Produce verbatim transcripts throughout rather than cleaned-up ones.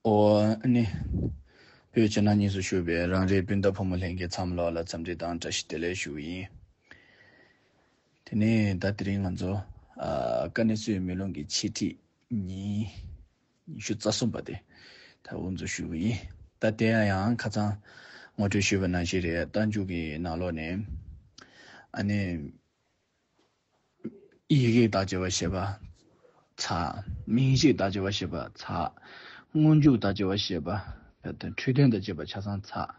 ཨོ་ཨ་ནི། བོད་ཕྱི་ནང་གཉིས་སུ་བཞུགས་པའི་རང་རེའི་སྤུན་ཟླ་ཕོ་མོ་ལྷན་རྒྱས་ཚང་མ་ལོག་ལ་འཚམས་འདྲི་དང་བཀྲ་ཤིས་བདེ་ལེགས་ཞུ་གི་ཡིན། དེ་ནས་ད་དེ་རིང་ང་ཚོ་ཨ་དཀའ་གནད་གསོ་བའི་མེ་ལོང་གི་འཆད་ཁྲིད་ཉིན་ཉི་ཤུ་རྩ་གསུམ་པ་དེ་ད་དབུ་འཛུགས་ཞུ་གི་ཡིན། ད་དེ་ཡང་ཡང་ཁ་སང་ངོ་སྤྲོད་ཞུས་པ་ནང་བཞིན་རེད། རྟགས་འཇུག་གི་ནང་ལོགས་ནས་ཨ་ནི། ཡི་གེ་དང་བཅས་པ་ཞེས་པ་ཚར། མིང་གཞི་དང་བཅས་པ་ཞེས་པ་ཚར། སྔོན་འཇུག་དང་བཅས་པ་ཞེས་པ། འཕྲོས་དོན་དང་བཅས་པ་ཆ་ཚང་ཚར།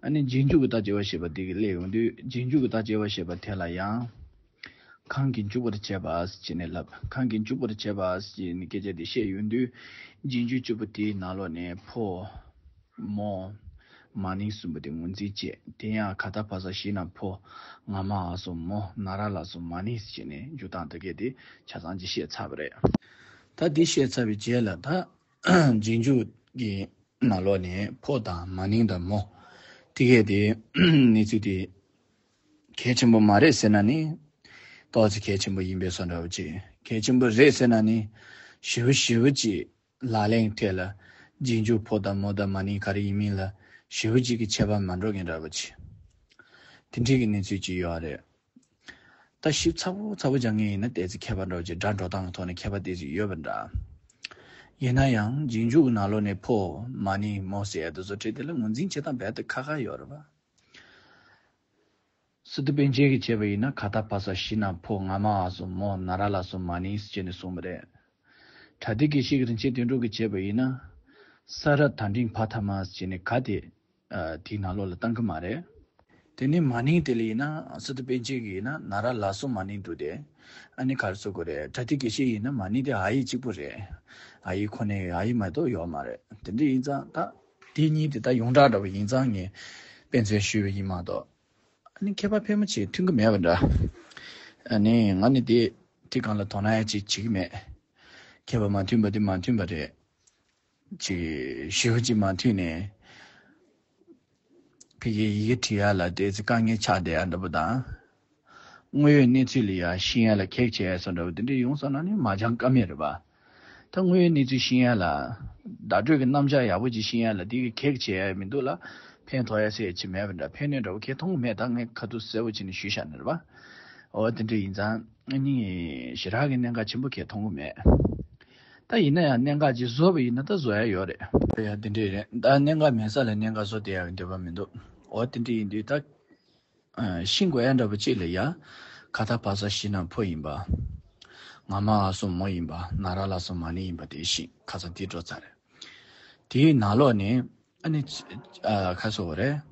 ཨ་ནི་རྗེས་འཇུག་དང་བཅས་པ་ཞེས་པ་འདི་གི་སླེབས་ཡོང་དུས་རྗེས་འཇུག་དང་བཅས་པ་ཞེས་པ་དེ་ལ་ཡང་། གང་གིས་འཇུག་པར་བྱེད་པ་ཞེས་ནས་ལབ། གང་གིས་འཇུག་པར་བྱེད་པ་ཞེས་ནས་སྐད་ཆ་དེ་བཤད་ཡོང་དུས་རྗེས་འཇུག་བཅུ་པོ་དེའི་ནང་ལོགས་ནས་ཕོ། མོ། མ་ནིང་གསུམ་པོ་དེ་ངོས་འཛིན་བྱེད། དེ་ཡང་ག་ད་བ་ས་བཞི་ན་ཕོ། ང་མ་འ་སོ་མོ། ན་ར་ལ་སོ་མ་ནིང་ཟེར་བྱས་ནས་འཇུག་སྟངས་དེ་གས་དེ་ཆ་ཚང་ཅིག་བཤད་ཚར་བ་རེད། ད་འདི་བཤད་ཚར་བའི་རྗེས་ལ་ད་རྗེས་འཇུག་གི་ནང་ལོགས་ནས་ཕོ་དང་མ་ནིང་དང་མོ་དེ་གས་དེ་གནས་ཚུལ་དེ་གལ་ཆེན་པོ་མ་རེད་ཟེར་ན་ནི་ཏོག་ཙམ་གལ་ཆེན་པོ་ཡིན་པའི་བཟོ་འདྲ་བོ་ཅིག་གལ་ཆེན་པོ་རེད་ཟེར་ན་ནི་ཞེ་པོ་ཞེ་པོ་ཅིག་ལག་ལེན་ཐད་ལ་རྗེས་འཇུག་ཕོ་དང་མོ་དང་མ་ནིང་ག་རེ་ཡིན་མིན་ལ་ཞེ་པོ་ཅིག་གི་ཁྱད་པར་མ་འགྲོ་མཁན་འདྲ་པོ་ཅིག་དེ་འདྲའི་གི་གནས་ཚུལ་ཅིག་ཡོད་རེད། ད་ཞིབ་ཚགས་པོ་ཚགས་པོ་སྦྱང་མཁན་ཡིན་ན་ཏོག་ཙམ་ཁྱད་པར་འདྲ་པོ་ཅིག་སྒྲ་འགྲོ་སྟངས་ཀྱི་ཐོག་ནས་ཁྱད་པར་ཏོག་ཙམ་ཡོད་པ་འདྲ། ཡིན་ན་ཡང་རྗེས་འཇུག་གི་ནང་ལོགས་ནས་ཕོ་མ་ནིང་མོ་ཟེར་ཡ་དེ་ཚོ་བྲིས་དེ་ལ་ངོས་འཛིན་བྱེད་སྟངས་རྦད་དེ་ཁག་ཁག་ཡོད་རེད་པ། སི་ཏུ་པཎ་ཆེན་གྱིས་བྱས་པ་ཡིན་ན་ག་ད་བ་ས་བཞི་ན་ཕོ། ང་མ་འ་སོ་མོ། ན་ར་ལ་སོ་མ་ནིང་ཟེར་བྱས་ནས་གསུངས་པ་རེད། བྲ་ཏི་དགེ་བཤེས་ཀྱི་རིན་ཆེན་དོན་གྲུབ་ཀྱིས་བྱས་པ་ཡིན་ན། ས་ར་ད་འགྲེང་བ་ཐ་མ་ཟེར་བྱས་ནས་ག་དེ་དེའི་ནང་ལོགས་ལ་བཏང་གི་མ་རེད། དེ་ནས་མ་ནིང་དེ་ལ་ཡིན་ན་སི་ཏུ་པཎ་ཆེན་གྱིས་ཡིན་ན་ན་ར་ལ་སོ་མ་ནིང་འདུག་སྟེ། ཨ་ནི་ག་རེ་ཟེར་དགོས་རེད། བྲ་ཏི་དགེ་བཤེས་ཡིན་ན་མ་ནིང་དེ་འ་ཡིག་གཅིག་པུ་རེད། འ་ཡིག་ཁོ་ནའི་འ་ཡིག་མ་གཏོགས་ཡོད་མ་རེད། དེ་འདྲ་ཡིན་ཙང་ད་དེ་གཉིས་དེ་ད་ཡོངས་གྲགས་འདྲ་པོ་ཡིན་ཙང་ངས་དཔེ་མཚོན་ཞུས་པ་ཡིན་མ་གཏོགས། ཨ་ནི་ཁྱད་པར་ཕལ་མོ་ཆེ་མཐུན་གྱི་མེད་པ་འདྲ། ཨ་ནི་ང་ནི་དེ་དེ་སྒང་ལ་དོ་སྣང་ཡང་ཅིག་བྱེད་ཀྱི་མེད། ཁྱད་པར་མ་མཐུན་པ་དེ་མ་མཐུན་པ་རེད། ཅིག་ཞེ་པོ་ཅིག་མ་མཐུན་ནས། ཕ་གིའི་ཡི་གེ་བྲིས་ཡ་ལ་ཏོག་ཙམ་དཀའ་ངལ་ཆགས་བསྡད་ཡ་འདྲ་པོ་དང་། དངོས་ཡོད་གནས་ཚུལ་ལ་ཡ་ཤེས་ཡ་ལ་གེགས་བྱེད་ཡ་བཟོ་འདྲ་པོ་དེ་འདྲ་ཡོང་སོང་ན་ནི་མ་སྦྱང་ཀ་མེད་རེད་པ། ད་དངོས་ཡོད་གནས་ཚུལ་ཤེས་ཡ་ལ། བརྡ་སྤྲོད་ཀྱི་རྣམ་གཞག་ཡག་པོ་ཅིག་ཤེས་ཡ་ལ་དེ་གི་གེགས་བྱེད་ཡ་མི་འདུག་ལ། ཕན་ཐོགས་ཡ་ཟེར་ཡ་ཅིག་མེད་པ་འདྲ། ཕན་གནོད་འདྲ་པོ་གང་ཡང་མཐོང་གི་མེད། ད་ངས་ཁ་ཐུག་གསལ་པོ་བྱས་ནས་ཞུས་བཞག་ནི་རེད་པ། འོ་དེ་འདྲ་ཡིན་ཙང་ཨ་ནི་ཞེ་དྲག་གི་གནད་འགག་ཆེན་པོ་གང་ཡང་མཐོང་གི་མེད། ད་ཡིན་ན་ཡང་གནད་འགག་ཅིག་བཟོ་བ་ཡིན་ན་ད་བཟོ་ཡ་ཡོད་རེད། ཡ་དེ་འདྲ་རེད། ད་གནད་འགག་མེད་ས་ལ་གནད་འགག་བཟོ་བསྡད་ཡ་གི་འདོད་པ་མི་འདུག་འོ་དེ་འདྲ་ཡིན་དུས་ད། ཨ། ཤེས་དགོས་ཡ་འདྲ་པོ་གཅིག་ལ་ཡ། ག་ད་བ་ས་བཞི་ན་ཕོ་ཡིན་པ། ང་མ་འ་སོ་མོ་ཡིན་པ། ན་ར་ལ་སོ་མ་ནིང་ཡིན་པ་དེ་ཤེས། ཁ་སང་དེ་འགྲོ་ཚར་རེད། དེའི་ནང་ལོགས་ནས་ཨ་ནི། ཨ། ཁ་སོ་བ་རེད།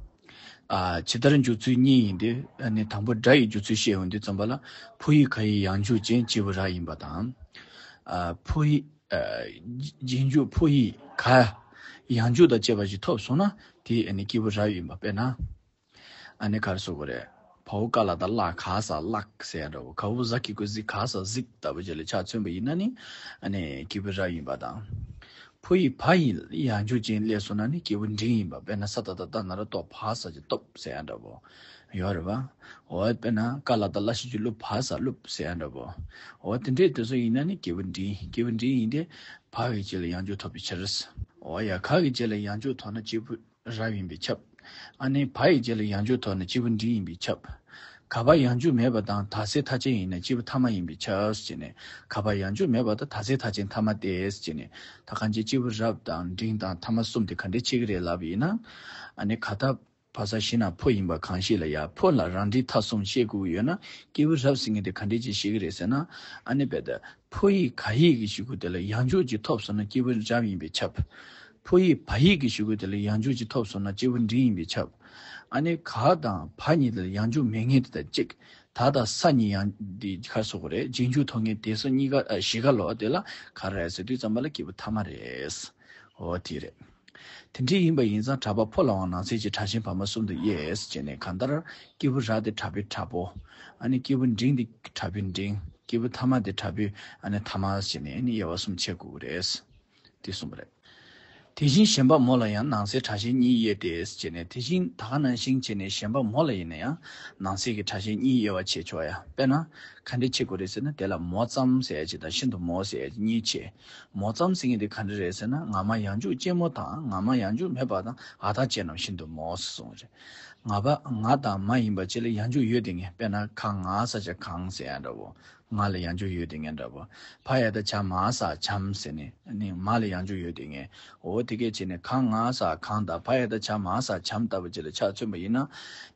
ཨ། ཇི་ལྟར་འཇུག་ཚུལ་གཉིས་ཡིན་ཏེ། ཨ་ནི་དང་པོ་སྒྲ་ཡི་འཇུག་ཚུལ་བཤད་ཡོང་དུས་ཙམ་པ་ལ། ཕོ་ཡིག་ག་ཡིག་ཡང་འཇུག་ཅན་སྐྱེས་བུ་རབ་ཡིན་པ་དང་། ཨ། ཕོ་ཡིག་ཨ། རྗེས་འཇུག་ཕོ་ཡིག་ག་ཡང་འཇུག་དང་བཅས་པ་ཞིག་ཐོབ་སོང་ན་དེ་ཨ་ནི་སྐྱེས་བུ་རབ་ཡིན་པ། དཔེར་ན། ཨ་ནི་ག་རེ་ཟེར་དགོས་རེད། བའོ་ཀ་ལ་ད་ལ་ག་ས་ལག་ཟེར་ཡ་འདྲ་བོ། གའོ་ཟ་གི་གུ་གཟི་ག་ས་གཟིག་ལྟ་བུ་ཅིག་ལ་ཆ་མཚོན་པ་ཡིན་ན་ནི་ཨ་ནི་སྐྱེས་བུ་རབ་ཡིན་པ་དང་། ཕོ་ཡིག་བ་ཡིག་ཡང་འཇུག་ཅན་སླེབས་སོང་ན་ནི་སྐྱེས་བུ་འབྲིང་ཡིན་པ། དཔེར་ན་ས་ཏ་བཏགས་སྟ་ན་རོ་སྟོ་བ་ས་ཀྱི་སྟོབས་ཟེར་ཡ་འདྲ་བོ་ཡོད་རེད་པ། འོ་དཔེར་ན་ཀ་ལ་ད་ཀླ་ཞབས་ཀྱུ་ཀླུ་བ་ས་ཀླུབ་ཟེར་ཡ་འདྲ་བོ། འོ་དེ་འདྲའི་དེ་ཚོ་ཡིན་ན་ནི་སྐྱེས་བུ་འབྲིང་། སྐྱེས་བུ་འབྲིང་ཡིན་ཏེ་བ་གི་རྗེས་ལ་ཡང་འཇུག་ཐོབ་པའི་ཕྱིར། འོ་ཡ་ག་གི་རྗེས་ལ་ཡང་འཇུག་ཐོབ་ན་སྐྱེས་བུ་རབ་ཡིན་པས་ཁྱབ། ཨ་ནི་བ་ཡི་རྗེས་ལ་ཡང་འཇུག་ཐོབ་ན་སྐྱེས་བུ་འབྲིང་ཡིན་པས་ཁྱབ། ག་བ་ཡང་འཇུག་མེད་པ་དང་དག་སའི་མཐའ་ཅན་ཡིན་ན་སྐྱེས་བུ་ཐ་མ་ཡིན་པས་ཁྱབ་ཟེར་ནས། ག་བ་ཡང་འཇུག་མེད་པ་དང་དག་སའི་མཐའ་ཅན་ཐ་མ་སྟེ་ཟེར་ནས། ད་གང་ཅི་སྐྱེས་བུ་རབ་དང་འབྲིང་དང་ཐ་མ་གསུམ་དེ་ག་འདྲས་ཕྱེ་གི་རེད་ལབ་པ་ཡིན་ན། ཨ་ནི་ག་ད་བ་ས་བཞི་ན་ཕོ་ཡིན་པ་གང་ཞིག་ལ་ཡ། ཕོ་ལ་རང་འགྲེལ་མཐའ་གསུམ་བཤད་དགོས་ཀྱི་ཡོད་ན་སྐྱེས་བུ་རབ་ཟེར་མཁན་དེ་ག་འདྲས་ཅིག་བཤད་ཀྱི་རེད་ཟེར་ན། ཨ་ནི་རྦད་དེ། ཕོ་ཡིག་ག་ཡིག་གི་གཞུག་གུ་དེ་ལ་ཡང་འཇུག་ཅིག་ཐོབ་སོང་ན་སྐྱེས་བུ་རབ་ཡིན་པས་ཁྱབ། ཕོ་ཡིག་བ་ཡིག་གི་གཞུག་གུ་དེ་ལ་ཡང་འཇུག་ཅིག་ཐོབ་སོང་ན་སྐྱེས་བུ་འབྲིང་ཡིན་པས་ཁྱབ། ཨ་ནི་ག་དང་བ་གཉིས་དེ་ལ་ཡང་འཇུག་མེད་མཁན་དེ་དང་གཅིག་ད་དང་ས་གཉིས་ཡང་འདི་ག་རེ་ཟེར་དགོས་རེད། རྗེས་འཇུག་ཐོབ་མཁན་དེ་ཚོ་གཉིས་ཀ་ཨ་བཞི་ཀ་ལོ་དེ་ལ་ག་རེ་རེད་ཟེར་དུས་ཙམ་པ་ལ་སྐྱེས་བུ་ཐ་མ་རེད། འོ་དེ་རེད། དེ་འདྲ་ཡིན་པ་ཡིན་ཙང་གྲྭ་པ་ཕོ་ལ་འང་ནང་གསེས་ཀྱི་གྲྭ་ཆེན་བར་མ་གསུམ་དུ་དབྱེ་ཟེར་ནས། གང་ལྟར་སྐྱེས་བུ་རབ་དེ་གྲྭ་པའི་གྲྭ་པོ། ཨ་ནི་སྐྱེས་བུ་འབྲིང་དེ་གྲྭ་པའི་འབྲིང་། སྐྱེས་བུ་ཐ་མ་དེ་གྲྭ་པའི་ཨ་ནི་ཐ་མ་ཟེར་ནས་ཨ་ནི་དབྱེ་བ་གསུམ་ཕྱེ་དགོས་ཀྱི་རེད། དེ་གསུངས་པ་རེད། དེ་བཞིན་གཞན་པ་མོ་ལ་ཡང་ནང་གསེས་སྒྲ་གཞན་གཉིས་དབྱེ་སྟེ་ཟེར་ནས། དེ་བཞིན་ད་ག་ནང་བཞིན་བྱས་ནས་གཞན་པ་མོ་ལ་ཡིན་ན་ཡང་ནང་གསེས་ཀྱི་སྒྲ་གཞན་གཉིས་དབྱེ་བ་བྱེད་ཆོག་ཡ། དཔེར་ན་ག་འདྲ་བྱེད་དགོས་རེད་ཟེར་ན། དེ་ལ་མོ་ཙམ་ཟེར་ཡ་གཅིག་དང་ཤིན་ཏུ་མོ་ཟེར་ཡ་གཅིག་གཉིས་བྱས། མོ་ཙམ་ཟེར་མཁན་དེ་ག་འདྲ་རེད་ཟེར་ན། ང་མ་ཡང་འཇུག་ཅན་མོ་དང་ང་མ་ཡང་འཇུག་མེད་པ་དང་འ་མཐའ་ཅན་རྣམས་ཤིན་ཏུ་མོ་ཟེར་གསུངས་པ་རེད། ང་པ་ང་དང་མ་ཡིན་པ་ཅིག་ལ་ཡང་འཇུག་ཡོད་དེ་ངས། དཔེར་ན་ག་ང་ས་ཆ་གང་ཟེར་ཡ་འདྲ་བོ། ང་ལ་ཡང་འཇུག་ཡོད་དེ་ངས་འདྲ་བོ། བ་ཡ་བཏགས་བྱ་མ་ས་བྱམས་ཟེར་ནས་ནི་མ་ལ་ཡང་འཇུག་ཡོད་དེ་ངས། འོ་དེ་སྐད་བྱས་ནས་ག་ང་ས་གང་དང་བ་ཡ་བཏགས་བྱ་མ་ས་བྱམས་ལྟ་བུ་ཅིག་ལ་ཆ་མཚོན་པ་ཡིན་ན།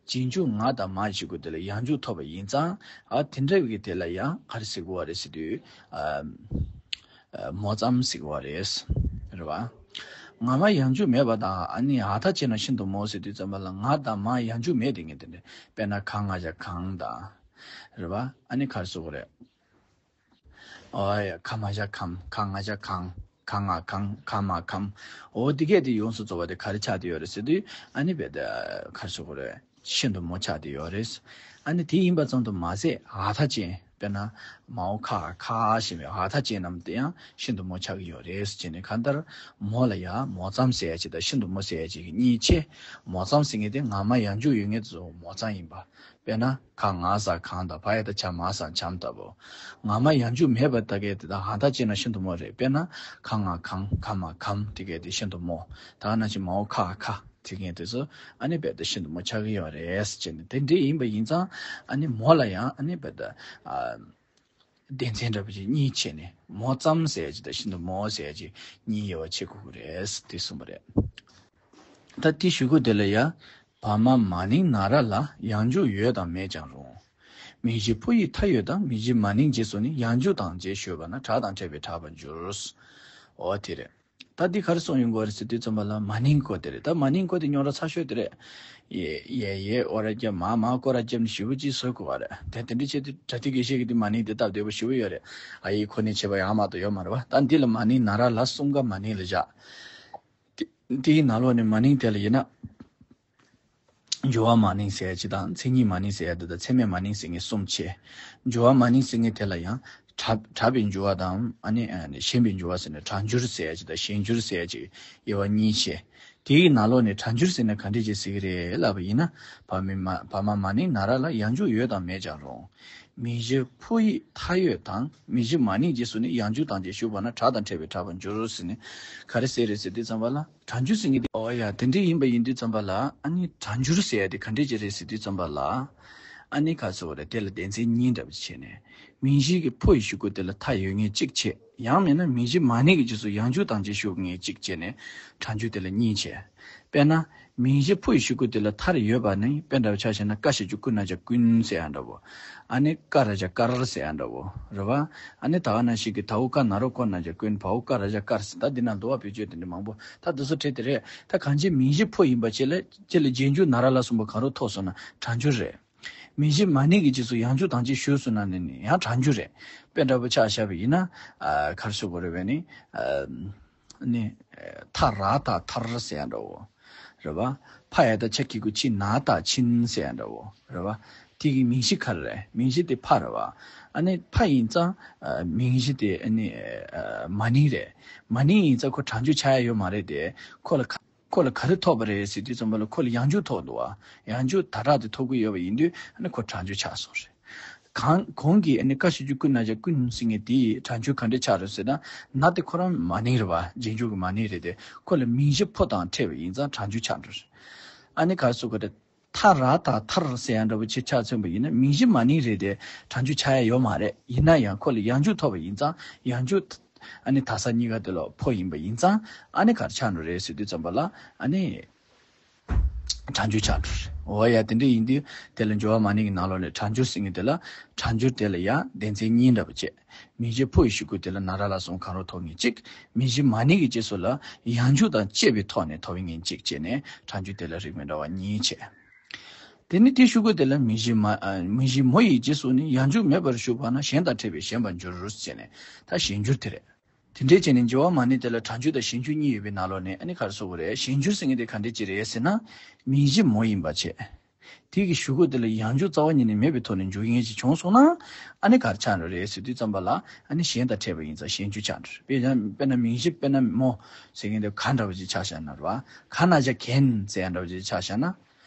རྗེས་འཇུག་ང་དང་མ་ཞིག་གུ་དེ་ལ་ཡང་འཇུག་ཐོབ་པ་ཡིན་ཙང་། ཨ་དེ་འདྲ་བའི་དེ་ལ་ཡང་ག་རེ་ཟེར་དགོས་པ་རེད་ཟེར་དུས། ཨ་ཨ་མོ་ཙམ་ཟེར་དགོས་པ་རེད། རེད་བ། ང་མ་ཡང་འཇུག་མེད་པ་དང་། ཨ་ནི་འ་མཐའ་ཅན་རྣམས་ཤིན་ཏུ་མོ་ཟེར་དུས་ཙམ་པ་ལ་ང་དང་མ་ཡང་འཇུག་མེད་དེ་ངས་དེ་འདྲ། དཔེར་ན་ག་ང་ཞ་གང་དང་། རེད་བ། ཨ་ནི་ག་རེ་ཟེར་དགོས་རེད། ཨོ་ཡ། ག་མ་ཞ་གམ། ག་ང་ཞ་གང་། ག་ང་གང་། ག་མ་གམ། འོ་དེ་སྐད་དེ་ཡོངས་སུ་རྫོགས་པ་དེ་ག་རེ་ཆགས་བསྡད་ཡོད་རེད་ཟེར་དུས། ཨ་ནི་བེ་ད་ག་རེ་ཟེར་དགོས་རེད། ཤིན་ཏུ་མོ་ཆགས་བསྡད་ཡོད་རེད། ཨ་ནི་དེ་ཡིན་པ་ཙམ་དུ་མ་ཟད་འ་མཐའ་ཅན། དཔེར་ན་མའོ་ཁ་ཁ་ཞེས་པའི་འ་མཐའ་ཅན་རྣམས་དེ་ཡང་ཤིན་ཏུ་མོ་ཆགས་ཀྱི་ཡོད་རེད་ཟེར་ནས། གང་ལྟར་མོ་ལ་ཡང་མོ་ཙམ་ཟེར་ཡ་གཅིག་དང་ཤིན་ཏུ་མོ་ཟེར་ཡ་གཅིག་གཉིས་ཕྱེ། མོ་ཙམ་ཟེར་མཁན་དེ་ང་མ་ཡང་འཇུག་ཡོད་མཁན་དེ་ཚོ་མོ་ཙམ་ཡིན་པ། དཔེར་ན་ག་ང་ས་གང་དང་བ་ཡ་བཏགས་བྱ་མ་ས་བྱམས་ལྟ་བུ། ང་མ་ཡང་འཇུག་མེད་པ་དེ་གའི་དེ་དང་འ་མཐའ་ཅན་རྣམས་ཤིན་ཏུ་མོ་རེད། དཔེར་ན་ག་ང་གང་། ག་མ་གམ། དེ་གའི་དེ་ཤིན་ཏུ་མོ། ད་ག་ནང་བཞིན་མའོ་ཁ་ཁ་དེ་གའི་དེ་ཚོ་ཨ་ནི་བེ་ད་ཤིན་ཏུ་མོ་ཆགས་ཀྱི་ཡོད་རེད་ཟེར་ནས། དེ་འདྲ་ཡིན་པ་ཡིན་ཙང་ཨ་ནི་མོ་ལ་ཡང་ཨ་ནི་བེ་ད་ཨ་སྡེ་ཚན་འདྲ་པོ་ཅིག་གཉིས་ཕྱེ་ནས། མོ་ཙམ་ཟེར་ཡ་གཅིག་དང་ཤིན་ཏུ་མོ་ཟེར་ཡ་གཅིག་གཉིས་དབྱེ་བ་ཕྱེ་དགོས་ཀྱི་རེད་དེ་གསུངས་པ་རེད། ད་དེ་གཞུག་གུ་དེ་ལ་ཡ། བ་མ་མ་ནིང་ན་ར་ལ་ཡང་འཇུག་ཡོད་དང་མེད་ཀྱང་རུང་། མིང་གཞི་ཕོ་ཡི་མཐའ་ཡོད་དང་མིང་གཞི་མ་ནིང་རྗེས་སུ་ནི་ཡང་འཇུག་དང་རྗེས་ཞུགས་པ་ན་དྲག་དང་ཕྲད་པས་དྲག་པར་འགྱུར། འོ་དེ་རེད། ད་འདི་ག་རེ་གསུངས་ཡོང་གི་ཡོད་རེད་ཟེར་དུས་ཙམ་པ་ལ། མ་ནིང་སྐོར་དེ་རེད། ད་མ་ནིང་སྐོར་དེ་རྙོག་དྲ་ཚ་ཤོས་དེ་རེད། ཡེ་ཡེ་ཡེ་ཨོ་ར་རྒྱབ། མ་མ་ཀོ་ར་རྒྱབ་ནས་ཞེ་པོ་ཅིག་བཟོ་དགོས་པ་རེད། དེ་དེ་འདྲ་བྱས་དུས་བྲ་ཏི་དགེ་བཤེས་ཀྱི་དེ་མ་ནིང་དེ་སྟབས་བདེ་པོ་ཞེ་པོ་ཡོད་རེད། ཨ་ཡེ་ཁོ་ནས་བྱས་པ་ཡང་མ་གཏོགས་ཡོད་མ་རེད་བ། ད་འདི་ལ་མ་ནིང་ན་ར་ལ་གསུམ་ཀ་མ་ནིང་ལ་བཞག་དེ་དེའི་ནང་ལོགས་ནས་མ་ནིང་དེ་ལ་ཡིན་ན། སྦྱོར་བ་མ་ནིང་ཟེར་ཡ་གཅིག་དང་མཚན་ཉིད་མ་ནིང་ཟེར་ཡ་དེ་དང་ཚད་མེད་མ་ནིང་ཟེར་མཁན་གསུམ་བྱས། སྦྱོར་བ་མ་ནིང་ཟེར་མཁན་དེ་ལ་ཡང་གྲགས་གྲགས་པའི་སྦྱོར་བ་དང་། ཨ་ནི་ཨ་ནི་ཞེན་པའི་སྦྱོར་བ་ཟེར་ནས། གྲགས་འགྱུར་ཟེར་ཡ་གཅིག་དང་ཞེན་འགྱུར་ཟེར་ཡ་གཅིག་དབྱེ་བ་གཉིས་བྱས། དེའི་ནང་ལོགས་ནས་གྲགས་འགྱུར་ཟེར་ན་ག་འདྲས་ཅིག་ཟེར་གི་རེད་ལབ་པ་ཡིན་ན། བ་མ་མ་བ་མ་མ་ནིང་ན་ར་ལ་ཡང་འཇུག་ཡོད་དང་མེད་ཀྱང་རུང་། མིང་གཞི་ཕོ་ཡི་མཐའ་ཡོད་དང་མིང་གཞི་མ་ནིང་རྗེས་སུ་ནི་ཡང་འཇུག་དང་རྗེས་ཞུགས་པ་ན་དྲག་དང་ཕྲད་པས་དྲག་པར་འགྱུར་ཟེར་ནས། ག་རེ་ཟེར་རེད་ཟེར་དུས་ཙམ་པ་ལ། གྲགས་འགྱུར་ཟེར་མཁན་དེ། ཨོ་ཡ། དེ་འདྲ་ཡིན་པ་ཡིན་དུས་ཙམ་པ་ལ། ཨ་ནི་གྲགས་འགྱུར་ཟེར་ཡ་དེ་ག་འདྲས་ཅིག་རེད་ཟེར་དུས་ཙམ་པ་ལ། ཨ་ནི་ག་ཟེར་བ་རེད། དེ་ལ་སྡེ་ཚན་གཉིས་འདྲ་པོ་ཅིག་བྱས་ནས། མིང་གཞི་གི་ཕོ་ཡི་གཞུག་གུ་དེ་ལ་མཐའ་ཡོད་མཁན་གཅིག་བྱས། ཡང་མིན་ན་མིང་གཞི་མ་ནིང་གི་རྗེས་སུ་ཡང་འཇུག་དང་རྗེས་ཞུགས་མཁན་གཅིག་བྱས་ནས་གྲགས་འགྱུར་དེ་ལ་གཉིས་བྱས། དཔེར་ན། མིང་གཞི་ཕོ་ཡི་གཞུག་གུ་དེ་ལ་མཐར་ཡོད་པ་ནི། དཔེ་འདྲ་བ་ཆ་བཞག་ན་ཀ་ཞབས་ཀྱུ་ཀུ་ན་བྱ་ཀུན་ཟེར་ཡ་འདྲ་བོ། ཨ་ནི་ཀ་ར་བྱ་ཀར་ཟེར་ཡ་འདྲ་བོ། རེད་བ། ཨ་ནི་ད་ག་ནང་བཞིན་གྱི་ད་འོག་ཀ་ན་རོ་ཀོ་ན་བྱ་ཀུན། བ་འོག་ཀ་ར་བྱ་ཀར་ཟེར། ད་འདི་ན་འདུ་བ་བེད་སྤྱོད་དེ་འདྲ་མང་པོ། ད་འདི་ཚོ་བྲིས་དེ་རེད། ད་གང་ཅི་མིང་གཞི་ཕོ་ཡིན་པ་ཅིག་ལ་ཅིག་ལ་རྗེས་འཇུག་ན་ར་ལ་གསུམ་པོ་གང་རུང་ཐོགས་སོང་ན་གྲགས་འགྱུར་རེད། མིང་གཞི་མ་ནིང་གི་རྗེས་སུ་ཡང་འཇུག་དང་རྗེས་ཞུགས་སོང་ན་ནི་ནི་ཡང་གྲགས་འགྱུར་རེད། དཔེ་འདྲ་པོ་ཆ་བཞག་པ་ཡིན་ན། ཨ་ག་རེ་ཟེར་དགོས་རེད་པས་ནི། ཨ་ནི་ཐ་ར་བཏགས་ཐར་ཟེར་ཡ་འདྲ་བོ། རེད་བ། ཕ་ཡ་བཏགས་ཕྱ་གི་གུ་ཕྱི་ན་བཏགས་ཕྱིན་ཟེར་ཡ་འདྲ་བོ། རེད་བ། དེ་གི་མིང་གཞི་ག་རེ་རེད། མིང་གཞི་དེ་ཕ་རེད་བ། ཨ་ནི་ཕ་ཡིན་ཙང་། ཨ་མིང་གཞི་དེ་ཨ་ནི་ཨ་མ་ནིང་རེད། མ་ནིང་ཡིན་ཙང་ཁོ་གྲགས་འགྱུར་ཆགས་ཡ་ཡོད་མ་རེད་དེ། ཁོ་ལ་ཁ་ཁོ་ལ་ག་རེ་ཐོབ་པ་རེད་ཟེར་དུས་ཙམ་པ་ལ། ཁོ་ལ་ཡང་འཇུག་ཐོབ་འདུག་བ། ཡང་འཇུག་ད་དྲག་དེ་ཐོབ་ཀྱི་ཡོད་པ་ཡིན་དུས། ཨ་ནི་ཁོ་གྲགས་འགྱུར་ཆགས་སོང་རེད། གང་གོང་གི་ཨ་ནི་ཀ་ཞབས་ཀྱུ་ཀུ་ན་བྱ་ཀུན་ཟེར་མཁན་དེའི་གྲགས་འགྱུར་ག་འདྲས་ཆགས་རེད་ཟེར་ན། ན་དེ་ཁོ་རང་མ་ནིང་རེད་བ། རྗེས་འཇུག་གི་མ་ནིང་རེད་དེ། ཁོ་ལ་མིང་གཞི་ཕོ་དང་ཕྲད་པ་ཡིན་ཙང་གྲགས་འགྱུར་ཆགས་འགྲོ་རེད། ཨ་ནི་ག་རེ་ཟེར་དགོས་རེད། ཐ་ར་བཏགས་ཐར་ཟེར་ཡ་འདྲ་པོ་ཅིག་ཆ་མཚོན་པ་ཡིན་ན། མིང་གཞི་མ་ནིང་རེད་དེ་གྲགས་འགྱུར་ཆགས་ཡ་ཡོད་མ་རེད། ཡིན་ན་ཡང་ཁོ་ལ་ཡང་འཇུག་ཐོབ་པ་ཡིན་ཙང་། ཡང་འཇུག་ཨ་ནི་ད་ས་གཉིས་ཀ་དེ་ལ་ཕོ་ཡིན་པ་ཡིན་ཙང་། ཨ་ནི་ག་རེ་ཆགས་འགྲོ་རེད་ཟེར་དུས་ཙམ་པ་ལ། ཨ་ནི་གྲགས་འགྱུར་ཆགས་འགྲོ་རེད། འོ་ཡ། དེ་འདྲ་ཡིན་དུས་དེ་ལ་སྦྱོར་བ་མ་ནིང་གི་ནང་ལོགས་ནས་གྲགས་འགྱུར་ཟེར་མཁན་དེ་ལ། གྲགས་འགྱུར་དེ་ལ་ཡང་སྡེ་ཚན་གཉིས་འདྲ་པོ་བྱས། མིང་གཞི་ཕོ་ཡི་གཞུག་གུ་དེ་ལ་ན་ར་ལ་གསུམ་གང་རུང་ཐོབ་མཁན་གཅིག་མིང་གཞི་མ་ནིང་གི་རྗེས་སུ་ལ་ཡང་འཇུག་དང་བཅས་པའི་ཐོག་ནས་ཐོབ་མཁན་གཅིག་བྱས་ནས། གྲགས་འགྱུར་དེ་ལ་རིགས་མི་འདྲ་བ་གཉིས་བྱས། དེ་ནི་དེའི་གཞུག་གུ་དེ་ལ་མིང་གཞི་མ་ཨ་མིང་གཞི་མོ་ཡི་རྗེས་སུ་ནི་ཡང་འཇུག་མེད་པར་ཞུགས་པ་ན་ཞན་དང་ཕྲད་པས་ཞན་པར་འགྱུར་ཟེར་ནས། ད་ཞན་འགྱུར་དེ་རེད། དེ་འདྲས་བྱས་ནས་སྦྱོར་བ་མ་ནིང་དེ་ལ་གྲགས་འགྱུར་དང་ཞན་འགྱུར་གཉིས་ཡོད་པའི་ནང་ལོགས་ནས། ཨ་ནི་ག་རེ་ཟེར་དགོས་རེད། ཞན་འགྱུར་ཟེར་མཁན་དེ་ག་འདྲས་ཅིག་རེད་ཟེར་ན། མིང་གཞི་མོ་ཡིན་པ་བྱས། དེ་གི་གཞུག་གུ་དེ་ལ་ཡང་འཇུག་རྩ་བ་ཉིད་ནས་མེད་པའི་ཐོག་ནས་འཇུག་མཁན་ཞིག་བྱུང་སོང་ན། ཨ་ནི་ག་རེ་ཆགས་འགྲོ་རེད་ཟེར་དུས་ཙམ་པ་ལ། ཨ་ནི་གཞན་དང་ཕྲད་པ་ཡིན་ཙང་གཞན་འཇུག་ཆགས་འགྲོ་རེད། དཔེ་ཡང་དཔེར་ན་མིང་གཞི་དཔེར་ན་མོ་ཟེར་མཁན་དེ་ག་འདྲ་བ་ཅིག་ཆགས་བཞག་ན་རེད་བ། ག་ན་བྱ་གན་ཟེར་ཡ་འདྲ་བ་ཅིག་ཆགས་བཞག་ན།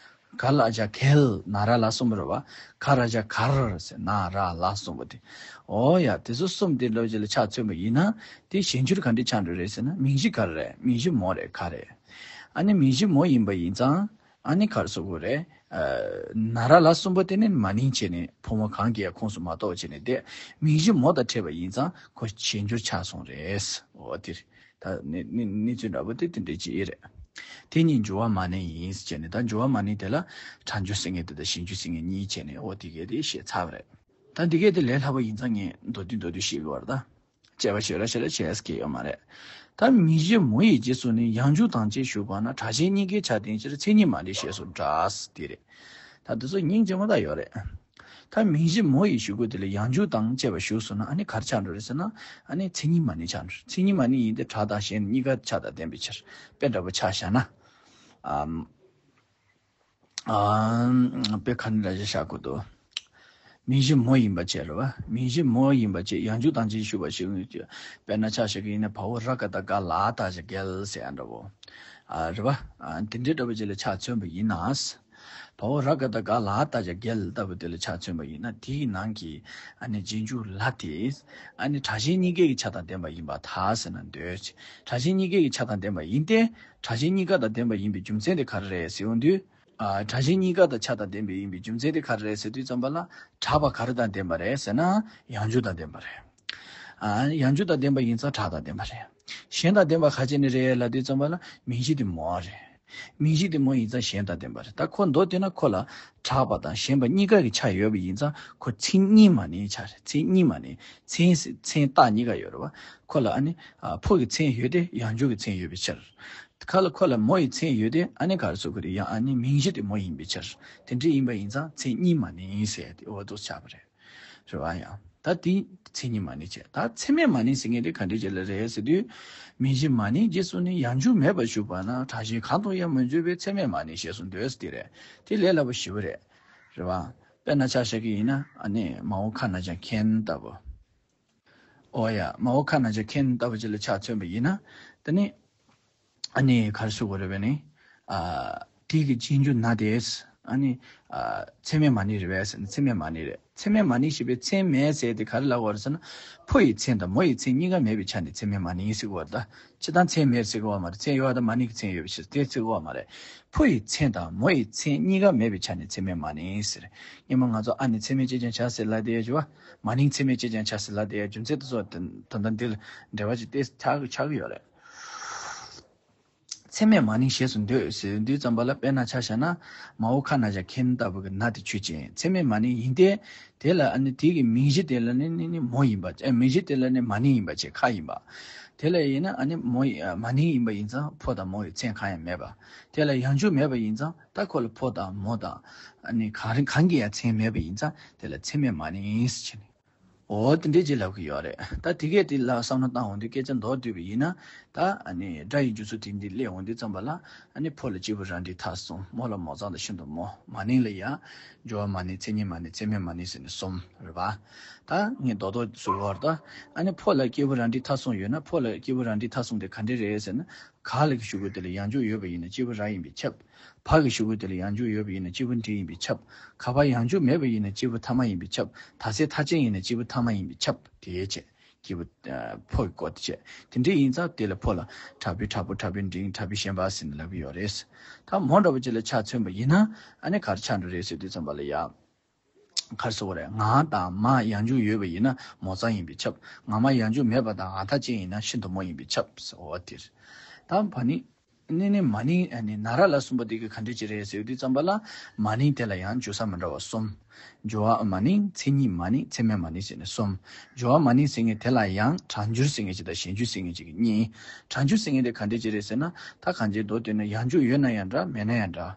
ག་ལ་བྱ་གལ་ན་ར་ལ་གསུམ་པ་རེད་བ། ག་ར་བྱ་གར་ཟེར་ན་ར་ལ་གསུམ་པ་དེ། ཨོ་ཡ། དེ་ཚོ་གསུམ་དེ་འདྲ་བ་ཅིག་ལ་ཆ་མཚོན་པ་ཡིན་ན། དེ་གཞན་འཇུག་ག་འདྲ་ཆགས་འགྲོ་རེད་ཟེར་ན། མིང་གཞི་ག་རེ་རེད། མིང་གཞི་མོ་རེད། ག་རེད། ཨ་ནི་མིང་གཞི་མོ་ཡིན་པ་ཡིན་ཙང་། ཨ་ནི་ག་རེ་ཟེར་དགོས་རེད། ཨ། ན་ར་ལ་གསུམ་པོ་དེ་ནི་མ་ནིང་བྱས་ནས་ཕོ་མོ་གང་གི་ཡང་ཁོངས་སུ་མ་གཏོགས་བྱས་ནས་བསྡད། མིང་གཞི་མོ་དང་ཕྲད་པ་ཡིན་ཙང་ཁོ་གཞན་འཇུག་ཆགས་སོང་རེད། འོ་དེ་རེད། ད་ནི་ནི་གནས་ཚུལ་འདྲ་པོ་དེ་དེ་འདྲའི་ཅིག་རེད། དེ་གཉིས་འཇུག་པ་མ་ནིང་ཡིན་ཟེར་བྱས་ནས། ད་འཇུག་པ་མ་ནིང་དེ་ལ་སྒྲ་འཇུག་ཟེར་མཁན་དེ་དང་གཞན་འཇུག་ཟེར་མཁན་གཉིས་བྱས་ནས། འོ་དེ་གས་དེ་བཤད་ཚར་བ་རེད། ད་འདི་གས་དེ་ལས་སླ་པོ་ཡིན་ཙང་ངས་མདོར་བསྡུས་མདོར་བསྡུས་བཤད་དགོས་པ་རེད་ད། དཔྱད་པ་ཞེ་དྲག་ཞེ་དྲག་བྱེད་ཡ་གི་ཡོད་མ་རེད། ད་མིང་གཞི་མོ་ཡི་རྗེས་སུ་ནི་ཡང་འཇུག་དང་བཅས་ཞུགས་པ་ན། གྲགས་ཆེན་གཉིས་ཀའི་ཆ་ལྡན་ཕྱིར། མཚན་ཉིད་མ་ནིང་ཞེས་སུ་འབྲི། དེ་རེད། ད་འདི་ཚོ་སྙིང་རྗེ་མོ་ད་ཡོད་རེད། ད་མིང་གཞི་མོ་ཡི་གཞུག་གུ་དེ་ལ་ཡང་འཇུག་དང་བཅས་པ་ཞུགས་སོང་ན། ཨ་ནི་ག་རེ་ཆགས་འགྲོ་རེད་ཟེར་ན། ཨ་ནི་མཚན་ཉིད་མ་ནིང་ཆགས་འགྲོ། མཚན་ཉིད་མ་ནིང་ཡིན་ཏེ་གྲགས་དང་གཞན་གཉིས་ཀ་ཆ་དང་ལྡན་པའི་ཕྱིར། དཔེ་འདྲ་པོ་ཆ་བཞག་ན། ཨམ། ཨ། དཔེ་ག་འདྲ་ཞིག་བཞག་དགོས་འདུག་མིང་གཞི་མོ་ཡིན་པ་བྱས་རེད་བ། མིང་གཞི་མོ་ཡིན་པ་བྱས། ཡང་འཇུག་དང་བཅས་ཞུགས་པ་ཞིག་དཔེར་ན་ཆ་བཞག་གི་ཡིན་ན། བ་འོག་ར་ག་བཏགས་རྒ་ལ་བཏགས་བྱ་རྒལ་ཟེར་ཡ་འདྲ་བོ། ཨ། རེད་བ། ཨ། དེ་འདྲའི་འདྲ་བོ་ཅིག་ལ་ཆ་མཚོན་པ་ཡིན་ན། བ་འོག་ར་ག་བཏགས་རྒ་ལ་བཏགས་བྱ་རྒལ་ལྟ་བུ་དེ་ལ་ཆ་མཚོན་པ་ཡིན་ན། དེའི་ནང་གི་ཨ་ནི་རྗེས་འཇུག་ལ་དེ། ཨ་ནི་གྲགས་ཆེན་གཉིས་ཀའི་ཆ་དང་ལྡན་པ་ཡིན་པར་ཐལ་ཟེར་ན་འདོད། གྲགས་ཆེན་གཉིས་ཀའི་ཆ་དང་ལྡན་པ་ཡིན་ཏེ། གྲགས་ཆེན་གཉིས་ཀ་དང་ལྡན་པ་ཡིན་པའི་རྒྱུ་མཚན་དེ་ག་རེ་རེད་ཟེར་ཡོང་དུས། ཨ། གྲགས་ཆེན་གཉིས་ཀ་དང་ཆ་དང་ལྡན་པའི་ཡིན་པའི་རྒྱུ་མཚན་དེ་ག་རེ་རེད་ཟེར་དུས་ཙམ་པ་ལ། གྲགས་པ་ག་རེ་དང་ལྡན་པ་རེད་ཟེར་ན། ཡང་འཇུག་དང་ལྡན་པ་རེད། ཨ། ཡང་འཇུག་དང་ལྡན་པ་ཡིན་ཙང་གྲགས་དང་ལྡན་པ་རེད། གཞན་དང་ལྡན་པ་ག་བྱས་ནས་རེད་ལབ་དུས་ཙམ་པ་ལ། མིང་གཞི་དེ་མོ་རེད། མིང་གཞི་དེ་མོ་ཡིན་ཙང་གཞན་དང་ལྡན་པ་རེད། ད་ཁོ་མདོར་བསྡུས་ན་ཁོ་ལ་གྲགས་པ་དང་ཞེན་པ་གཉིས་ཀ་གི་ཆ་ཡོད་པ་ཡིན་ཙང་ཁོ་མཚན་ཉིད་མ་ནིང་ཆགས་རེད། མཚན་ཉིད་མ་ནིང་། མཚན་མཚན་རྟགས་གཉིས་ཀ་ཡོད་རེད་བ། ཁོ་ལ་ཨ་ནི། ཨ། ཕོ་གི་མཚན་ཡོད་དེ་ཡང་འཇུག་གི་མཚན་ཡོད་པའི་ཕྱིར། ཁ་ལ་ཁོ་ལ་མོ་ཡི་མཚན་ཡོད་དེ། ཨ་ནི་ག་རེ་ཟེར་དགོས་རེད། ཡང་ཨ་ནི་མིང་གཞི་དེ་མོ་ཡིན་པའི་ཕྱིར། དེ་འདྲ་ཡིན་པ་ཡིན་ཙང་མཚན་ཉིད་མ་ནིང་ཟེར་ཏེ་འོ་དེ་ཆགས་པ་རེད། རེད་བ། ཡང་ད་དེ་མཚན་ཉིད་མ་ནིང་བྱས། ད་མཚན་མེད་མ་ནིང་ཟེར་མཁན་དེ་ག་འདྲ་ཅིག་ལ་རེད་ཟེར་དུས། མིང་གཞི་མ་ནིང་རྗེས་སུ་ནི་ཡང་འཇུག་མེད་པར་ཞུགས་པ་ན། གྲགས་གཞན་གང་དུ་ཡང་མི་འཇུག་པས། མཚན་མེད་མ་ནིང་ཞེས་སུ་འདོད། དེ་རེད། དེ་ལས་སླ་པོ་ཞེ་པོ་རེད། རེད་བ། དཔེར་ན་ཆ་བཞག་གི་ཡིན་ན། ཨ་ནི་མ་འོག་ཁ་ན་བྱ་མཁན་ལྟ་བུ། ཨོ་ཡ། མ་འོག་ཁ་ན་བྱ་མཁན་ལྟ་བུ་ཅིག་ལ་ཆ་མཚོན་པ་ཡིན་ན། དེ་ནི། ཨ་ནི་ག་རེ་ཞུ་དགོས་རེད་པས་ནི། ཨ། དེ་གི་རྗེས་འཇུག་ན་དེ། ཨ་ནི། ཨ། མཚན་མེད་མ་ནིང་རེད་པས་ཟེར་ན། མཚན་མེད་མ་ནིང་རེད། མཚན་མེད་མ་ནིང་ཞེས་པའི་མཚན་མེད་ཟེར་དེ་ག་རེ་ལབ་དགོས་རེད་ཟེར་ན། ཕོ་ཡི་མཚན་དང་མོ་ཡི་མཚན་གཉིས་ཀ་མེད་པའི་ཆ་ནས་མཚན་མེད་མ་ནིང་ཟེར་དགོས་རེད་ད། སྤྱིར་བཏང་མཚན་མེད་ཟེར་གི་ཡོད་མ་རེད། མཚན་ཡོད་པ་དང་མ་ནིང་གི་མཚན་ཡོད་པའི་ཕྱིར་དེ་ཟེར་གི་ཡོད་མ་རེད། ཕོ་ཡི་མཚན་དང་མོ་ཡི་མཚན་གཉིས་ཀ་མེད་པའི་ཆ་ནས་མཚན་མེད་མ་ནིང་ཟེར། སྔོན་མ་ང་ཚོ་ཨ་ནི་མཚན་མེད་ཅེས་ཀྱང་བྱ་ཟེར་ལབ་བསྡད་ཡོད་པ། མ་ནིང་མཚན་མེད་ཅེས་ཀྱང་བྱ་ཟེར་ལབ་བསྡད་ཡོད། རྒྱུ་མཚན་དེ་ཚོ་ད་ད་ལྟ་འདི་ལ་འབྲེལ་བ་ཅིག་ཏོག་ཙམ་ཆགས་ཆགས་ཀྱི་ཡོད་རེད། མཚན་མེད་མ་ནིང་ཞེས་སུ་འདོད་ཟེར་དུས་ཙམ་པ་ལ། དཔེར་ན་ཆ་བཞག་ན། མ་འོག་ཁ་ན་བྱ་མཁན་ལྟ་བུ་གི་ན་དེ་ཆོས་ཅན། མཚན་མེད་མ་ནིང་ཡིན་ཏེ། དེ་ལ་ཨ་ནི་དེ་གི་མིང་གཞི་དེ་ལ་ནི་ནི་ནི་མོ་ཡིན་པ། ཨ། མིང་གཞི་དེ་ལ་ནི་མ་ནིང་ཡིན་པ་བྱས། ཁ་ཡིན་པ། དེ་ལ་ཡིན་ན་ཨ་ནི་མོ་ཡི། ཨ། མ་ནིང་ཡིན་པ་ཡིན་ཙང་ཕོ་དང་མོ་ཡི་མཚན་གང་ཡང་མེད་པ། དེ་ལ་ཡང་འཇུག་མེད་པ་ཡིན་ཙང་ད་ཁོ་ལ་ཕོ་དང་མོ་དང་ཨ་ནི་གང་རིགས་གང་གི་ཡང་མཚན་མེད་པ་ཡིན་ཙང་དེ་ལ་མཚན་མེད་མ་ནིང་ཟེར་བྱས་ནས། འོ་དེ་འདྲས་ཅིག་ལབ་ཀྱི་ཡོད་རེད། ད་དེ་གས་དེ་ལ་བསམ་བློ་བཏང་འོང་དུས་སྐད་ཆ་མདོར་བསྡུས་པ་ཡིན་ན། ད་ཨ་ནི་སྒྲ་ཡི་འཇུག་ཚུལ་དེ་འདི་སླེབས་འོང་དུས་ཙམ་པ་ལ། ཨ་ནི་ཕོ་ལ་གཅིག་པུ་རང་འགྲིག་ཐལ་གསུམ། མོ་ལ་མོ་ཚང་དང་ཤིན་ཏུ་མོ། མ་ནིང་ལ་ཡང་འཇུག་པ་མ་ནིང་། མཚན་ཉིད་མ་ནིང་། མཚན་མེད་མ་ནིང་ཟེར་ནས་གསུམ་རེད་པ། ད་ངས་རྡོག་རྡོག་ཟེར་བ་རེད་ད། ཨ་ནི་ཕོ་ལ་གཅིག་པུ་རང་འགྲིག་ཐལ་གསུམ་ཡོད་ན། ཕོ་ལ་གཅིག་པུ་རང་འགྲིག་ཐལ་གསུམ་དེ་ག་འདྲས་རེད་ཟེར་ན། ག་ལ་གི་གཞུག་གུ་དེ་ལ་ཡང་འཇུག་ཡོད་པ་ཡིན་ན་གཅིག་པུ་རང་ཡིན་པས་ཁྱབ། བ་གི་གཞུག་གུ་དེ་ལ་ཡང་འཇུག་ཡོད་པ་ཡིན་ན་གཅིག་པུ་འབྲིང་ཡིན་པས་ཁྱབ། ག་པ་ཡང་འཇུག་མེད་པ་ཡིན་ན་གཅིག་པུ་ཐ་མ་ཡིན་པས་ཁྱབ། ད་ཚེ་མཐའ་ཅན་ཡིན་ན་གཅིག་པུ་ཐ་མ་ཡིན་པས་ཁྱབ། དེ་བྱས། གཅིག་པུ། ཨ། ཕོ་གི་སྐོར་དེ་བྱས། དེ་འདྲ་ཡིན་ཙང་དེ་ལ་ཕོ་ལ་དྲག་པོའི་དྲག་པོ། དྲག་པོའི་འབྲིང་། དྲག་པོའི་ཞན་པ་ཟེར་ནས་ལབ་ཀྱི་ཡོད་རེད། ད་མོ་འདྲ་པོ་ཅིག་ལ་ཆ་མཚོན་པ་ཡིན་ན། ཨ་ནི་ག་རེ་ཆགས་འགྲོ་རེད་ཟེར་དུས་ཙམ་པ་ལ་ཡ། ག་རེ་ཟེར་དགོས་རེད། ང་དང་མ་ཡང་འཇུག་ཡོད་པ་ཡིན་ན་མོ་ཚང་ཡིན་པས་ཁྱབ། ང་མ་ཡང་འཇུག་མེད་པ་དང་ང་མཐའ་ཅན་ཡིན་ན་ཤིན་ཏུ་མོ་ཡིན་པས་ཁྱབ་ཟེར། འོ་དེ་རེད། ད་བ་ནིང་། ནི་ནི་མ་ནིང་། ཨ་ནི་ན་ར་ལ་གསུམ་པོ་དེ་གི་ག་འདྲ་ཅིག་རེད་ཟེར་དུས་ཙམ་པ་ལ། མ་ནིང་དེ་ལ་ཡང་འཇུག་ས་མི་འདྲ་བ་གསུམ། འཇུག་པ་མ་ནིང་། མཚན་ཉིད་མ་ནིང་། མཚན་མེད་མ་ནིང་ཟེར་ནས་གསུམ། འཇུག་པ་མ་ནིང་ཟེར་མཁན་དེ་ལ་ཡང་གྲགས་འགྱུར་ཟེར་མཁན་ཅིག་དང་གཞན་འགྱུར་ཟེར་མཁན་ཅིག་གི་གཉིས། གྲགས་འགྱུར་ཟེར་མཁན་དེ་ག་འདྲ་ཅིག་རེད་ཟེར་ན། ད་གང་ཅིའི་མདོ་དེ་ནི་ཡང་འཇུག་ཡོད་ན་ཡང་འདྲ། མེད་ན་ཡང་འདྲ།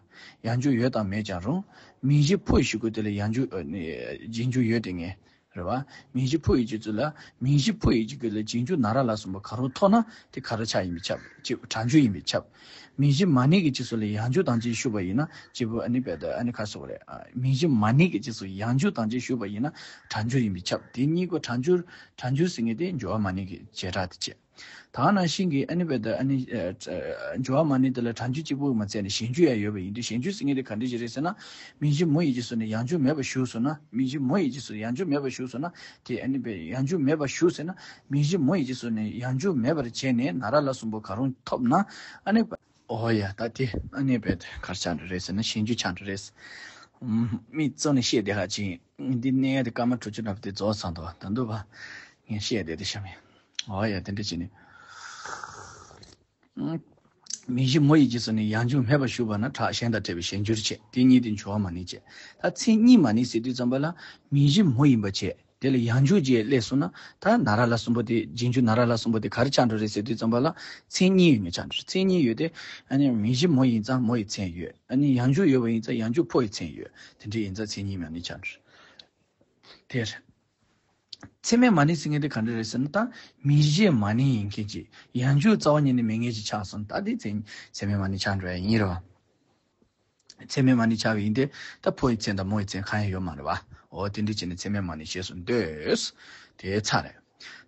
ཡང་འཇུག་ཡོད་དང་མེད་ཀྱང་རུང་། མིང་གཞི་ཕོ་ཡི་གཞུག་གུ་དེ་ལ་ཡང་འཇུག་ཨ་ནི་རྗེས་འཇུག་ཡོད་དེ་ངེས། རེད་བ། མིང་གཞི་ཕོ་ཡི་རྗེས་སུ་ལ། མིང་གཞི་ཕོ་ཡི་རྗེས་སུ་ལ་རྗེས་འཇུག་ན་ར་ལ་གསུམ་པོ་ག་རུ་ཐོབ་ན་དེ་ག་ར་ཆ་ཡིན་པས་ཁྱབ། ཅེས་གྲངས་འཇུག་ཡིན་པས་ཁྱབ། མིང་གཞི་མ་ནིང་གི་རྗེས་སུ་ལ་ཡང་འཇུག་དང་བཅས་ཞུགས་པ་ཡིན་ན་གཅིག་པུ་ཨ་ནི་བས་ད་ཨ་ནི་ཁ་སོགས་རེད། ཨ། མིང་གཞི་མ་ནིང་གི་རྗེས་སུ་ཡང་འཇུག་དང་བཅས་ཞུགས་པ་ཡིན་ན་གྲངས་འཇུག་ཡིན་པས་ཁྱབ། དེ་གཉིས་ཀོ་གྲངས་འཇུག་གྲངས་འཇུག་ཟེར་མཁན་དེ་འགྱུར་བ་མ་ནིང་གི་བྱེ་བྲག་དེ་བྱས། ད་ག་ནང་བཞིན་གྱི་ཨ་ནི་བས་ད་ཨ་ནི་ཨ། ཨ། འགྱུར་བ་མ་ནིང་དེ་ལ་གྲངས་འཇུག་གཅིག་པུ་མ་ཚད་ནས་ཞན་འཇུག་ཡང་ཡོད་པ་ཡིན་དུས་ཞན་འཇུག་ཟེར་མཁན་དེ་ག་འདྲ་ཞིག་རེད་ཟེར་ན། མིང་གཞི་མོ་ཡི་རྗེས་སུ་ནས་ཡང་འཇུག་མེད་པར་ཞུགས་སོང་ན། མིང་གཞི་མོ་ཡི་རྗེས་སུ་ཡང་འཇུག་མེད་པར་ཞུགས་སོང་ན། དེ་ཨ་ནི་བས་ཡང་འཇུག་མེད་པར་ཞུགས་ཟེར་ན། མིང་གཞི་མོ་ཡི་རྗེས་སུ་ནས་ཡང་འཇུག་མེད་པར་བྱས་ནས་ན་ར་ལ་གསུམ་པོ་ག་རུ་ཐོབ་ན། ཨ་ནི། ཨོ་ཡ། ད་དེ་ཨ་ནི་བས་ག་རེ་ཆགས་འགྲོ་རེད་ཟེར་ན་ཞན་འཇུག་ཆགས་འགྲོ་རེད། ཨུམ། མི་གཙོ་ནས་བཤད་བསྡད་ཧ་ཅིང་འདི་གནས་ཡ་དེ་སྐར་མ་དྲུག་ཅུ་འདྲ་པོ་དེ་རྫོགས་ཚར་འདུག་ད་འདུག་བ། ངས་བཤད་བསྡད་དེ་ཤ་མེད། ཨོ་ཡ། དེ་འདྲ་བྱས་ནས། ཨུམ། མིང་གཞི་མོ་ཡི་རྗེས་སུ་ནས་ཡང་འཇུག་མེད་པར་ཞུགས་པ་ན་དྲག་ཞན་དང་བྲལ་བའི་ཞན་འགྱུར་བྱེད། དེ་གཉིས་དེ་འགྱུར་བ་མ་ནིང་བྱེད། ད་མཚན་ཉིད་མ་ནིང་ཟེར་དུས་ཙམ་པ་ལ་མིང་གཞི་མོ་ཡིན་པ་བྱས། དེ་ལ་ཡང་འཇུག་ཅིག་སླེབས་སོང་ན། ད་ན་ར་ལ་གསུམ་པོ་དེ་རྗེས་འཇུག་ན་ར་ལ་གསུམ་པོ་དེ་ག་རེ་ཆགས་འགྲོ་རེད་ཟེར་དུས་ཙམ་པ་ལ་མཚན་ཉིད་ཡོད་མཁན་ཆགས་འགྲོ། མཚན་ཉིད་ཡོད་དེ། ཨ་ནི་མིང་གཞི་མོ་ཡིན་ཙང་མོ་ཡི་མཚན་ཡོད། ཨ་ནི་ཡང་འཇུག་ཡོད་པ་ཡིན་ཙང་ཡང་འཇུག་ཕོ་ཡི་མཚན་ཡོད། དེ་འདྲ་ཡིན་ཙང་མཚན་ཉིད་མ་ནིང་ཆགས་འགྲོ། དེར། ཚད་མས་མ་ནིང་ཟེར་མཁན་དེ་ག་འདྲ་རེད་ཟེར་ན། ད་མིང་གཞི་མ་ནིང་ཡིན་མཁན་གྱི་ཡང་འཇུག་རྩ་བ་ཉིད་ནས་མེད་མཁན་ཅིག་ཆགས་སོང་། ད་དེ་ཚད་ཚད་མས་མ་ནིང་ཆགས་འགྲོ་ཡ་ཡིན་རེད་བ། ཚད་མས་མ་ནིང་ཆགས་པ་ཡིན་ཏེ། ད་ཕོ་ཡི་མཚན་དང་མོ་ཡི་མཚན་གང་ཡང་ཡོད་མ་རེད་བ། འོ་དེ་འདྲ་བྱས་ནས་ཚད་མས་མ་ནིང་ཞེས་སུ་འདོད། དེ་ཚར་རེད།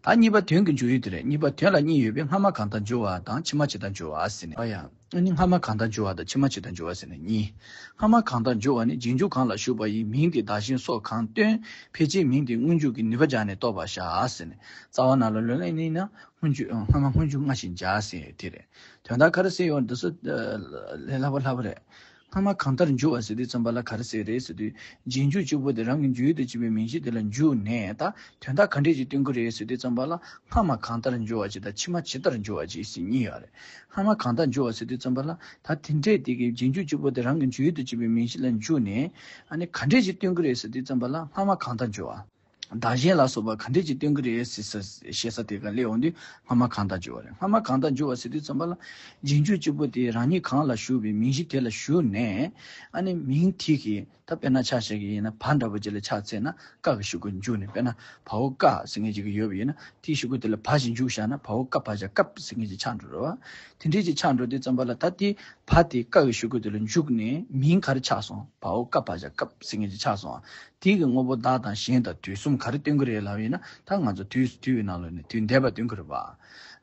ད་གཉིས་པ་དོན་གྱི་འཇུག་ཡུལ་དེ་རེད། གཉིས་པ་དོན་ལ་གཉིས་ཡོད་པས་སྔ་མ་གང་ལྟར་འཇུག་པ་དང་ཕྱི་མ་ཇི་ལྟར་འཇུག་པ་ཟེར་ནས། ཨ་ཡ། ཨ་ནི་སྔ་མ་གང་ལྟར་འཇུག་པ་དང་ཕྱི་མ་ཇི་ལྟར་འཇུག་པ་ཟེར་ནས་གཉིས། སྔ་མ་གང་ལྟར་འཇུག་པ་ནི་རྗེས་འཇུག་གང་ལ་ཞུགས་པ་ཡི་མིང་དེ་བདག་གཞན་སོགས་གང་སྟོན། ཕལ་ཆེར་མིང་དེ་སྔོན་འཇུག་གི་ནུས་པ་སྦྱར་ནས་རྟོགས་པར་བྱ་ཟེར་ནས། རྩ་བ་ནང་ལ་ལོས་ལེན་ཡིན་ན་སྔོན་འཇུག་སྔ་མ་སྔོན་འཇུག་སྔ་ཞིང་སྦྱར་ཟེར་དེ་རེད། དོན་དག་ག་རེ་ཟེར་ཡོང་འདི་ཚོ་ལས་སླ་པོ་སླ་པོ་རེད། སྔ་མ་གང་ལྟར་འཇུག་པ་ཟེར་དུས་ཙམ་པ་ལ་ག་རེ་ཟེར་རེད་ཟེར་དུས། རྗེས་འཇུག་གཅིག་པོ་དེ་རང་གི་འཇུག་ཡུལ་དུ་བྱེད་པའི་མིང་གཞི་དེ་ལ་འཇུག་ནས་ད་དོན་དག་ག་འདྲས་ཅིག་སྟོན་གྱི་རེད་ཟེར་དུས་ཙམ་པ་ལ། སྔ་མ་གང་ལྟར་འཇུག་པ་ཅིག་དང་ཕྱི་མ་ཇི་ལྟར་འཇུག་པ་ཅིག་ཟེར་གཉིས་ཡོད་རེད། སྔ་མ་གང་ལྟར་འཇུག་པ་ཟེར་དུས་ཙམ་པ་ལ། ད་དེ་འདྲས་དེ་གི་རྗེས་འཇུག་གཅིག་པོ་དེ་རང་གི་འཇུག་ཡུལ་དུ་བྱེད་པའི་མིང་གཞི་ལ་འཇུག་ནས། ཨ་ནི་ག་འདྲས་ཅིག་སྟོན་གྱི་རེད་ཟེར་དུས་ཙམ་པ་ལ་སྔ་མ་གང་ལྟར་འཇུག་པ། བདག་གཞན་ལ་སོགས་པ་གང་འདྲས་ཅིག་སྟོན་གྱི་རེད་ཟེར་ས་ཞེས་ས་དེ་ག་སླེབས་འོང་དུས་སྔ་མ་གང་ལྟར་འཇུག་པ་རེད། སྔ་མ་གང་ལྟར་འཇུག་པ་ཟེར་དུས་ཙམ་པ་ལ། རྗེས་འཇུག་གཅིག་པོ་དེ་རང་ཉིད་གང་ལ་ཞུགས་པའི་མིང་གཞི་དེ་ལ་ཞུགས་ནས། ཨ་ནི་མིང་དེ་གི་ད་དཔེར་ན་ཆ་བཞག་གི་ཡིན་ན་བ་འདྲ་པོ་ཅིག་ལ་ཆ་བཙལ་ན་ཀ་གི་གཞུག་གུ་འཇུག་ནས། དཔེར་ན་བའོ་ཀ་ཟེར་མཁན་ཅིག་ཡོད་པ་ཡིན་ན་དེའི་གཞུག་གུ་དེ་ལ་བ་ཞིག་འཇུག་བཞག་ན་བའོ་ཀ་བ་ཞབས་སྐབས་ཟེར་མཁན་ཅིག་ཆགས་འགྲོ་རེད་བ། དེ་འདྲས་ཅིག་ཆགས་འགྲོ་དུས་ཙམ་པ་ལ་ད་དེ་བ་དེ་ཀ་གི་གཞུག་གུ་དེ་ལ་འཇུག་ནས་མིང་ག་རེ་ཆགས་སོང་། བའོ་ཀ་བ་ཞབས་སྐབས་ཟེར་མཁན་ཅིག་ཆགས་སོང་། དེ་གི་དངོས་པོ་བདག་དང་གཞན་དང་དུས་གསུམ་ག་རེ་སྟོན་གྱི་རེད་ལབ་ཡིན་ན། ད་ང་ཚོ་དུས་དུས་ཀྱི་ནང་ལོགས་ནས་དུས་འདས་པ་སྟོན་གྱི་རེད་བ།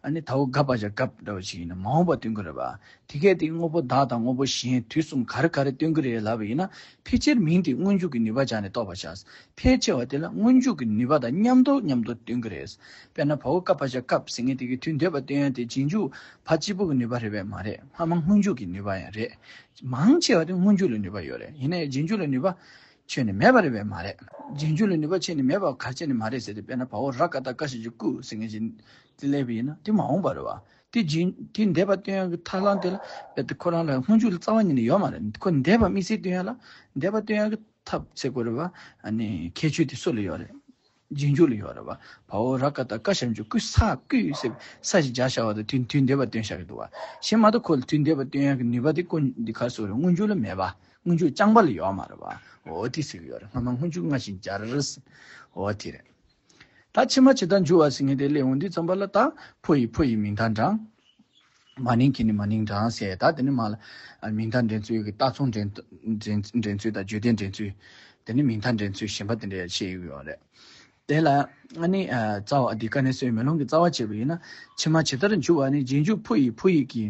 ཨ་ནི་དའོ་ག་བ་ཞབས་སྐབས་འདྲ་བ་ཞིག་ཡིན་ན་མ་འོངས་པ་སྟོན་གྱི་རེད་བ། དེ་གས་དེ་དངོས་པོ་བདག་དང་དངོས་པོ་གཞན་དུས་གསུམ་ག་རེ་ག་རེ་སྟོན་གྱི་རེད་ལབ་པ་ཡིན་ན། ཕལ་ཆེར་མིང་དེ་སྔོན་འཇུག་གི་ནུས་པ་སྦྱར་ནས་རྟོགས་པར་བྱ། ཕལ་ཆེ་བ་དེ་ལ་སྔོན་འཇུག་གི་ནུས་པ་དང་མཉམ་དུ་མཉམ་དུ་སྟོན་གྱི་རེད། དཔེར་ན་བའོ་ཀ་བ་ཞབས་སྐབས་ཟེར་མཁན་དེ་གི་དུས་འདས་པ་སྟོན་ཡ་དེ་རྗེས་འཇུག་བ་གཅིག་པུ་གི་ནུས་པ་རེད་པས་མ་རེད། སྔ་མ་སྔོན་འཇུག་གི་ནུས་པ་ཡང་རེད། མང་ཆེ་བ་དེ་སྔོན་འཇུག་ལ་ནུས་པ་ཡོད་རེད། ཡིན་ནའི་རྗེས་འཇུག་ལ་ནུས་པ་ཁྱོན་ནས་མེད་པ་རེད་པས་མ་རེད། རྗེས་འཇུག་ལ་ནུས་པ་ཁྱོན་ནས་མེད་པ་ག་རེ་བྱས་ནས་མ་རེད་ཟེར་ཏེ། དཔེར་ན་བའོ་ར་ཀ་བཏགས་ཀ་ཞབས་ཀྱུ་ཀུ་ཟེར་མཁན་ཅིག་དེ་སླེབས་པ་ཡིན་ན་དེ་མ་འོངས་པ་རེད་བ། དེ་རྗེས་དེ་འདས་པ་སྟོན་ཡག་གི་ཐབས་ལམ་དེ་ལ་དཔེ་དེ་ཁོ་རང་ལ་སྔོན་འཇུག་ལ་རྩ་བ་ཉིད་ནས་ཡོད་མ་རེད། ཁོ་འདས་པ་དམིགས་བསལ་སྟོན་ཡག་ལ་འདས་པ་སྟོན་ཡག་གི་ཐབས་ཟེར་དགོས་རེད་བ། ཨ་ནི་ཁྱད་ཆོས་དེ་སུ་ལ་ཡོད་རེད། རྗེས་འཇུག་ལ་ཡོད་རེད་བ། བའོ་ར་ཀ་བཏགས་ཀ་ཞབས་ཀྱུ་ཀུ་ས་ཀུ་ཟེར་ས་ཞིག་སྦྱར་བཞག་པ་དང་དུས་དུས་འདས་པ་སྟོན་བཞག་གི་འདུག་བ། གཞན་མ་གཏོགས་ཁོ་ལ་དུས་འདས་པ་སྟོན་ཡག་གི་ནུས་པ་དེ་ཀུན་འདི་ག་རེ་ཟེར་དགོས་རེད། སྔོན་འཇུག་ལ་མེད་པ། སྔོན་འཇུག་རྐྱང་པ་ལ་ཡོད་མ་རེད་བ། འོ་དེ་ཟེར་གི་ཡོད་རེད། སྔ་མ་སྔོན་འཇུག་སྔ་ཞིང་སྦྱར། འོ་དེ་རེད། ད་ཕྱི་མ་ཇི་ལྟར་འཇུག་པ་ཟེར་མཁན་དེ་སླེབས་འོང་དུས་ཙམ་པ་ལ། ད་ཕོ་ཡི་ཕོ་ཡི་མིང་མཐའ་དྲངས། མ་ནིང་གི་ནི་མ་ནིང་དྲངས་ཟེར། ད་དེ་ནི་མ་ལ་མིང་མཐའ་འདྲེན་ཚུལ་གྱི་རྟགས་མཚུངས་འདྲེན་འདྲེན་འདྲེན་ཚུལ་དང་བརྗོད་དོན་འདྲེན་ཚུལ། དེ་ནི་མིང་མཐའ་འདྲེན་ཚུལ་གཞན་པ་དེ་འདྲ་བཤད་ཡོད་རེད། དེ་ལ་ཨ་ནི་ཨ་རྩ་བ་འདི་ཀ་ནས་སོའི་མེ་ལོང་གི་རྩ་བ་བྱས་པ་ཡིན་ན། ཕྱི་མ་ཇི་ལྟར་འཇུག་པ་ནི། རྗེས་འཇུག་ཕོ་ཡི་ཕོ་ཡི་གི་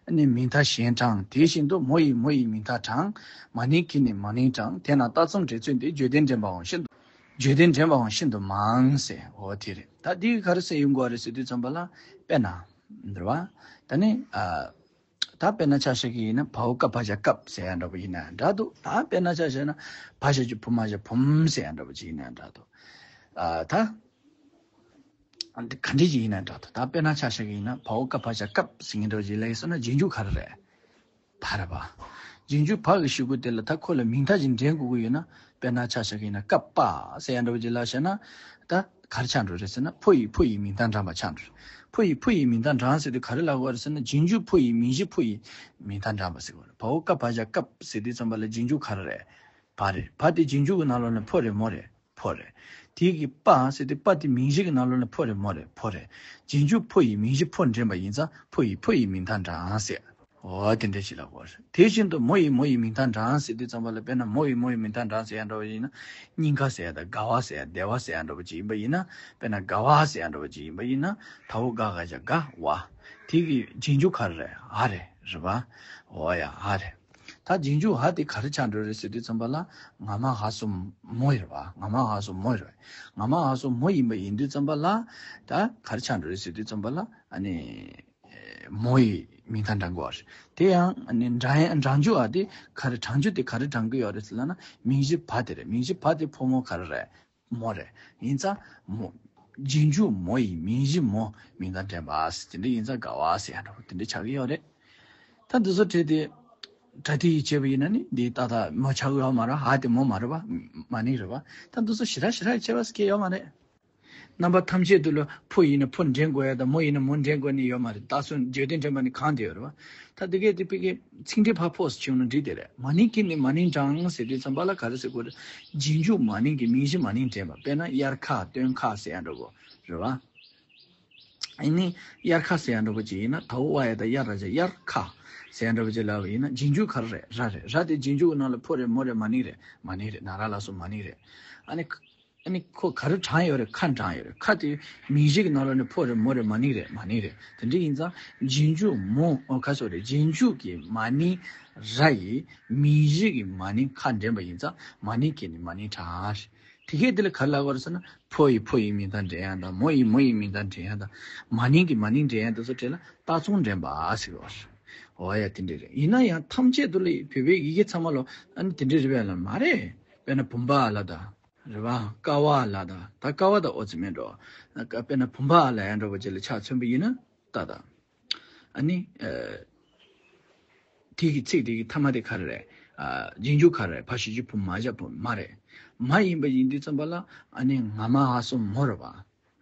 ཨ་ནི་མིང་མཐའ་གཞན་དྲངས། དེ་བཞིན་དུ་མོ་ཡི་མོ་ཡི་མིང་མཐའ་དྲངས། མ་ནིང་གི་ནི་མ་ནིང་དྲངས། དེས་ན་རྟགས་མཚུངས་འདྲེན་ཚུལ་འདི། བརྗོད་དོན་འདྲེན་པའང་ཤིན་ཏུ། བརྗོད་དོན་འདྲེན་པའང་ཤིན་ཏུ་མང་ཟེར། འོ་དེ་རེད། ད་འདི་ག་རེ་ཟེར་ཡོང་དགོས་རེད་ཟེར་དུས་ཙམ་པ་ལ། དཔེར་ན་འདིར་བ། ད་ནི་ཨ་ད་དཔེར་ན་ཆ་བཞག་གི་ཡིན་ན་བའོ་ཀ་བ་ཞབས་སྐབས་ཟེར་ཡ་འདྲ་པོ་ཡིན་ན་འདྲ་འདུག་ད་དཔེར་ན་ཆ་བཞག་ན་བ་ཞབས་ཀྱུ་བུ་མ་ཞབས་བུམ་ཟེར་ཡ་འདྲ་པོ་ཅིག་ཡིན་ན་འདྲ་འདུག་ཨ་ད་འདི་ག་འདྲ་ཅིག་ཡིན་ན་འདྲ་འདུག་ད་དཔེར་ན་ཆ་བཞག་གི་ཡིན་ན་བའོ་ཀ་བ་ཞབས་སྐབས་ཟེར་མཁན་འདྲ་པོ་ཅིག་ལ་ཡིན་ཟེར་ན་རྗེས་འཇུག་ག་རེ་རེད། བ་རེད་བ། རྗེས་འཇུག་བ་གི་གཞུག་གུ་དེ་ལ་ད་ཁོ་ལ་མིང་མཐའ་ཅིག་འདྲེན་དགོས་ཀྱི་ཡོད་ན། དཔེར་ན་ཆ་བཞག་གི་ཡིན་ན་ཀ་པ་ཟེར་ཡ་འདྲ་པོ་ཅིག་ལབ་བཞག་ན། ད་ག་རེ་ཆགས་འགྲོ་རེད་ཟེར་ན། ཕོ་ཡི་ཕོ་ཡི་མིང་མཐའ་དྲངས་པ་ཆགས་འགྲོ། ཕོ་ཡི་ཕོ་ཡི་མིང་མཐའ་དྲངས་ཟེར་དུས་ག་རེ་ལབ་དགོས་རེད་ཟེར་ན། རྗེས་འཇུག་ཕོ་ཡི་མིང་གཞི་ཕོ་ཡི་མིང་མཐའ་དྲངས་པ་ཟེར་དགོས་རེད། བའོ་ཀ་བ་ཞབས་སྐབས་ཟེར་དུས་ཙམ་པ་ལ་རྗེས་འཇུག་ག་རེ་རེད། བ་རེད། བ་དེ་རྗེས་འཇུག་གི་ནང་ལོགས་ནས་ཕོ་རེད་མོ་རེད། ཕོ་རེད། དེ་གི་པ་ཟེར་དུས་པ་དེ་མིང་གཞི་གི་ནང་ལོགས་ནས་ཕོ་རེད་མོ་རེད། ཕོ་རེད། རྗེས་འཇུག་ཕོ་ཡིས་མིང་གཞི་ཕོ་འདྲེན་པ་ཡིན་ཙང་ཕོ་ཡིས་ཕོ་ཡི་མིང་མཐའ་དྲངས་ཟེར། འོ་དེ་འདྲ་ཞིག་ལབ་དགོས་རེད། དེ་བཞིན་དུ་མོ་ཡིས་མོ་ཡི་མིང་མཐའ་དྲངས་ཟེར་དུས་ཙམ་པ་ལ། དཔེར་ན་མོ་ཡིས་མོ་ཡི་མིང་མཐའ་དྲངས་ཟེར་ཡ་འདྲ་བ་ཡིན་ན། སྙིང་ཁ་ཟེར་ཡ་དང་དགའ་བ་ཟེར་ཡ་བདེ་བ་ཟེར་ཡ་འདྲ་བ་ཅིག་ཡིན་པ་ཡིན་ན། དཔེར་ན་དགའ་བ་ཟེར་ཡ་འདྲ་བ་ཅིག་ཡིན་པ་ཡིན་ན། ད་འོ་དགའ་དགའ་བྱ་དགའ་བ། དེ་གི་རྗེས་འཇུག་ག་རེ་རེད། འ་རེད། རེད་པ། འོ་ཡ་འ་རེད། ད་རྗེས་འཇུག་འ་དེ་ག་རེ་ཆགས་འགྲོ་རེད་ཟེར་དུས་ཙམ་པ་ལ། ང་མ་འ་གསུམ་མོ་ཡོད་རེད་པ། ང་མ་འ་གསུམ་མོ་ཡོད་རེད། ང་མ་འ་གསུམ་མོ་ཡིན་པ་ཡིན་དུས་ཙམ་པ་ལ། ད་ག་རེ་ཆགས་འགྲོ་རེད་ཟེར་དུས་ཙམ་པ་ལ། ཨ་ནི་མོ་ཡི་མིང་མཐའ་དྲངས་དགོས་པ་རེད། དེ་ཡང་ཨ་ནི་འདྲ་ཡང་འདྲ་འཇུག་འ་དེ་ག་རེ། དྲང་འཇུག་དེ་ག་རེ་དྲངས་ཀྱི་ཡོད་རེད་ཟེར་ལབ་ན། མིང་གཞི་བ་དེ་རེད། མིང་གཞི་བ་དེ་ཕོ་མོ་ག་རེ་རེད། མོ་རེད། ཡིན་ཙང་མོ། རྗེས་འཇུག་མོ་ཡིས་མིང་གཞི་མོ་མིང་མཐའ་འདྲེན་པ་དེ་འདྲ་ཡིན་ཙང་དགའ་བ་ཟེར་ཡ་འདྲ་པོ་དེ་འདྲ་ཆགས་ཀྱི་ཡོད་རེད། ད་འདི་ཚོ་བྲིས་ཏེ། སྒྲ་དེ་ཡིས་བྱས་པ་ཡིན་ན་ནི་འདི་ཏག་ཏག་མོ་ཆགས་ཀྱི་ཡོད་མ་རེད། འ་དེ་མོ་མ་རེད་པ། མ་ནིང་རེད་པ། ད་འདི་ཚོ་ཞེ་དྲག་ཞེ་དྲག་བྱས་པ་ཟེར་མཁན་ཡོད་མ་རེད། རྣམ་པ་ཐམས་ཅད་དུ་ལ་ཕོ་ཡིན་ན་ཕོ་འདྲེན་དགོས་ཡ་དང་མོ་ཡིན་ན་མོ་འདྲེན་དགོས་ནི་ཡོད་མ་རེད། རྟགས་མཚུངས་བརྗོད་དོན་འདྲེན་པ་ནི་གང་དེ་ཡོད་རེད་པ། ད་དེ་གས་དེ་ཕ་གི་ཚིག་འགྲེལ་ཕར་ཕོགས་སུ་བྱུང་ན་འགྲིག་དེ་རེད། མ་ནིང་གིས་ནི་མ་ནིང་དྲངས་ཟེར་དུས་ཙམ་པ་ལ་ག་རེ་ཟེར་དགོས་རེད། རྗེས་འཇུག་མ་ནིང་གིས་མིང་གཞི་མ་ནིང་འདྲེན་པ། དཔེར་ན་དབྱར་ཁ་སྟོན་ཁ་ཟེར་ཡ་འདྲ་པོ་རེད་པ། ཨ་ནི་དབྱར་ཁ་ཟེར་ཡ་འདྲ་པོ་ཅིག་ཡིན་ན། ད་འོ་ཡ་ད་དབྱར་ར་ཅ་དབྱར་ཁ་ཟེར་ཡ་འདྲ་པོ་ཅིག་ལབ་པ་ཡིན་ན། རྗེས་འཇུག་ག་རེ་རེད། ར་རེད། ར་དེ་རྗེས་འཇུག་གི་ནང་ལ་ཕོ་རེད་མོ་རེད། མ་ནིང་རེད། མ་ནིང་རེད། ན་ར་ལ་སོགས་མ་ནིང་རེད། ཨ་ནི། ཨ་ནི་ཁོ་ག་རེ་དྲངས་ཡོད་རེད། ཁ་དྲངས་ཡོད་རེད། ཁ་དེ་མིང་གཞི་གི་ནང་ལོགས་ནས་ཕོ་རེད་མོ་རེད། མ་ནིང་རེད། མ་ནིང་རེད། དེ་འདྲ་ཡིན་ཙང་རྗེས་འཇུག་མོ། ཨོ་ཁ་སོ་རེད། རྗེས་འཇུག་གི་མ་ནིང་ར་ཡིས་མིང་གཞི་གི་མ་ནིང་ཁ་འདྲེན་པ་ཡིན་ཙང་མ་ནིང་གིས་ནི་མ་ནིང་དྲངས་རེད། དེ་གས་དེ་ལ་ག་རེ་ལབ་དགོས་རེད་ཟེར་ན། ཕོ་ཡིས་ཕོ་ཡི་མིང་མཐའ་འདྲེན་ཡ་དང་། མོ་ཡིས་མོ་ཡི་མིང་མཐའ་འདྲེན་ཡ་དང་། མ་ནིང་གིས་མ་ནིང་འདྲེན་ཡ་དེ་ཚོ་བྲིས་ལ་རྟགས་མཚུངས་འདྲེན་པ་ཟེར་བ་རེད། འོ་ཡ་དེ་འདྲ་རེད། ཡིན་ན་ཡང་ཐམས་ཅད་དུ་ལ་བོད་པའི་ཡི་གེ་ཚང་མ་ལ་ཨ་ནི་དེ་འདྲ་རེད་པས་ལ། མ་རེད། དཔེར་ན་བུམ་པ་ལ་དང་། རེད་པ། ཀ་བ་ལ་དང་། ད་ཀ་བ་དང་འོ་ཙི་མེད་འགྲོ། དཔེར་ན་བུམ་པ་ལ་ཡ་འདྲ་པོ་ཅིག་ལ་ཆ་མཚོན་པ་ཡིན་ན་ད་ད། ཨ་ནི། ཨ། དེ་གི་ཚིག་དེ་གི་མཐའ་མ་དེ་ག་རེ་རེད། ཨ། རྗེས་འཇུག་ག་རེ་རེད། བ་ཞབས་ཀྱུ་བུ། མ་བཞག་བུམ། མ་རེད། མ་ཡིན་པ་ཡིན་དུས་ཙམ་པ་ལ་ཨ་ནི་ང་མ་འ་གསུམ་མོ་རེད་པ།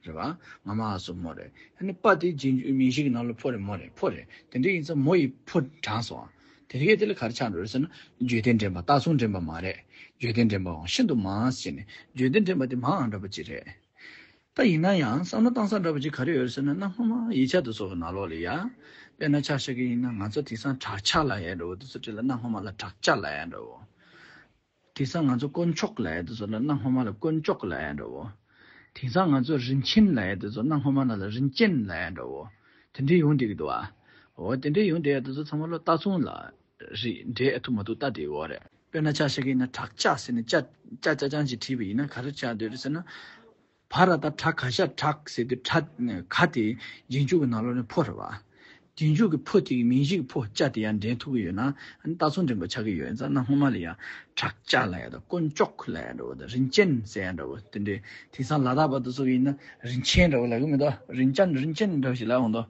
རེད་པ། ང་མ་འ་གསུམ་མོ་རེད། ཨ་ནི་པ་དེ་རྗེས་འཇུག་མིང་གཞི་གི་ནང་ལ་ཕོ་རེད་མོ་རེད། ཕོ་རེད། དེ་འདྲ་ཡིན་ཙང་མོ་ཡིས་ཕོ་དྲངས་སོང་། དེ་གས་དེ་ལ་ག་རེ་ཆགས་འགྲོ་རེད་ཟེར་ན། བརྗོད་དོན་འདྲེན་པ། རྟགས་མཚུངས་འདྲེན་པ་མ་རེད། བརྗོད་དོན་འདྲེན་པའང་ཤིན་ཏུ་མང་ཟེར་ནས། བརྗོད་དོན་འདྲེན་པ་དེ་མང་འདྲ་པོ་ཅིག་རེད། ད་ཡིན་ན་ཡང་བསམ་བློ་བཏང་ས་འདྲ་པོ་ཅིག་ག་རེ་ཡོད་རེད་ཟེར་ན། གནའ་སྔོན་མ་ཡིག་ཆ་དེ་ཚོ་གི་ནང་ལོགས་ལ་ཡ། དཔེར་ན་ཆ་བཞག་གི་ཡིན་ན་ང་ཚོ་དེང་སང་བྲག་ཆ་ལབ་ཡ་འདྲ་པོ་དེ་ཚོ་བྲིས་ལ་གནའ་སྔོན་མ་ལ་བྲག་ཆ་ལབ་ཡ་འདྲ་པོ། དེང་སང་ང་ཚོ་དཀོན་མཆོག་ལབ་ཡ་དེ་ཚོ་ལ་གནའ་སྔོན་མ་ལ་དཀོན་མཆོག་ལབ་ཡ་འདྲ་པོ། དེང་སང་ང་ཚོ་རིན་ཆེན་ལབ་ཡ་དེ་ཚོ་གནའ་སྔོན་མ་ལ་ལ་རིན་ཅེན་ལབ་ཡ་འདྲ་པོ། དེ་འདྲའི་ཡོང་བསྡད་ཀྱི་འདུག་ཨ། འོ་དེ་འདྲའི་ཡོང་བསྡད་ཡ་དེ་ཚོ་ཚང་མ་ལ་རྟགས་མཚུངས་ལ་རེད། འདྲེས་ཐུབ་མ་ཐུབ་ལྟ་བསྡད་ཡོད་རེད། དཔེར་ན་ཆ་བཞག་གི་ཡིན་ན་བྲག་ཅ་ཟེར་ནས་ཅ་ཅ་ཅ་ཅང་ཅིག་བྲིས་པ་ཡིན་ན་ག་རེ་ཆགས་སྡོད་རེད་ཟེར་ན། བ་ར་ད་བྲ་ག་ཤ་བྲག་ཟེར་དུས་བྲ་ག་དེ་རྗེས་འཇུག་གི་ནང་ལོགས་ནས་ཕོ་རེད་པ། རྗེས་འཇུག་གི་ཕོ་དེ་གི་མིང་གཞི་གི་ཕོ་ཅ་དེ་ཡང་འདྲེན་ཐུབ་ཀྱི་ཡོད་ན། ཨ་ནི་རྟགས་མཚུངས་འདྲེན་པ་ཆགས་ཀྱི་ཡོད། ཡིན་ཙང་གནའ་སྔོན་མ་ལ་ཡང་བྲག་ཅ་ལབ་ཡ་དང་། དཀོན་མཆོག་ལབ་ཡ་འདྲ་པོ་དང་། རིན་ཅེན་ཟེར་ཡ་འདྲ་པོ་དེ་འདྲའི། དེང་སང་ལ་དྭགས་པ་དེ་ཚོ་གི་ཡིན་ན་རིན་ཆེན་འདྲ་པོ་ལབ་ཀྱི་མི་འདུག་རིན་ཅན་རིན་ཅེན་འདྲ་པོ་ཞིག་ལབ་འོང་དོ།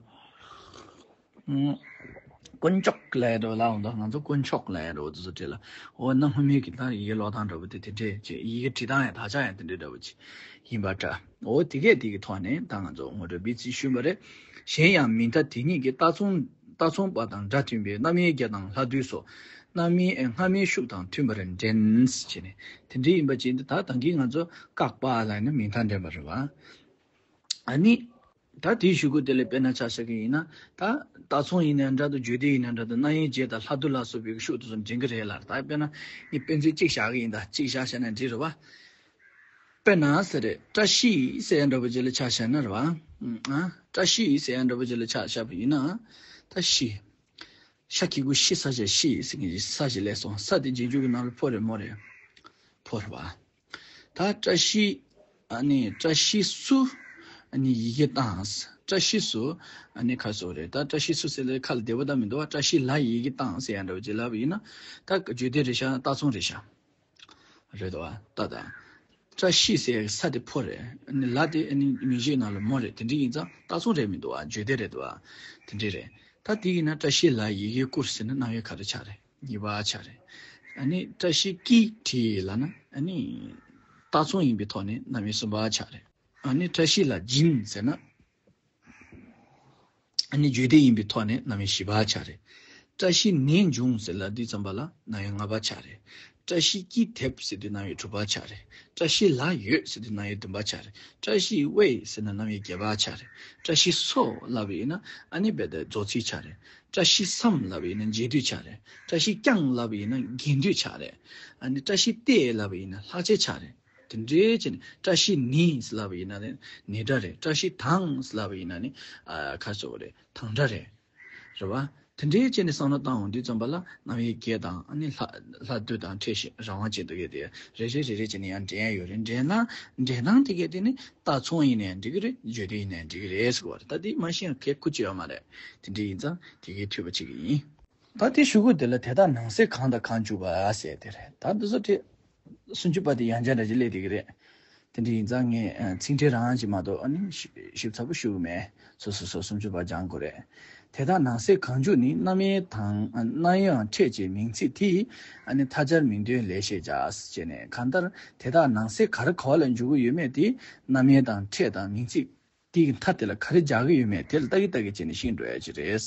ཨུམ། དཀོན་མཆོག་ལབ་ཡ་འདྲ་པོ་ལབ་འོང་དོ། ང་ཚོ་དཀོན་མཆོག་ལབ་ཡ་འདྲ་པོ་དེ་ཚོ་བྲིས་ལ། འོ་གནའ་སྔོན་མའི་གི་ད་ཡི་གེ་ཀློག་སྟངས་འདྲ་པོ་དེ་དེ་འདྲས་བྱས། ཡི་གེ་བྲིས་སྟངས་ཡང་དག་ཆ་ཡང་དེ་འདྲས་འདྲ་པོ་ཅིག་ཡིན་པ་འདྲ། འོ་དེ་གས་དེ་གི་ཐོག་ནས་ད་ང་ཚོ་ངོ་སྤྲོད་སྤེལ་རྩིས་ཞུས་པ་རེད། གཞན་ཡང་མིང་མཐའ་དེ་ཉིད་ཀྱི་རྟགས་མཚུངས་རྟགས་མཚུངས་པ་དང་སྒྲ་མཐུན་པའི་རྣམ་དབྱེ་བརྒྱད་དང་ལྷག་བསྡུས་སོགས། རྣམ་དབྱེ་སྔ་མའི་ཤུགས་དང་མཐུན་པར་འདྲེན་བྱས་ནས། དེ་འདྲ་ཡིན་པ་ཅིག་འདི་ད་ད་གིན་ང་ཚོ་བཀག་པ་ལ་ཡིན་ན་མིང་མཐའ་འདྲེན་པ་རེད་པ། ཨ་ནི། ད་དེའི་གཞུག་གུ་དེ་ལ་དཔེར་ན་ཆ་བཞག་གི་ཡིན་ན། ད་རྟགས་མཚུངས་ཡིན་ན་འདྲ་འདུག་རྗོད་དོན་ཡིན་ན་འདྲ་འདུག་རྣམ་དབྱེ་བརྒྱད་དང་ལྷག་བསྡུས་ལ་སོགས་པའི་ཤུགས་དེ་ཚོ་འདྲེན་གི་རེད་ལ། ད་དཔེར་ན་ངས་དཔེ་མཚོན་གཅིག་བཞག་གི་ཡིན། ད་གཅིག་བཞག་བཞག་ན་འགྲིག་རེད་པ། དཔེར་ན་ཟེར་རེད། བཀྲ་ཤིས་ཟེར་ཡ་འདྲ་པོ་ཅིག་ལ་ཆ་བཞག་ན་རེད་པ། ཨ། བཀྲ་ཤིས་ཟེར་ཡ་འདྲ་པོ་ཅིག་ལ་ཆ་བཞག་པ་ཡིན་ན། ད་ཤི། ཤ་གི་གུ་ཤི་ས་ཞེས་ཤི་ཟེར་མཁན་ས་ཞིག་སླེབས་སོང་། ས་དེ་རྗེས་འཇུག་གི་ནང་ལ་ཕོ་རེད་མོ་རེད། ཕོ་རེད་པ། ད་བཀྲ་ཤིས། ཨ་ནི་བཀྲ་ཤིས་སུ། ཨ་ནི་ཡི་གེ་བཏང་། བཀྲ་ཤིས་སུ། ཨ་ནི་ཁ་སོ་རེད། ད་བཀྲ་ཤིས་སུ་ཟེར་ལ་ཁ་ལ་བདེ་པོ་ད་མི་འདུག་པ། བཀྲ་ཤིས་ལ་ཡི་གེ་བཏང་ཟེར་ཡ་འདྲ་པོ་ཅིག་ལབ་པ་ཡིན་ན། ད་བརྗོད་དོན་རེད་ཤག་རྟགས་མཚུངས་རེད་ཤག་རེད་དོ། ད་ད། བཀྲ་ཤིས་ཟེར་ཡ་ས་དེ་ཕོ་རེད། ཨ་ནི་ལ་དེ་ཨ་ནི་མིང་གཞིའི་ནང་ལ་མོ་རེད། དེ་འདྲ་ཡིན་ཙང་རྟགས་མཚུངས་རེད་མི་འདུག་པ། བརྗོད་དོན་རེད་འདུག་པ། དེ་འདྲ་རེད། ད་དེ་ཡིན་ན་བཀྲ་ཤིས་ལ་ཡི་གེ་བསྐུར་ཟེར་ན་རྣམ་དབྱེ་ག་རེ་ཆགས་རེད། གཉིས་པ་ཆགས་རེད། ཨ་ནི་བཀྲ་ཤིས་ཀྱིས་བྲིས་ལབ་ན་ཨ་ནི་རྟགས་མཚུངས་ཡིན་པའི་ཐོག་ནས་རྣམ་དབྱེ་གསུམ་པ་ཆགས་རེད། ཨ་ནི་བཀྲ་ཤིས་ལ་སྦྱིན་ཟེར་ན། ཨ་ནི་བརྗོད་དོན་ཡིན་པའི་ཐོག་ནས་རྣམ་དབྱེ་བཞི་པ་ཆགས་རེད། བཀྲ་ཤིས་ནད་འབྱུང་ཟེར་ལབ་དུས་ཙམ་པ་ལ་རྣམ་དབྱེ་ལྔ་པ་ཆགས་རེད། བཀྲ་ཤིས་ཀྱིས་དེབ་ཟེར་དུས་རྣམ་དབྱེ་དྲུག་པ་ཆགས་རེད། བཀྲ་ཤིས་ལ་ཡོད་ཟེར་དུས་རྣམ་དབྱེ་བདུན་པ་ཆགས་རེད། བཀྲ་ཤིས་ཝེ་ཟེར་ན་རྣམ་དབྱེ་བརྒྱད་པ་ཆགས་རེད། བཀྲ་ཤིས་སོ་ལབ་པ་ཡིན་ན་ཨ་ནི་རྦད་དེ་རྫོགས་ཚིག་ཆགས་རེད། བཀྲ་ཤིས་སམ་ལབ་པ་ཡིན་ན་འབྱེད་སྡུད་ཆགས་རེད། བཀྲ་ཤིས་ཀྱང་ལབ་པ་ཡིན་ན་རྒྱན་སྡུད་ཆགས་རེད། ཨ་ནི་བཀྲ་ཤིས་ཏེ་ལབ་པ་ཡིན་ན་ལྷག་བཅས་ཆགས་རེད། དེ་འདྲའི་བྱས་ནས་བཀྲ་ཤིས་ནི་ལབ་པ་ཡིན་ན་ནི་ནི་སྒྲ་རེད། བཀྲ་ཤིས་དང་ལབ་པ་ཡིན་ན་ནི་ཨ་ཁ་སོ་རེད། དང་སྒྲ་རེད། རེད་བ། དེ་འདྲའི་བྱས་ནས་བསམ་བློ་བཏང་འོང་དུས་ཙམ་པ་ལ་རྣམ་དབྱེ་བརྒྱད་དང་ཨ་ནི་ལྷ་ལྷ་བསྡུ་དང་ཕྲད་བཞི་རང་དབང་ཅན་དུ་ཡོད་དེ་རེ་རེ་རེ་རེ་བྱས་ནས་ཡང་འདྲེན་ཡ་ཡོད་རེད། འདྲེན་ན་འདྲེན་སྟངས་དེ་གས་དེ་ནི་རྟགས་མཚུངས་ཡིན་ནའི་འགྲིག་གི་རེད། བརྗོད་དོན་ཡིན་ནའི་འགྲིག་གི་རེད་ཟེར་བ་རེད། ད་དེ་མ་ཤེས་ཡང་གལ་ཁུ་ཅི་ཡོད་མ་རེད། དེ་འདྲའི་ཡིན་ཙང་དེ་གས་འཐུས་པ་བྱེད་ཀྱི་ཡིན། ད་དེ་ཞུ་སྒོ་དེ་ལ་དེ་དག་ནང་གསེས་གང་དང་གང་འཇུག་པ་ཟེར་དེ་རེད། ད་འདི་ཚོ་དེ་སུམ་ཅུ་པ་དེ་ཡང་བསྐྱར་འདྲ་ཅིག་སླེབས་བསྡད་ཀྱི་རེད། དེ་འདྲ་ཡིན་ཙང་ངས་ཨ་ཚིག་ཕྲད་རང་ཅིག་མ་གཏོགས་ཨ་ནི་ཞིབ་ཞིབ་ཚགས་པོ་ཞུ་གི་མེད། སོ་སོ་སོ་སུམ་ཅུ་པ་སྦྱང་དགོས་རེད། དེ་དག་ནང་གསེས་གང་འཇུག་ནི་རྣམ་དབྱེ་དང་རྣམ་དབྱེའམ་ཕྲད་ཀྱི་མིང་ཚིག་དེ་ཨ་ནི་མཐའ་སྦྱར་མིང་དོན་ལས་ཤེས་བྱ་ཟེར་ནས། གང་ལྟར་དེ་དག་ནང་གསེས་ག་རེ་ག་བ་ལ་འཇུག་གི་ཡོད་མེད་དེ་རྣམ་དབྱེ་དང་ཕྲད་དང་མིང་ཚིག་དེའི་མཐའ་དེ་ལ་ག་རེ་སྦྱར་གི་ཡོད་མེད་དེ་ལ་ལྟ་གི་ལྟ་གི་བྱས་ནས་ཤེས་འགྲོ་ཡ་ཅིག་རེད།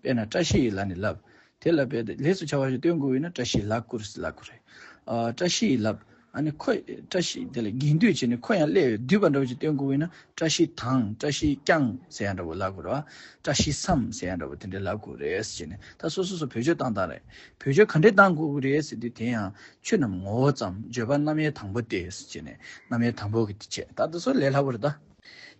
དཔེར་ན་བཀྲ་ཤིས་ལ་ནི་ལབ། དེ་ལ་དཔེ་དེ་ལས་སུ་བྱ་བ་ཞིག་སྟོན་དགོས་ཡོད་ན་བཀྲ་ཤིས་ལ་བསྐུར་ཟེར་ལབ་དགོས་རེད། ཨ་བཀྲ་ཤིས་ལབ། ཨ་ནི་ཁོ་བཀྲ་ཤིས་དེ་ལ་རྒྱན་སྡུད་བྱས་ནས་ཁོ་ཡང་སླེབས་ཡོད་བསྡུས་པ་འདྲ་བོ་ཞིག་སྟོན་དགོས་ཡོད་ན་བཀྲ་ཤིས་དང་བཀྲ་ཤིས་ཀྱང་ཟེར་ཡ་འདྲ་བོ་ལབ་དགོས་རེད་བ། བཀྲ་ཤིས་སམ་ཟེར་ཡ་འདྲ་བོ་དེ་འདྲ་ལབ་དགོས་རེད་ཟེར་ནས། ད་སོ་སོ་སོ་བེད་སྤྱོད་བཏང་སྟངས་རེད། བེད་སྤྱོད་ག་འདྲས་བཏང་དགོས་ཀྱི་རེད་ཟེར་དུས་དེ་ཡང་ཆོས་རྣམས་ངོ་བོ་ཙམ་བརྗོད་པ་རྣམ་དབྱེ་དང་པོ་སྟེ་ཟེར་ནས་རྣམ་དབྱེ་དང་པོ་གི་དེ་བྱས། ད་དེ་ཚོ་ལས་སླ་པོ་རེད་ད།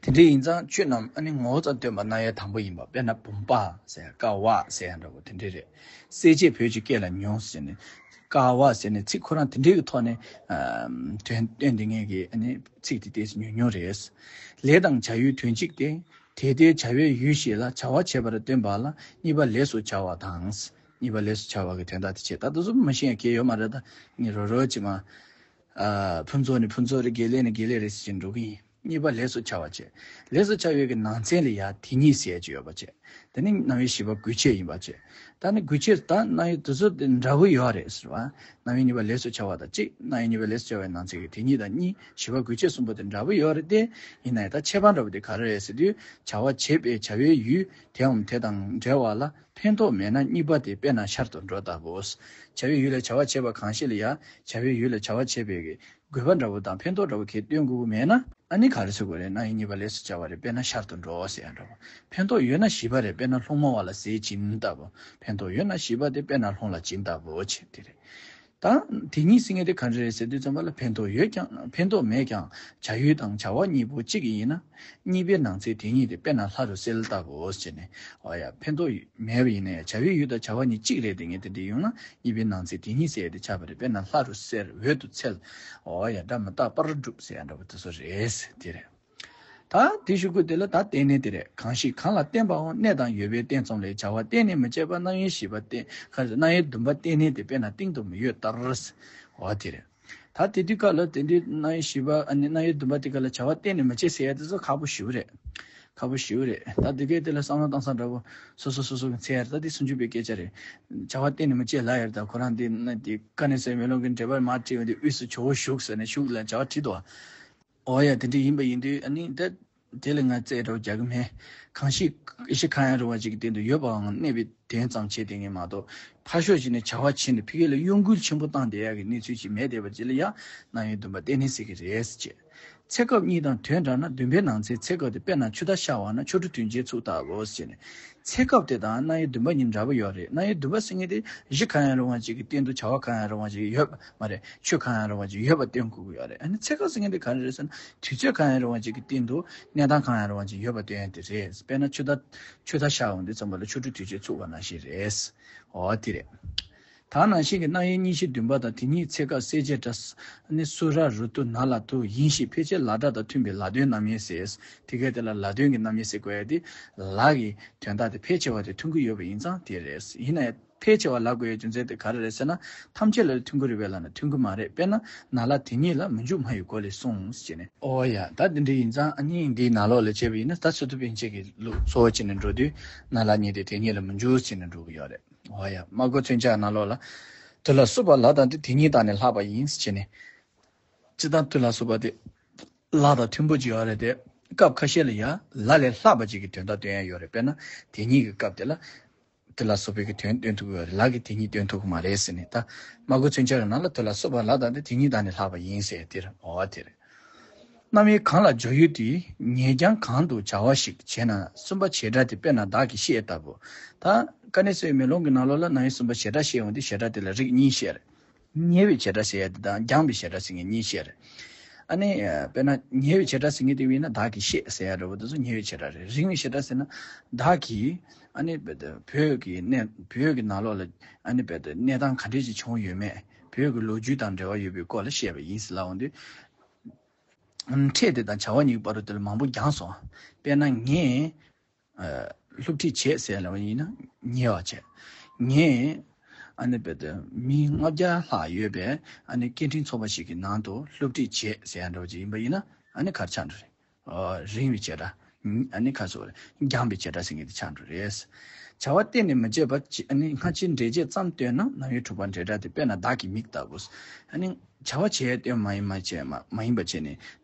དེ་འདྲ་ཡིན་ཙང་ཆོས་རྣམས་ཨ་ནི་ངོ་བོ་ཙམ་སྟོན་པ་རྣམ་དབྱེ་དང་པོ་ཡིན་པ། དཔེར་ན་བུམ་པ་ཟེར་ཀ་བ་ཟེར་ཡ་འདྲ་བོ་དེ་འདྲ་རེད། གསལ་བྱེད་བོད་ཀྱི་སྐད་ལ་ཉུང་ཟེར་ནས་ཀ་བ་ཟེར་ནས་ཚིག་ཁོ་རང་དེ་འདྲའི་གི་ཐོག་ནས་ཨམ་དོན་སྟོན་བསྡད་མཁན་གྱི་ཨ་ནི་ཚིག་དེ་ཏོག་ཙམ་ཉུང་ཉུང་རེད། ལས་དང་བྱ་ཡུལ་དོན་གཅིག་སྟེ། དེ་ལྟའི་བྱ་བའི་ཡུལ་ཞིག་ལ་བྱ་བ་བྱེད་པར་སྟོན་པ་ལ་གཉིས་པ་ལས་སུ་བྱ་བ་དང་། གཉིས་པ་ལས་སུ་བྱ་བ་གི་དོན་དག་དེ་བྱེད། ད་དེ་ཚོ་མ་ཤེས་ཡ་གལ་ཡོད་མ་རེད་ད། ངས་རོ་རོ་ཅིག་མ། ཨ་ཕུན་ཚོགས་ནས་ཕུན་ཚོགས་རེད། དགེ་ལེགས་ནས་དགེ་ལེགས་རེད་ཟེར་གྱིན་འགྲོ་གི་ཡིན། གཉིས་པ་ལས་སུ་བྱ་བ་བྱེད། ལས་སུ་བྱ་བའི་གི་ནང་ཚན་ལ་ཡ་དེ་ཉིད་ཟེར་ཡ་ཅིག་ཡོད་པ་བྱེད། དེ་ནི་རྣམ་དབྱེ་བཞི་པ་དགོས་ཆེད་ཡིན་པ་བྱེད། ད་ནི་དགོས་ཆེད་ད་རྣམ་དབྱེ་དེ་ཚོ་དེ་འདྲ་པོ་ཡོད་རེད་ཟེར་བ། རྣམ་དབྱེ་གཉིས་པ་ལས་སུ་བྱ་བ་དང་གཅིག་རྣམ་དབྱེ་གཉིས་པ་ལས་སུ་བྱ་བའི་ནང་ཚན་གྱི་དེ་ཉིད་དང་གཉིས། བཞི་པ་དགོས་ཆེད་གསུམ་པོ་དེ་འདྲ་པོ་ཡོད་རེད་དེ། ཡིན་ན་ཡང་ད་ཁྱད་པར་འདྲ་པོ་དེ་ག་རེ་རེད་ཟེར་དུས་བྱ་བ་བྱེད་པའི་བྱ་བའི་ཡུལ་དེའམ་དེ་དང་འབྲེལ་བ་ལ་ཕན་ཐོགས་མེད་ན་གཉིས་པ་དེ་དཔེར་ན་ཤར་དུ་འགྲོ་ལྟ་བུ། བྱ་བའི་ཡུལ་ལ་བྱ་བ་བྱེད་པ་གང་ཞིག་ལ་ཡང་བྱ་བའི་ཡུལ་ལ་བྱ་བ་བྱེད་པའི་དགོས་པ་འདྲ་བོ་དང་ཕན་ཐོགས་འདྲ་བོ་གལ་སྟོན་དགོས་ཀྱི་མེད་ན་ཨ་ནི་ག་རེ་ཟེར་དགོས་རེད། རྣམ་དབྱེ་གཉིས་པ་ལས་སུ་བྱ་བ་རེད། དཔེར་ན་ཤར་དུ་འགྲོ་ཟེར་ཡ་འདྲ་བོ། ཕན་ཐོགས་ཡོད་ན་བཞི་པ་རེད། དཔེར་ན་སློང་མོ་བ་ལ་ཟས་སྦྱིན་ལྟ་བུ། ཕན་ཐོགས་ཡོད་ན་བཞི་པ་དེ་དཔེར་ན་སློང་ལ་སྦྱིན་ལྟ་བུ་བྱེད་དེ་རེད། ད་དེ་ཉིད་ཟེར་མཁན་དེ་ག་འདྲ་རེད་ཟེར་དུས་ཙམ་པ་ལ་ཕན་ཐོགས་ཡོད་ཀྱང་ཕན་ཐོགས་མེད་ཀྱང་བྱ་ཡུལ་དང་བྱ་བ་གཉིས་པོ་གཅིག་ཡིན་ན་གཉིས་པའི་ནང་ཚན་དེ་ཉིད་དེ་དཔེར་ན་ལྷ་རུ་གསལ་ལྟ་བུའོ་ཟེར་ནས། འོ་ཡ་ཕན་ཐོགས་མེད་པ་ཡིན་ན་ཡང་བྱ་བའི་ཡུལ་དང་བྱ་བ་གཉིས་གཅིག་རེད། དེ་ངས་དེ་འདྲ་ཡོང་ན་གཉིས་པའི་ནང་ཚན་དེ་ཉིད་ཟེར་དེ་ཆགས་པ་རེད། དཔེར་ན་ལྷ་རུ་གསལ། འོད་དུ་འཚེར། འོ་ཡ་སྒྲ་མི་རྟག་པར་སྒྲུབ་ཟེར་ཡ་འདྲ་བོ་དེ་ཚོ་རེད་ཟེར་དེ་རེད། ད་དེ་ཞུ་དགོས་དེ་ལ་ད་རྟེན་གནས་དེ་རེད། གང་ཞིག་གང་ལ་བརྟེན་པའང་གནས་དང་ཡོད་པའི་རྟེན་ཙམ་ལས་བྱ་བ་གཏན་ནས་མི་བྱེད་པ་རྣམ་དབྱེ་བཞི་པ་རྟེན་ཁ་རྣམ་དབྱེ་བདུན་པ་རྟེན་གནས་དེ་དཔེར་ན་སྟེང་དུ་མི་ཡོད་ལྟར། འོ་དེ་རེད། ད་དེ་དུས་སྐབས་ལ་དེ་འདྲའི་རྣམ་དབྱེ་བཞི་པ་ཨ་ནི་རྣམ་དབྱེ་བདུན་པ་དེ་ག་ལ་བྱ་བ་གཏན་ནས་མི་བྱེད་ཟེར་ཡ་དེ་ཚོ་ཁག་པོ་ཞེ་པོ་རེད། ཁག་པོ་ཞེ་པོ་རེད། ད་དེ་གའི་དེ་ལ་བསམ་བློ་བཏང་ས་འདྲ་པོ་སོ་སོ་སོ་སོ་གི་འཚོལ་ཡ་རེད། ད་དེ་སུམ་ཅུ་པའི་སྐད་ཆ་རེད། བྱ་བ་གཏན་ནས་མི་བྱེད་ལབ་ཡ་རེད། ད་ཁོ་རང་དེ་ན་དེ་ཀ་ནས་སེ་མེ་ལོང་གི་འགྲེལ་པར་མར་བྲིས་ཡོང་དུས་དབུས་སུ་ཇོ་བོ་བཞུགས་ཟེར་ནས་བཞུགས་ལ་བྱ་བ་བྲིས་འདུག་འོ་ཡ་དེ་འདྲ་ཡིན་པ་ཡིན་དུས་ཨ་ནི་ད་དེ་ལ་ང་རྩོད་འགྲོ་རྒྱག་གི་མེད། གང་ཞིག་གཞི་གང་ཡང་རུང་བ་ཅིག་གི་སྟེང་དུ་ཡོད་པའང་གནས་པའི་དོན་ཙམ་བྱེད་དེ་ངེས་མ་གཏོགས་ཕར་ཕྱོགས་ཅིག་ནས་བྱ་བ་བྱེད་ནས་ཕ་གི་ལ་གཡོ་འགུལ་ཆེན་པོ་བཏང་བསྡད་ཡག་གི་གནས་ཚུལ་ཅིག་མེད་བསྡད་པ་ཅིག་ལ་ཡང་རྣམ་དབྱེ་བདུན་པ་རྟེན་གནས་ཟེར་གི་རེད་ཅེས། ཚེ་སྐབས་གཉིས་དང་དོན་འདྲ་ན་བདུན་པའི་ནང་ཚན་ཚེ་སྐབས་དེ་དཔེར་ན་ཆུ་ཟླ་ཤར་བ་ན་ཆོ་འཕྲུལ་དུས་འགྱུར་ཚུགས་ལྟ་བུ་ཟེར་ནས། ཚེ་སྐབས་དེ་དང་རྣམ་དབྱེ་བདུན་པ་གཉིས་འདྲ་པོ་ཡོད་རེད། རྣམ་དབྱེ་བདུན་པ་ཟེར་མཁན་དེ་གཞི་གང་ཡང་རུང་བ་ཅིག་གི་སྟེང་དུ་བྱ་བ་གང་ཡང་རུང་བ་ཅིག་ཡོད་པ་མ་རེད། ཆོས་གང་ཡང་རུང་བ་ཅིག་ཡོད་པ་སྟོན་དགོས་ཀྱི་ཡོད་རེད། ཨ་ནི་ཚེ་སྐབས་ཟེར་མཁན་དེ་ག་རེ་རེད་ཟེར་ན་དུས་ཚོད་གང་ཡང་རུང་བ་ཅིག་གི་སྟེང་དུ་གནས་སྟངས་གང་ཡང་རུང་བ་ཅིག་ཡོད་པ་སྟོན་ཡ་དེ་རེད། དཔེར་ན་ཆུ་ཟླ་ཆུ་ཟླ་ཤར་འོང་དུས་ཙམ་པ་ལ་ཆོ་འཕྲུལ་དུས་ཚོད་ཚུགས་པ་ནང་བཞིན་རེད། འོ་དེ་རེད། ད་ནང་བཞིན་གྱི་རྣམ་དབྱེ་གཉིས་བཞི་བདུན་པ་དང་དེ་ཉིད་ཚེ་སྐབས་གསལ་བྱེད་སྒྲ་ནི་སུ་ར་རུ་ཏུ་ན་ལ་ཏུ་ཡིན་ཞེས་ཕལ་ཆེར་ལ་སྒྲ་དང་མཐུན་པའི་ལ་དོན་རྣམ་དབྱེ་ཟེར། དེ་གའི་དེ་ལ་ལ་དོན་གྱི་རྣམ་དབྱེ་ཟེར་དགོས་ཡ་དེ་ལ་གི་དོན་དག་དེ་ཕལ་ཆེ་བ་དེ་མཐུན་གྱི་ཡོད་པ་ཡིན་ཙང་དེ་རེད། ཡིན་ན་ཡང་ཕལ་ཆེ་བ་ལབ་དགོས་ཡ་རྒྱུ་མཚན་དེ་ག་རེ་རེད་ཟེར་ན་ཐམས་ཅད་ལ་མཐུན་གྱི་རེད་པས་ལབ་ན་མཐུན་གྱི་མ་རེད། དཔེར་ན་ན་ལ་དེ་ཉིད་ལ་མི་འཇུག་སྨྲ་བའི་སྒོ་ལས་གསུངས་ཟེར་ནས། ཨོ་ཡ་ད་དེ་འདྲ་ཡིན་ཙང་ཨ་ནི་འདིའི་ནང་ལོགས་ལ་བྱས་པ་ཡིན་ན་ད་ཚུལ་ཁྲིམས་པཎ་ཆེན་གྱི་ལུགས་གཙོ་བོ་བྱས་ནས་འགྲོ་དུས་ན་ལ་གཉིས་དེ་དེ་ཉིད་ལ་མི་འཇུག་ཟེར་ནས་འགྲོ་གི་ཡོད་རེད། འོ་ཡ། སྨྲ་སྒོ་མཚོན་བྱ་ནང་ལོགས་ལ། དུས་ལ་བསླུ་བ་ལ་དང་དེ་དེ་ཉིད་དང་ནི་ལྷག་པ་ཡིན་ཟེར་བྱས་ནས། སྤྱིར་བཏང་དུས་ལ་བསླུ་བ་དེ། ལ་དང་མཐུན་པོ་ཅིག་ཡོད་རེད་དེ། སྐབས་ཁ་ཤས་ལ་ཡང་ལ་ལས་ལྷག་པ་ཅིག་གི་དོན་དག་སྟོན་ཡ་ཡོད་རེད། དཔེར་ན། དེ་ཉིད་ཀྱི་སྐབས་དེ་ལ། དེ་ལ་སོགས་པའི་གི་དོན་སྟོན་ཐུབ་ཀྱི་ཡོད་རེད། ལ་གིས་དེ་ཉིད་སྟོན་ཐུབ་ཀྱི་མ་རེད་ཟེར་ནས། ད་སྨྲ་སྒོ་མཚོན་བྱ་གི་ནང་ལ་དེ་ལ་སོགས་པ་ལ་དང་དེ་དེ་ཉིད་དང་ནི་ལྷག་པ་ཡིན་ཟེར་དེ་རེད། འོ་དེ་རེད། རྣམ་དབྱེ་གང་ལ་འཇོག་ཡུལ་དེ། ཉེ་རྐྱང་གང་དུ་བྱ་བ་ཞིག་བྱས་ན། གསུམ་པ་བྱེད་སྒྲ་དེ། དཔེར་ན་བདག་གིས་བཤད་ལྟ་བུ། ད་དཀའ་གནད་གསལ་བའི་མེ་ལོང་གི་ནང་ལོགས་ལ་རྣམ་དབྱེ་གསུམ་པ་བྱེད་སྒྲ་བཤད་ཡོང་དུས། བྱེད་སྒྲ་དེ་ལ་རིགས་གཉིས་བཤད་རེད། ཉེ་བའི་བྱེད་སྒྲ་ཟེར་ཡ་དེ་དང་རྐྱང་པའི་བྱེད་སྒྲ་ཟེར་མཁན་གཉིས་བཤད་རེད། ཨ་ནི་དཔེར་ན་ཉེ་བའི་བྱེད་སྒྲ་ཟེར་མཁན་དེ་ཡིན་ན། བདག་གིས་བཤད་ཟེར་ཡ་འདྲ་བོ་དེ་ཚོ་ཉེ་བའི་བྱེད་སྒྲ་རེད། རིང་བའི་བྱེད་སྒྲ་ཟེར་ན། བདག་གིས་ཨ་ནི་བོད་ཀྱི་གནས། བོད་ཀྱི་ནང་ལོགས་ལ་ཨ་ནི་གནས་སྟངས་ག་འདྲས་ཅིག་བྱུང་ཡོད་མེད། བོད་ཀྱི་ལོ་རྒྱུས་དང་འབྲེལ་བ་ཡོད་པའི་སྐོར་ལ་བཤད་པ་ཡིན་ཟེར་ལབ་འོང་དུས། ཕྲད་དེ་དང་བྱ་བ་གཉིས་ཀྱི་བར་དུ་དེ་ལ་མང་པོ་རྒྱངས་སོང་། དཔེར་ན་ངས་ཨ་སློབ་ཁྲིད་བྱས་ཟེར་ལབ་པ་ཡིན་ན། ཉེ་བ་བྱས། ངས་ཨ་ནི་བོད་དུ་མི་ལྔ་བརྒྱ་ལྷག་ཡོད་པའི་ཨ་ནི་སྐད་འཕྲིན་ཚོགས་པ་ཞིག་གི་ནང་དུ་སློབ་ཁྲིད་བྱས་ཟེར་ཡ་འདྲ་བོ་ཅིག་ཡིན་པ་ཡིན་ན། ཨ་ནི་ག་རེ་ཆགས་འགྲོ་རེད། ཨ་རིང་བའི་བྱེད་སྒྲ། ཨ་ནི་ག་རེ་ཟེར་དགོས་རེད། རྐྱང་པའི་བྱེད་སྒྲ་ཟེར་མཁན་དེ་ཆགས་འགྲོ་རེད། བྱ་བ་གཏན་ནས་མི་བྱེད་པ་ཅི། ཨ་ནི་སྔ་ཕྱི་འབྲེལ་བྱེད་ཙམ་སྟོན་ན་རྣམ་དབྱེ་དྲུག་པ་འབྲེལ་སྒྲ་དེ། དཔེར་ན་བདག་གི་མིག་ལྟ་བུ། ཨ་ནི་བྱ་བ་བྱེད་ཡས་སྟོན་མ་ཡིན་མ་བྱས་མ་མ་ཡིན་པ་བྱས་ནས།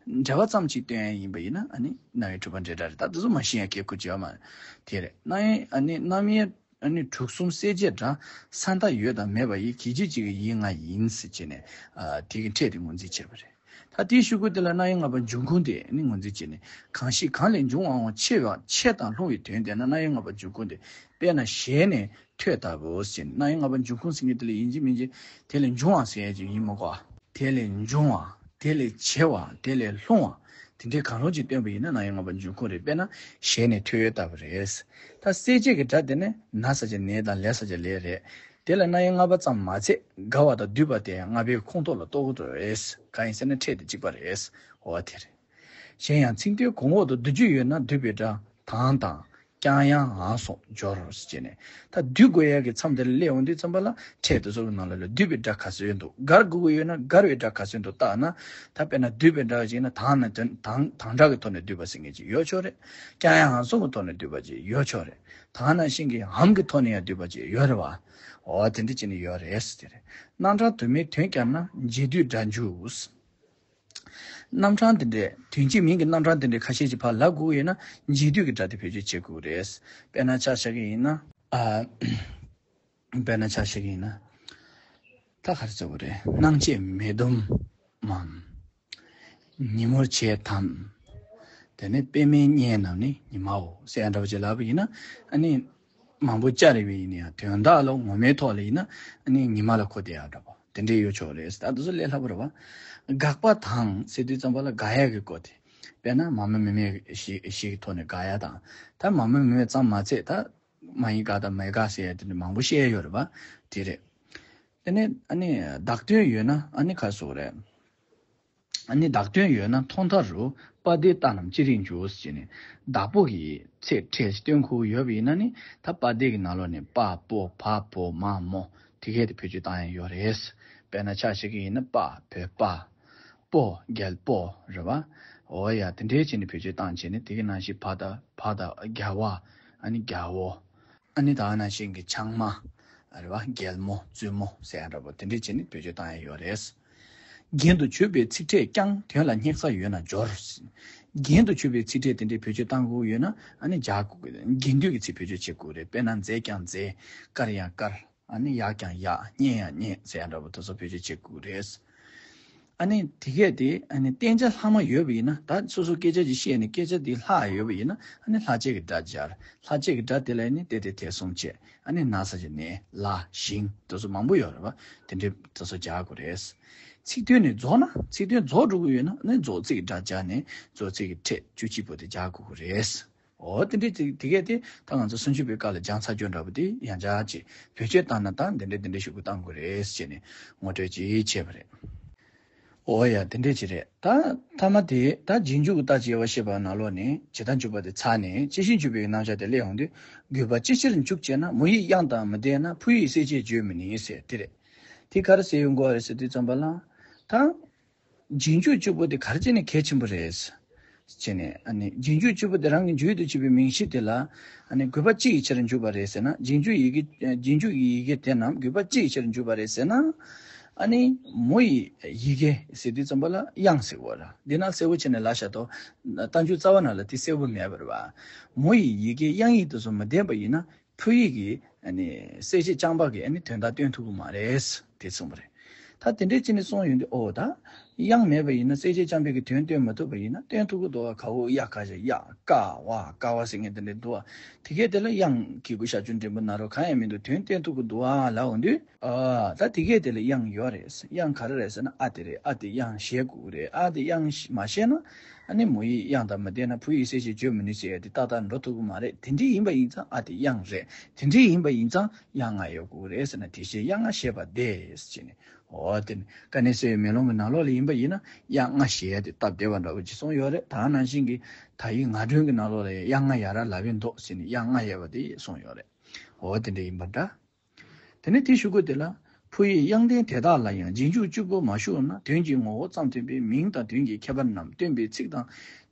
འབྲེལ་བ་ཙམ་ཅིག་སྟོན་ཡས་ཡིན་པ་ཡིན་ན། ཨ་ནི་རྣམ་དབྱེ་དྲུག་པ་འབྲེལ་སྒྲ་རེད། ད་དེ་ཚོ་མ་ཤེས་ཡ་གལ་ཁུར་བྱེད་པ་མ་རེད། དེ་རེད། རྣམ་དབྱེ་ཨ་ནི་རྣམ་དབྱེ་ཨ་ནི་དྲུག་གསུམ་གསལ་བྱེད་སྒྲ། ས་མཐའ་ཡོད་དང་མེད་པ་ཡི། གི་ཅི་ཅིག་གི་ཡིན་ང་ཡིན་ཟེར་བྱས་ནས། ཨ་དེ་གི་ཕྲད་དེ་ངོས་འཛིན་བྱས་པ་རེད། ད་དེའི་གཞུག་གུ་དེ་ལ་རྣམ་དབྱེ་ལྔ་པ་འབྱུང་ཁུངས་དེ་ནི་ངོས་འཛིན་བྱས་ནས། གང་ཞིག་གང་ལས་འབྱུང་བའང་ཆེ་བ། ཆེ་དང་ལྷུང་བའི་དོན་བསྟན་ན། རྣམ་དབྱེ་ལྔ་པ་འབྱུང་ཁུངས་དེ། དཔེར་ན་གཞན་ནས་ཐོས་ལྟ་བུ་ཟེར། རྣམ་དབྱེ་ལྔ་པ་འབྱུང་ཁུངས་ཟེར་མཁན་དེ་ལ་ཡིན་གཅིག་མིན་གཅིག་དེ་ལས་འབྱུང་བ་ཟེར་ཡ་ཅིག་ཡིན་མི་དགོས། དེ་ལས་འབྱུང་བ། དེ་ལས་ཆེ་བ། དེ་ལས་ལྷུང་བ། དེ་འདྲའི་གང་རུང་ཅིག་སྟོན་པ་ཡིན་ན་རྣམ་དབྱེ་ལྔ་པ་འབྱུང་ཁུངས་རེད། དཔེར་ན་གཞན་ནས་ཐོས་ཡོད་ལྟ་བུ་རེད། ད་གསལ་བྱེད་ཀྱི་སྒྲ་དེ་ནི་ན་ས་བཅད་ནས་དང་ལས་ས་བཅད་ལས་རེད། དེ་ལ་རྣམ་དབྱེ་ལྔ་པ་ཙམ་མ་ཚད། དགའ་བ་དང་སྡུད་པ་དེ་ཡང་ལྔ་པའི་ཁོངས་གཏོགས་ལ་གཏོགས་ཀྱི་རེད། གང་ཡིན་ཟེར་ན་ཕྲད་དེ་གཅིག་པ་རེད། འོ་དེ་རེད། གཞན་ཡང་ཚིག་དོན་གོང་འོག་ཏུ་སྡུད་རྒྱུ་ཡོད་ན། སྡུད་པའི་སྒྲ་དང་དང་། ཀྱང་ཡང་འང་སོགས་སྦྱོར་ཟེར་བྱས་ནས། ད་སྡུད་དགོས་ཡག་གི་མཚམས་དེ་ལ་སླེབས་ཡོང་དུས་ཙམ་པ་ལ། ཕྲད་དེ་ཚོ་གི་ནང་ལ་ལ་སྡུད་པའི་སྒྲ་ག་ཚོད་འདུག་སྒར་དགོས་ཀྱི་ཡོད་ན་སྒར་བའི་སྒྲ་ག་ཚོད་འདུག་བརྟག་ན། ད་དཔེར་ན་སྡུད་པའི་སྒྲ་ཅིག་ན། དང་ན་དོན་དང་དང་སྒྲ་གི་ཐོག་ནས་སྡུད་པ་ཟེར་མཁན་ཅིག་ཡོད་ཆོག་རེད། ཀྱང་ཡང་འང་སོགས་ཀྱི་ཐོག་ནས་སྡུད་པ་ཅིག་ཡོད་ཆོག་རེད། དེ་ནང་བཞིན་གྱི་འམ་གྱི་ཐོག་ནས་ཡང་སྡུད་པ་ཅིག་ཡོད་རེད་བ། འོ་དེ་འདྲ་བྱས་ནས་ཡོད་རེད་ཟེར་དེ་རེད། རྣམ་གྲངས་དུ་མའི་དོན་བརྒྱབ་ན་འབྱེད་སྡུད་སྒྲ་འཇུག་རྣམ་གྲངས་དེ་འདྲའི་དོན་གཅིག་མིང་གི་རྣམ་གྲངས་དེ་འདྲའི་ཁ་ཤས་ཅིག་ཕར་ལབ་དགོས་ཀྱི་ཡོད་ན། འབྱེད་སྡུད་ཀྱི་སྒྲ་དེ་བེད་སྤྱོད་བྱེད་དགོས་རེད། དཔེར་ན་ཆ་བཞག་གི་ཡིན་ན། ཨ། དཔེར་ན་ཆ་བཞག་གི་ཡིན་ན། ད་ག་རེ་ཟེར་དགོས་རེད། སྣང་བྱེད་མེ་ཟླུམ་མམ། ཉིན་མོར་བྱེད་དམ། དེ་ནས་པདྨས་མཉེས་རྣམས་ནི་ཉི་མའོ་ཟེར་ཡ་འདྲ་པོ་ཅིག་ལབ་པ་ཡིན་ན། ཨ་ནི་མང་པོ་བཅའ་རེ་བའི་ཡིན་ན་ཡང་དོན་དག་ལ་ངོ་མའི་ཐོག་ལ་ཡིན་ན། ཨ་ནི་ཉི་མ་ལ་གོ་བསྡད་ཡ་འདྲ་པོ་དེ་འདྲའི་ཡོད་ཆོག་རེད། ད་དེ་ཚོ་ལས་སླ་པོ་རེད་བ། དགག་པ་དང་ཟེར་དུས་ཙམ་པ་ལ་དགག་ཡ་གི་སྐོར་དེ། དཔེར་ན་མ་མ་མི་མེད་ཞེས་ཞེས་ཀྱི་ཐོག་ནས་དགག་ཡ་དང་། ད་མ་མ་མི་མེད་ཙམ་མ་ཚད། ད་མ་ཡིན་དགག་དང་མེད་དགག་ཟེར་ཡ་དེ་འདྲ་མང་པོ་བཤད་ཡ་ཡོད་རེད་བ། དེ་རེད། དེ་ནས་ཨ་ནི་བདག་དོན་ཡོད་ན། ཨ་ནི་ག་རེ་ཟེར་དགོས་རེད། ཨ་ནི་བདག་དོན་ཡོད་ན། ཐོག་མཐའ་རུ་པ་སྡེ་རྟགས་རྣམས་ཅི་རིགས་འཇུག་ཟེར་ནས། བདག་པོ་གི་ཚིག་ཕྲད་སྟོན་དགོས་ཡོད་པ་ཡིན་ན་ནི། ད་པ་སྡེ་གི་ནང་ལོགས་ནས་པ་པོ་བ་བོ་མ་མོ་དེ་གས་དེ་བེད་སྤྱོད་བཏང་ཡ་ཡོད་རེད། དཔེར་ན་ཆ་བཞག་གི་ཡིན་ན། པ་བོད་པ། པོ་རྒྱལ་པོ་རེད་བ། འོ་ཡ། དེ་འདྲའི་བྱས་ནས་བེད་སྤྱོད་བཏང་བྱས་ནས། དེ་གི་ནང་བཞིན་བ་དང་བ་དང་རྒྱལ་བ། ཨ་ནི་རྒྱལ་བོ། ཨ་ནི་ད་ག་ནང་བཞིན་གྱི་ཆང་མ་རེད་བ། རྒྱལ་མོ་བཙུན་མོ་ཟེར་ཡ་འདྲ་པོ་དེ་འདྲས་བྱས་ནས་བེད་སྤྱོད་བཏང་ཡ་ཡོད་རེད། རྒྱན་དུ་གྱུར་པའི་ཚིག་ཕྲད་ཀྱང་དོན་ལ་སྙེག་ས་ཡོད་ན་སྦྱོར། རྒྱན་དུ་གྱུར་པའི་ཚིག་ཕྲད་དེ་འདྲས་བེད་སྤྱོད་བཏང་དགོས་ཡོད་ན། ཨ་ནི་སྦྱར་དགོས། རྒྱན་སྡུད་ཀྱི་ཚིག་བེད་སྤྱོད་བྱེད་དགོས་རེད། དཔེར་ན་མཛེས་ཀྱང་མཛེས། དཀར་ཡང་དཀར། ཨ་ནི་ཡག་ཀྱང་ཡག། སྙན་ཡང་སྙན་ཟེར་ཡ་འདྲ་པོ་དེ་ཚོ་བེད་སྤྱོད་བྱེད་དགོས་རེད། ཨ་ནི་དེ་གས་དེ་ཨ་ནི་བསྟན་བྱ་ལྷག་མ་ཡོད་པ་ཡིན་ན། ད་སོ་སོ་སྐད་ཆ་ཅིག་བཤད་ནས་སྐད་ཆ་དེ་ལྷག་ཡོད་པ་ཡིན་ན། ཨ་ནི་ལྷག་བཅས་ཀྱི་སྒྲ་སྦྱར། ལྷག་བཅས་ཀྱི་སྒྲ་དེ་ལ་ནི་དེ་དེ་དེ་གསུམ་བྱས། ཨ་ནི་ན་ས་བཅད་ནས་ལ་ཞིང་དེ་ཚོ་མང་པོ་ཡོད་རེད་བ། དེ་འདྲའི་དེ་ཚོ་སྦྱར་དགོས་རེད། ཚིག་དོན་ནི་རྫོགས་ན། ཚིག་དོན་རྫོགས་འགྲོ་གི་ཡོད་ན། ཨ་ནི་རྫོགས་ཚིག་གི་སྒྲ་སྦྱར་ནས་རྫོགས་ཚིག་གི་ཕྲད་བཅུ་གཅིག་པོ་དེ་སྦྱར་དགོས་ཀྱི་རེད། འོ་དེ་འདྲའི་དེ་དེ་གས་དེ་ད་ང་ཚོ་སུམ་ཅུ་པའི་སྐབས་ལ་སྦྱངས་ཚར་རྒྱུ་འདྲ་པོ་དེ་ཡང་བསྐྱར་ཅིག་བེད་སྤྱོད་བཏང་ན། ད་འདི་འདྲའི་འདི་འདྲའི་ཤོག་གུ་བཏང་དགོས་རེད་ཟེར་ནས་ངོ་སྤྲོད་ཅིག་བྱས་པ་རེད། འོ་ཡ། དེ་འདྲའི་ཅིག་རེད། ད་མཐའ་མ་དེ་ད་རྗེས་འཇུག་གི་རྟགས་ཀྱི་དབྱེ་བ་བཤད་པ་ནང་ལོགས་ནས་ཇི་ལྟར་འཇུག་པ་དེ་ཚར་ནས་ཅི་ཕྱིར་འཇུག་པའི་རྣམ་གཞག་དེ་སླེབས་ཡོང་དུས། དགོས་པ་ཅི་ཕྱིར་འཇུག་ཅེ་ན། མུ་ཡི་དབྱངས་དང་མི་ལྡན་ན། ཕུ་ཡི་གསལ་བྱེད་བརྗོད་མི་ནུས་ཟེར་དེ་རེད། དེ་ག་རེ་ཟེར་ཡོང་དགོས་རེད་ཟེར་དུས་ཙམ་པ་ལ། ད། རྗེས་འཇུག་གཅིག་པོ་དེ་ག་རེ་བྱས་ནས་གལ་ཆེན་པོ་རེད་ཟེར་ནས། ཨ་ནི་རྗེས་འཇུག་གཅིག་པོ་དེ་རང་གི་འཇུག་ཏུ་བྱེད་པའི་མིང་གཞི་དེ་ལ། ཨ་ནི་དགོས་པ་གཅིག་གི་ཕྱིར་འཇུག་པ་རེད་ཟེར་ན། རྗེས་འཇུག་ཡི་གེ། རྗེས་འཇུག་གི་ཡི་གེ་དེ་རྣམས་དགོས་པ་གཅིག་གི་ཕྱིར་འཇུག་པ་རེད་ཟེར་ན། ཨ་ནི་མུ་ཡི་ཡི་གེ་ཟེར་དུས་ཙམ་པ་ལ་དབྱངས་ཟེར་བ་ར། འདི་ན་གསལ་པོ་བྱས་ནས་ལབ་བཞག་ཏོ། རྟགས་འཇུག་རྩ་བ་ནང་ལ་དེ་གསལ་པོ་མེད་པ་རེད་བ། མུ་ཡི་ཡི་གེ་དབྱངས་ཡིག་དེ་ཚོ་མི་ལྡན་པ་ཡིན་ན། ཕུ་ཡི་གི་ ཨ་ནི་གསལ་བྱེད་རྐྱང་པ་གི་ཨ་ནི་དོན་དག་སྟོན་ཐུབ་ཀྱི་མ་རེད་དེ་གསུངས་པ་རེད། ད་དེ་འདྲས་བྱས་ནས་གསུངས་ཡོང་དུས་ཨོ་ད་དབྱངས་མེད་པ་ཡིན་ན་གསལ་བྱེད་རྐྱང་པའི་གི་དོན་སྟོན་མ་ཐུབ་པ་ཡིན་ན་སྟོན་ཐུབ་ཀྱི་འདུག་བ། ག་འོ་ཡ་ག་ཞ་ཡ་ཀ་བ་ཀ་བ་ཟེར་མཁན་དེ་འདྲས་འདུག་བ། དེ་གས་དེ་ལ་དབྱངས་གི་གུ་ཞབས་ཀྱུ་འགྲེང་བུ་ན་རོ་གང་ཡང་མི་འདུག་དོན་སྟོན་ཐུབ་ཀྱི་འདུག་བ་ལབ་འོང་དུས། ཨ་ད་དེ་གས་དེ་ལ་དབྱངས་ཡོད་རེད། དབྱངས་ག་རེ་རེད་ཟེར་ན་ཨ་དེ་རེད། ཨ་དེ་དབྱངས་བཞེད་དགོས་རེད། ཨ་དེ་དབྱངས་མ་བཞེད་ན་ཨ་ནི་མོ་ཡི་དབྱངས་དང་མི་ལྡན་ན་བུ་ཡི་གསལ་བྱེད་བརྗོད་མི་ནུས་ཟེར་ཡ་དེ་ཏག་ཏག་འགྲོ་ཐུབ་ཀྱི་མ་རེད། དེ་འདྲས་ཡིན་པ་ཡིན་ཙང་ཨ་དེ་དབྱངས་རེད། དེ་འདྲས་ཡིན་པ་ཡིན་ཙང་དབྱངས་ལྔ་ཡོད་དགོས་རེད་ཟེར་ན་དེ་བཞིན་དབྱངས་ལྔ་བཞེད་པ་དེ་ཟེར་ནས། འོ་དེ་ནི་དཀའ་གནད་གསལ་བའི་མེ་ལོང་གི་ནང་ལོགས་ལ་ཡིན་པ་ཡིན་ན་དབྱངས་ལྔ་བཞེད་ཡ་དེ་སྟབས་བདེ་བ་འདྲ་བོ་ཅིག་གསུངས་ཡོད་རེད། ད་ནང་བཞིན་གྱི་ད་ཡིག་ངག་སྒྲོན་གྱི་ནང་ལོགས་ལ་དབྱངས་ལྔ་ཡ་ར་ལབ་ཡོད་འདུག་ཟེར་ནས་དབྱངས་ལྔ་ཡོད་པ་དེ་གསུངས་ཡོད་རེད། འོ་དེ་འདྲ་ཡིན་པ་འདྲ། དེ་ནས་དེའི་གཞུག་གུ་དེ་ལ། བུ་ཡི་དབྱངས་ལྡན་དེ་དག་ལ་ཡང་རྗེས་འཇུག་བཅུ་པོ་མ་ཞུགས་ན་དོན་གྱི་ངོ་བོ་ཙམ་སྟོན་པའི་མིང་དང་དོན་གྱི་ཁྱད་པར་རྣམས་སྟོན་པའི་ཚིག་དང་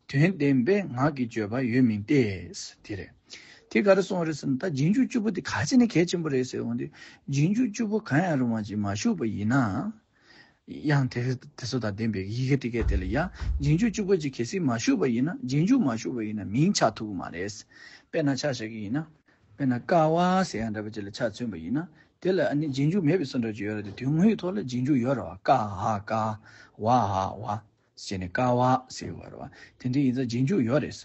དོན་ལྡན་པའི་ངག་གི་བརྗོད་པ་ཡོད་མིན་ཏེ། དེ་རེད། དེ་ག་རེ་གསུངས་རེད་ཟེར་ན་ད་རྗེས་འཇུག་བཅུ་པོ་དེ་ག་ཅི་ནས་གལ་ཆེན་པོ་རེད་ཟེར་འོང་དུས་རྗེས་འཇུག་བཅུ་པོ་གང་ཡང་རུང་བ་ཅིག་མ་ཞུགས་པ་ཡིན་ན། དབྱངས་དེ་དེ་ཚོ་དང་ལྡན་པའི་ཡི་གེ་དེ་གས་དེ་ལ་ཡང་རྗེས་འཇུག་བཅུ་པོ་ཅིག་གལ་སྲིད་མ་ཞུགས་པ་ཡིན་ན་རྗེས་འཇུག་མ་ཞུགས་པ་ཡིན་ན་མིང་ཆགས་ཐུབ་ཀྱི་མ་རེད། དཔེར་ན་ཆ་བཞག་གི་ཡིན་ན། དཔེར་ན་ཀ་བ་ཟེར་ཡ་འདྲ་པོ་ཅིག་ལ་ཆ་མཚོན་པ་ཡིན་ན། དེ་ལ་ཨ་ནི་རྗེས་འཇུག་མེད་པའི་བཟོ་འདྲ་ཅིག་ཡོད་རེད་དེ་དོན་དངོས་ཐོག་ལ་རྗེས་འཇུག་ཡོད་རེད་བ། ཀ་ཧ་ཀ། བ་ཧ་བ། ཟེར་ནས་ཀ་བ་ཟེར་བ་རེད་བ། དེ་འདྲ་ཡིན་ཙང་རྗེས་འཇུག་ཡོད་རེད།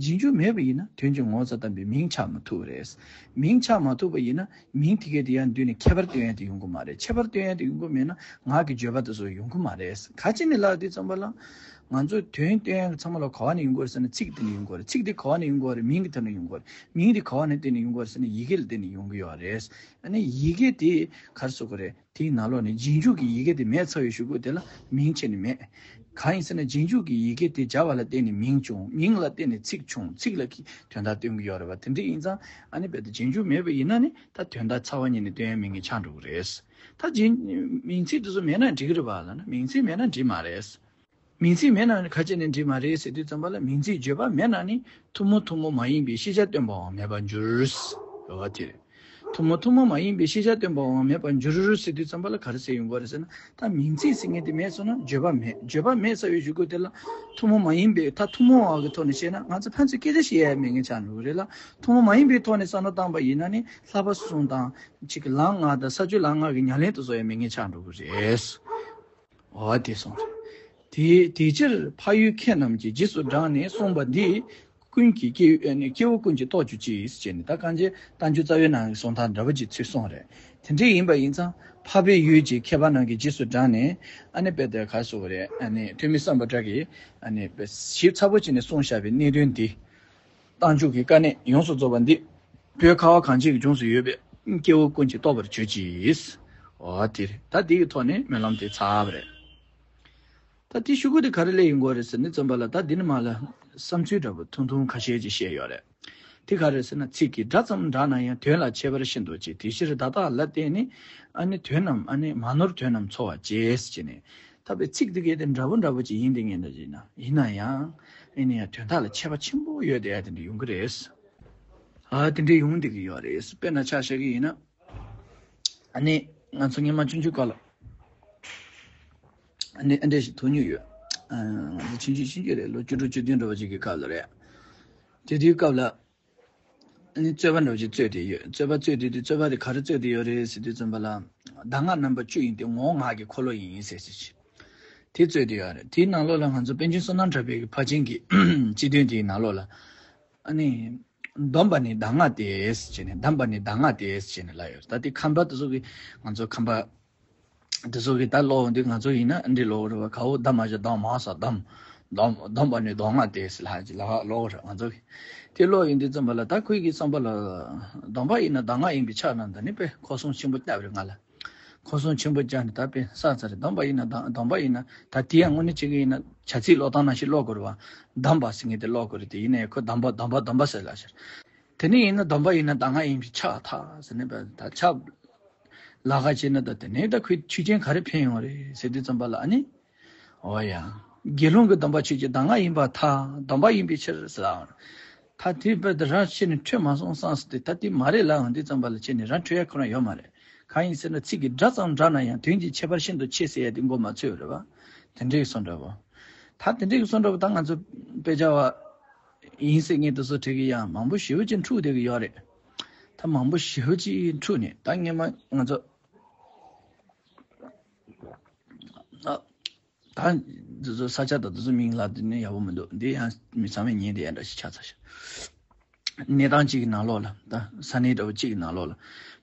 རྗེས་འཇུག་མེད་པ་ཡིན་ན་དོན་གྱི་ངོ་བོ་ཙམ་བསྟན་པའི་མིང་ཆགས་མ་ཐུབ་པ་རེད། མིང་ཆགས་མ་ཐུབ་པ་ཡིན་ན་མིང་དེ་གས་དེ་ཡང་མདུན་ནས་ཁྱད་པར་སྟོན་ཡ་དེ་ཡོང་གི་མ་རེད། ཁྱད་པར་སྟོན་ཡ་དེ་ཡོང་གི་མེད་ན་ངག་གི་བརྗོད་པ་དེ་ཚོ་ཡོང་གི་མ་རེད། ག་ཅི་ནས་ལབ་དུས་ཙམ་པ་ལ། ང་ཚོས་དོན་སྟོན་ཡ་གི་ཚང་མ་ལ་ག་བ་ནས་ཡོང་གི་རེད་ཟེར་ན་ཚིག་དེ་ནས་ཡོང་གི་རེད། ཚིག་དེ་ག་བ་ནས་ཡོང་གི་རེད། མིང་གི་ཐད་ནས་ཡོང་གི་རེད། མིང་དེ་ག་བ་ནས་བརྟེན་ནས་ཡོང་གི་རེད་ཟེར་ན་ཡི་གེ་ལ་བརྟེན་ནས་ཡོང་གི་ཡོད་རེད། ཨ་ནི་ཡི་གེ་དེ་ག་རེ་ཟེར་དགོས་རེད། དེའི་ནང་ལོགས་ནས་རྗེས་འཇུག་གི་ཡི་གེ་དེ་མེད་ཚར་བའི་གཞུག་གུ་དེ་ལ་མིང་བྱས་ནས་མེད། གང་ཡིན་ཟེར་ན་རྗེས་འཇུག་གི་ཡི་གེ་དེ་སྦྱར་བ་ལ་བརྟེན་ནས་མིང་བྱུང་། མིང་ལ་བརྟེན་ནས་ཚིག་བྱུང་། ཚིག་ལ་གི་དོན་དག་སྟོན་གྱི་ཡོད་རེད་བ། དེ་འདྲ་ཡིན་ཙང་ཨ་ནི་རྦད་དེ་རྗེས་འཇུག་མེད་པ་ཡིན་ན་ནི་ད་དོན་དག་རྩ་བ་ཉིད་ནས་སྟོན་ཡ་མེད་མཁན་ཆགས་འགྲོ་གི་རེད། ད་རྗེས་མིང་ཚིག་དེ་ཚོ་མེད་ན་འགྲིག་གི་རེད་བ་ལབ་ན་མིང་ཚིག་མེད་ན་འགྲིག་མ་རེད། མིང་ཚིག་མེད་ན་ཁ་ཅིག་ནས་འགྲིག་མ་རེད་ཟེར་དུས་ཙམ་པ་ལ་མིང་ཚིག་བརྗོད་པ་མེད་ན་ནི་ཐུན་མོང་ཐུན་མོང་མ་ཡིན་པའི་ཤེས་བྱ་སྟོན་པའང་མེད་པར་འགྱུར། ཡོད་པ་དེ་རེད། ཐུན་མོང་ཐུན་མོང་མ་ཡིན་པའི་ཤེས་བྱ་སྟོན་པའང་མེད་པར་འགྱུར་ཟེར་དུས་ཙམ་པ་ལ་ག་རེ་ཟེར་ཡོང་གི་རེད་ཟེར་ན་ད་མིང་ཚིག་ཟེར་མཁན་དེ་མེད་སོང་ན་བརྗོད་པ་མེད། བརྗོད་པ་མེད་ཟེར་བའི་གཞུག་གུ་དེ་ལ་ཐུན་མོང་མ་ཡིན་པའི་ད་ཐུན་མོང་བ་གི་ཐོག་ནས་བཤད་ན་ང་ཚོ་ཕན་ཚུན་སྐད་ཆ་བཤད་ཡ་མེད་མཁན་ཆགས་འགྲོ་གི་རེད་ལ་ཐུན་མོང་མ་ཡིན་པའི་ཐོག་ནས་བསམ་བློ་བཏང་པ་ཡིན་ན་ནི་ལྷག་པ་གསུམ་དང་གཅིག་གི་ལམ་ལྔ་དང་ས་བཅུ་ལམ་ལྔ་གི་ཉམས་ལེན་དུ་བཟོ་ཡ་མེད་མཁན་ཆགས་འགྲོ་གི་རེད། འོ་དེ་གསུངས་རེད། དེ་དེ་ཕྱིར་འཕགས་ཡུལ་མཁས་རྣམས་ཀྱིས་རྗེས་སུ་འབྲངས་ནས་གསུངས་པ་འདི། ཀུན་གྱི་སྐྱེ་ཨ་ནི་སྐྱེ་བོ་ཀུན་གྱིས་རྟོགས་གྱུར་ཅིག་ཅེས་ནི་ད་གང་ཅི་བསྟན་བཅོས་རྩ་བའི་ནང་གི་གསུང་སྟངས་འདྲ་པོ་ཅིག་ཚུལ་གསུངས་རེད། དེ་འདྲ་ཡིན་པ་ཡིན་ཙང་འཕགས་པའི་ཡུལ་གྱི་མཁས་པ་རྣམས་ཀྱིས་རྗེས་སུ་འབྲངས་ནས་ཨ་ནི་དཔེ་དེ་ག་སོ་རེད། ཨ་ནི་ཐོན་མི་བསམ་པ་འདྲ་གིས་ཨ་ནི་དཔེ་ཞིབ་ཚགས་པོ་བྱས་ནས་གསུངས་བཞག་པའི་གནད་དོན་འདི། བསྟན་བཅོས་ཀྱི་དཀའ་གནད་ཡོངས་སུ་རྫོགས་པ་འདི། བོད་ཁ་བ་གངས་ཅན་གྱི་ལྗོངས་སུ་ཡོད་པའི་སྐྱེ་བོ་ཀུན་གྱིས་རྟོགས་པར་བྱོས་ཀྱིས། འོ་དེ་རེད། ད་འདི་གི་ཐོག་ནས་སྨོན་ལམ་དེ་ཚར་བ་རེད། ད་དེ་ཤོག་གུ་དེ་ག་རེ་སླེབས་ཡོང་གི་རེད་ཟེར་ནས་བརྩམས་པ་ལ་ད་འདི་ནི་མ་ལ་བསམ་ཚུལ་འདྲ་པོ་ཐུང་ཐུང་ཁ་ཤས་ཅིག་བཤད་ཡོད་རེད། དེ་ག་རེ་ཟེར་ན་ཚིག་གི་སྒྲ་ཙམ་འདྲ་ན་ཡང་དོན་ལ་ཁྱད་པར་ཤིན་ཏུ་ཆེ། དེ་ཕྱིར་བརྡ་རྟགས་ལ་བརྟེན་ནས་ཨ་ནི་དོན་རྣམས་ཨ་ནི་མ་ནོར་དོན་རྣམས་འཚོལ་བར་བྱེད་ཅེས་ནས་ད་དཔེ་ཚིག་དེ་གས་དེ་འདྲ་པོ་འདྲ་པོ་ཅིག་ཡིན་དེ་ངེས་འདྲ་ཅིག་ན་ཡིན་ན་ཡང་ཨ་ནི་ཡང་དོན་དག་ལ་ཁྱད་པར་ཆེན་པོ་ཡོད་དེ་ཡ་དེ་འདྲ་ཡོང་གི་རེད། ཨ་དེ་འདྲ་ཡོང་བསྡད་ཀྱི་ཡོད་རེད། དཔེར་ན་ཆ་བཞག་གི་ཡིན་ན། ཨ་ནི་ང་ཚོ་སྔོན་མ་ཆུང་ཆུང་སྐབས་ལ་ཨ་ནི་ཨ་འདྲས་ཤིག་ཐུག་མྱོང་ཡོད། ཨ་ང་ཚོ་ཆུང་ཆུང་ཆུང་ཆུང་རེད། ལོ་བཅུ་དྲུག་བཅུ་བདུན་འདྲ་བ་ཅིག་གི་སྐབས་ལ་རེད། དེ་དུས་སྐབས་ལ་ཨ་ནི་རྩོད་པ་འདྲ་བ་ཅིག་རྩོད་བསྡད་ཡོད། རྩོད་པ་རྩོད་བསྡད་དུས་རྩོད་པ་དེ་ག་རེ་རྩོད་བསྡད་ཡོད་རེད་ཟེར་དུས་ཙམ་པ་ལ། གདམས་ངག་རྣམ་པ་བཅུ་ཡིན་ཏེ་ངོ་བོ་ངག་གི་འཁོར་ལོ་ཡིན་ཟེར་ཟེར་ཅིག་དེ་རྩོད་བསྡད་ཡོད་རེད། དེའི་ནང་ལོགས་ལ་ང་ཚོ་པཎ་ཆེན་བསོད་ནམས་གྲགས་པའི་གི་ཕར་ཕྱིན་གྱི་སྤྱི་དོན་དེའི་ནང་ལོགས་ལ། ཨ་ནི། སྡོམ་པ་ནི་གདམས་ངག་སྟེ་ཟེར་ནས་སྡོམ་པ་ནི་གདམས་ངག་སྟེ་ཟེར་ནས་ལབ་ཡོད། ད་དེ་ཁམས་པ་དེ་ཚོ་གི་ང་ཚོ་ཁམས་པ་དེ་ཚོ་གི་ད་ཀློག་འོང་དུས་ང་ཚོ་ཡིན་ན་འདི་ཀློག་རེད་བ། ག་འོ་ད་མ་བྱ་སྡོམ་མ་ས་སྡོམ་སྡོམ་སྡོམ་པ་ནི་གདམས་ངག་སྟེ་ཟེར་ལྷག་ཅིག་ལྷག་ཀློག་རེད་ང་ཚོ་གི། དེ་ཀློག་ཡོང་དུས་ཙམ་པ་ལ་ད་ཁོས་ཀྱི་བསམ་པ་ལ་སྡོམ་པ་ཡིན་ན་གདམས་ངག་ཡིན་པའི་ཆ་ན་ད་ནི་དཔེ་ཁོ་སོང་ཆེན་པོ་བསྐྱབས་རེད་ང་ལ། ཁོ་སོང་ཆེན་པོ་བཅག་ནས་ད་དཔེ་བསགས་ཚར་རེད། སྡོམ་པ་ཡིན་ན་ད་སྡོམ་པ་ཡིན་ན་ད་དེ་ཡང་དངོས་གནས་བྱེད་ཀྱི་ཡིན་ན་བྱ་ཚིག་ཀློག་སྟངས་ནང་བཞིན་ཀློག་དགོས་རེད་བ། གདམས་པ་ཟེར་མཁན་དེ་ཀློག་དགོས་རེད། དེ་ཡིན་ནའི་ཁོ་སྡོམ་པ་སྡོམ་པ་སྡོམ་པ་ཟེར་ལབ་ཤག་དེ་ནས་ཡིན་ན་སྡོམ་པ་ཡིན་ན་གདམས་ངག་ཡིན་པས་ཁྱབ་པར་ཐལ་ཟེར་ནས་ད་ཁྱབ་ལ་ཁ་བྱས་ན་ད་དེ་ནས་ད་ཁོས་ཆོས་ཅན་ག་རེ་ཕན་ཡོང་རེད་ཟེར་དུས་ཙམ་པ་ལ་ཨ་ནི། འོ་ཡ། དགེ་སློང་གི་སྡོམ་པ་ཆོས་ཀྱི་གདམས་ངག་ཡིན་པར་ཐལ། སྡོམ་པ་ཡིན་པའི་ཕྱིར་ཟེར་ལབ། ད་དེ་བས་ད་རང་ཕྱིར་ནས་འཕྲོད་མ་སོང་བསམ་སྟེ་ད་དེ་མ་རེད་ལབ་འོང་དུས་ཙམ་པ་ལ་ཕྱིར་ནས་རང་འཕྲོད་ཡ་ཁོ་རང་ཡོད་མ་རེད། གང་ཡིན་ཟེར་ན་ཚིག་གི་སྒྲ་ཙམ་འདྲ་ན་ཡང་དོན་གྱི་ཁྱད་པར་ཤིན་ཏུ་ཆེ་ཟེར་ཡ་དེ་མགོ་མ་ཚོས་རེད་བ། དེ་འདྲའི་གསུང་འདྲ་བོ། ད་དེ་འདྲའི་གསུང་འདྲ་བོ་ད་ང་ཚོ་དཔེ་ཆ་བ་ཡིན་ཟེར་མཁན་དེ་ཚོ་བྲིས་གི་ཡང་མང་པོ་ཞེ་པོ་ཅིག་འཁྲུག་བསྡད་གི་ཡོད་རེད། ད་མང་པོ་ཞེ་པོ་ཅིག་འཁྲུག་ནས། ད་སྔོན་མ་ང་ཚོ་ཨ་ད་འདི་ཚོ་ས་ཆ་དང་འདི་ཚོ་མིང་ལབ་དེ་ནི་ཡག་པོ་མི་འདུག་འདི་ཡང་མི་ཚང་མས་ཉན་བསྡད་ཡ་འདྲ་ཞིག་ཆགས་ཚར་ཤག་གནས་སྟངས་གཅིག་གི་ནང་ལོགས་ལ། ད་ས་གནས་འདྲ་བོ་གཅིག་གི་ནང་ལོགས་ལ་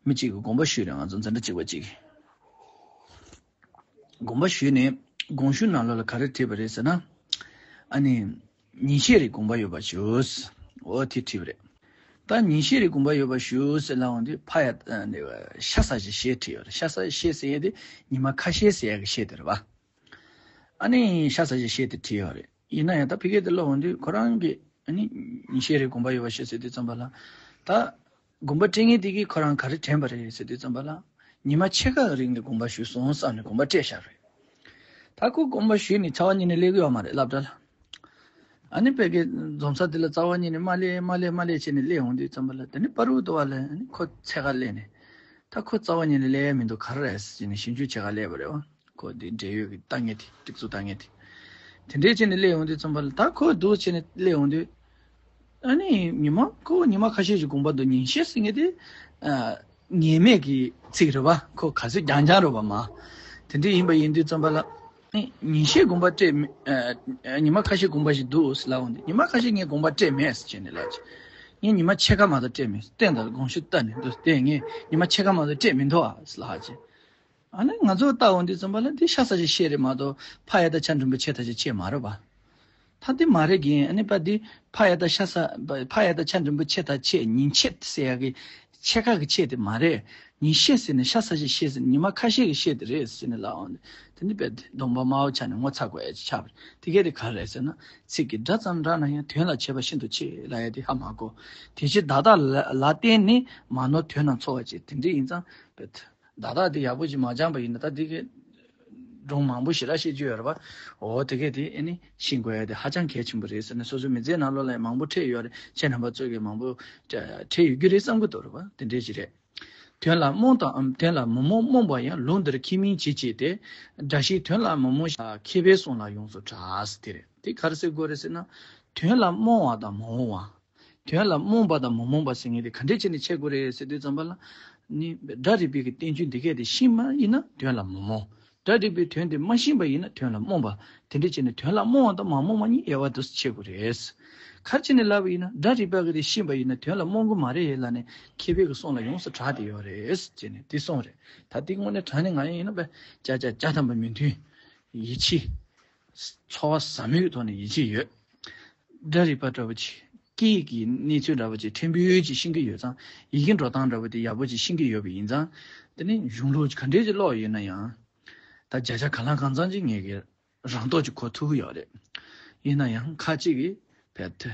མི་གཅིག་གིས་དགོངས་པ་ཞུས་རེད། ང་ཚོ་འཛིན་གྲྭ་གཅིག་པ་གཅིག་གིས། དགོངས་པ་ཞུས་ནས་དགོངས་ཞུ་ནང་ལོགས་ལ་ག་རེ་བྲིས་པ་རེད་ཟེར་ན། ཨ་ནི་ཉིན་ཤས་རིང་དགོངས་པ་ཡོད་པ་ཞུ། འོ་དེ་བྲིས་པ་རེད། ད་ཉིན་ཤས་རིང་དགོངས་པ་ཡོད་པ་ཞུ་ཟེར་ལབ་འོང་དུས་ཕ་ཡ་ཨ་ནི་ཤ་ཟ་བཞིན་བཤད་བྲིས་ཡོད་རེད། ཤ་ཟ་བཞིན་བཤད་ཟེར་ཡས་དེ་ཉི་མ་ཁ་ཤས་ཟེར་ཡས་ཀྱི་བཤད་དེ་རེད་པ། ཨ་ནི་ཤ་ཟ་བཞིན་བཤད་དེ་བྲིས་ཡོད་རེད། ཡིན་ན་ཡང་ད་ཕ་གི་དེ་ལབ་འོང་དུས་ཁོ་རང་གིས་ཨ་ནི་ཉིན་ཤས་རིང་དགོངས་པ་ཡོད་པ་ཞུ་ཟེར་དུས་ཙམ་པ་ལ། ད་དགོངས་པ་སྤྲད་མཁན་དེ་གིས་ཁོ་རང་ག་རེ་དྲན་པ་རེད་ཟེར་དུས་ཙམ་པ་ལ། ཉི་མ་ཕྱེད་ཀ་རིང་ལ་དགོངས་པ་ཞུས་སོང་བསམ་ནས་དགོངས་པ་སྤྲད་བཞག་རེད། ད་ཁོ་དགོངས་པ་ཞུས་ནས་ཚ་བ་ཉིན་ནས་སླེབས་ཀྱི་ཡོད་མ་རེད་སློབ་གྲྭ་ལ། ཨ་ནི་ཕ་གི་འཛོམས་ས་དེ་ལ་ཚ་བ་ཉིན་ནས་མ་སླེབས་མ་སླེབས་མ་སླེབས་བྱས་ནས་སླེབས་འོང་དུས་ཙམ་པ་ལ། དེ་ནི་པ་རུ་དུ་བ་ལ་ཨ་ནི་ཁོ་འཚོལ་ག་སླེབས་ནས། ད་ཁོ་ཚ་བ་ཉིན་ནས་སླེབས་ཡ་མི་འདུག་ག་རེ་རེད་ཟེར་ནས་ཞིབ་འཇུག་བྱེད་ག་སླེབས་པ་རེད་པ། ཁོ་དེ་འབྲེལ་ཡོད་ཀྱི་ལྟ་མཁན་དེ། སྒྲིག་འཛུགས་ལྟ་མཁན་དེ། དེ་འདྲས་བྱས་ནས་སླེབས་ཡོང་དུས་ཙམ་པ་ལ། ད་ཁོ་འདུག་བྱས་ནས་སླེབས་ཡོང་དུས། ཨ་ནི་ཉི་མ་ཁོ་ཉི་མ་ཁ་ཤས་ཤིག་དགོངས་པ་འདུག་ཉིན་ཤས་ཟེར་མཁན་དེ་ཨ་ངེས་མེད་ཀྱི་ཚིག་རེད་པ། ཁོ་ག་ཚོད་རྐྱང་རྐྱང་རེད་པ་མ། དེ་འདྲས་ཡིན་པ་ཡིན་དུས་ཙམ་པ་ལ། ཨ་ནི་ཉིན་ཤས་དགོངས་པ་སྤྲད་མེད། ཨ་ཉི་མ་ཁ་ཤས་དགོངས་པ་ཞིག་འདུག་ཟེར་ལབ་འོང་དུས། ཉི་མ་ཁ་ཤས་ངས་དགོངས་པ་སྤྲད་མེད་ཟེར་བྱས་ནས་ལབ་ཅིག་ངས་ཉི་མ་ཕྱེད་ཀ་མ་གཏོགས་སྤྲད་མེད། བསྟན་དང་དགོངས་ཞུ་ལྟ་ནས་འདུག་སྟེ་ངས་ཉི་མ་ཕྱེད་ཀ་མ་གཏོགས་སྤྲད་མི་འདུག་ཨ་ཟེར་ལབ་ཅིག་ཨ་ནི་ང་ཚོ་ལྟ་འོང་དུས་ཙམ་པ་ལ་འདི་ཤ་ཟ་བཞིན་བཤད་རེད་མ་གཏོགས་ཕ་ཡ་དང་ཆ་འགྲེང་བུ་ཆེ་ཐག་ཆོད་བཤད་མ་རེད་པ། ད་འདི་མ་རེད་གིན། ཨ་ནི་པ་འདི་ཕ་ཡ་དང་ཤ་ཟ་ཕ་ཡ་དང་ཆ་འགྲེང་བུ་ཆེ་ཐག་ཆོད། ཉིན་ཕྱེད་ཟེར་ཡ་གི་ཕྱེད་ཀ་གི་ཕྱེད་དེ་མ་རེད། ཉིན་ཤས་ཟེར་ནས་ཤ་ཟ་བཞིན་བཤད་ཟེར་ནས་ཉི་མ་ཁ་ཤས་ཀྱི་བཤད་དེ་རེད་ཟེར་ནས་ལབ་འོང་། དེ་འདི་པས་གདོང་པ་དམར་པོ་ཆགས་ནས་ངོ་ཚ་དགོས་ཡ་ཅིག་ཆགས་པ་རེད། དེ་གས་དེ་ག་རེ་རེད་ཟེར་ན། ཚིག་གི་སྒྲ་ཙམ་འདྲ་ན་ཡང་དོན་ལ་ཁྱད་པར་ཤིན་ཏུ་ཆེ་ལབ་ཡ་དེ་ཧ་མ་གོ། དེ་ཕྱིར་བརྡ་དག་ལ་ལ་བརྟེན་ནས་མ་ནོར་དོན་རྣམས་འཚོ་བར་བྱེད། དེ་འདྲ་ཡིན་ཙང་པས། བརྡ་དག་དེ་ཡག་པོ་ཅིག་མ་སྦྱངས་པ་ཡིན་ན། ད་དེ་གས་སྒྲུང་མང་པོ་ཞེ་དྲག་བཤད་རྒྱུ་ཡོད་རེད་པ། འོ་དེ་གས་དེ་ཨ་ནི་ཤེས་དགོས་ཡ་དེ་ཧ་ཅང་གལ་ཆེན་པོ་རེད་ཟེར་ནས། སོ་སོའི་མི་ཚེའི་ནང་ལོགས་ལ་ཡང་མང་པོ་འཕྲད་ཡོད་རེད། ཁྱེད་རྣམ་པ་ཚོས་ཀྱིས་མང་པོ་འཕྲད་ཡོད་རྒྱུ་རེད་བསམ་གྱི་འདུག་རེད་པ། དེ་འདྲས་ཅིག་རེད། དོན་ལ་རྨོངས་དང་དོན་ལ་མི་རྨོངས། རྨོངས་པ་ཡང་ལུང་འདིར་ཁས་མིན་ཅི་བྱེད་དེ། སྒྲ་ཞིག་དོན་ལ་མི་རྨོངས་ཤིང་། མཁས་པའི་གསུང་ལ་ཡོངས་སུ་གྲགས། དེ་རེད། དེ་ག་རེ་ཟེར་དགོས་རེད་ཟེར་ན། དོན་ལ་རྨོངས་པ་དང་མི་རྨོངས་པ། དོན་ལ་རྨོངས་པ་དང་མི་རྨོངས་པ་ཟེར་མཁན་དེ་ག་འདྲས་བྱས་ནས་འཆད་དགོས་རེད་ཟེར་དུས་ཙམ་པ་ལ། ནི་སྒྲ་རིག་པའི་གི་བསྟན་བཅོས་འདི་གས་དེ་ཤེས་པ་ཡིན་ན་དོན་ལ་མི་རྨོངས། སྒྲ་རིག་པའི་དོན་དེ་མ་ཤེས་པ་ཡིན་ན་དོན་ལ་རྨོངས་པ། དེ་འདྲས་བྱས་ནས་དོན་ལ་རྨོངས་པ་དང་མ་རྨོངས་པ་གཉིས་དབྱེ་བ་དུ་འཆད་དགོས་རེད། ག་རེ་བྱས་ནས་ལབ་པ་ཡིན་ན། སྒྲ་རིག་པ་གི་དེ་ཤེས་པ་ཡིན་ན་དོན་ལ་རྨོངས་ཀྱི་མ་རེད་ལབ་ནས་མཁས་པའི་གི་གསུང་ལ་ཡོངས་སུ་གྲགས་བསྡད་ཡོད་རེད་ཟེར་ནས་དེ་གསུངས་རེད། ད་དེ་དངོས་གནས་དྲང་གནས་ང་ཡིན་ན་པས་ཅག་ཅག་བརྒྱ་ཐམ་པ་མི་མཐུན། ཡིད་ཆེས། ཚོར་བ་ཟབ་མོའི་ཐོག་ནས་ཡིད་ཆེས་ཡོད། སྒྲ་རིག་པ་འདྲ་པོ་ཅིག་སྐད་ཀྱི་གནས་ཚུལ་འདྲ་པོ་ཅིག་ཕྲན་བུ་ཅིག་ཤེས་ཀྱི་ཡོད་ཙང་། ཡི་གེ་འགྲོ་སྟངས་འདྲ་པོ་དེ་ཡག་པོ་ཅིག་ཤེས་ཀྱི་ཡོད་པ་ཡིན་ཙང་། དེ་ནི་གཞུང་ལུགས་ག་འདྲས་ཅིག་ཀློག་ཡོད་ན་ཡང་། ད་བརྒྱ་ཆ་གང་ལ་གང་འཚམ་ཅིག་ངེད་ཀྱིས་རང་རྟོགས་ཅིག་གོ་ཐུབ་ཀྱི་ཡོད་རེད། ཡིན་ན་ཡང་ཁ་ཅིག་གིས་བལ་ཏེ།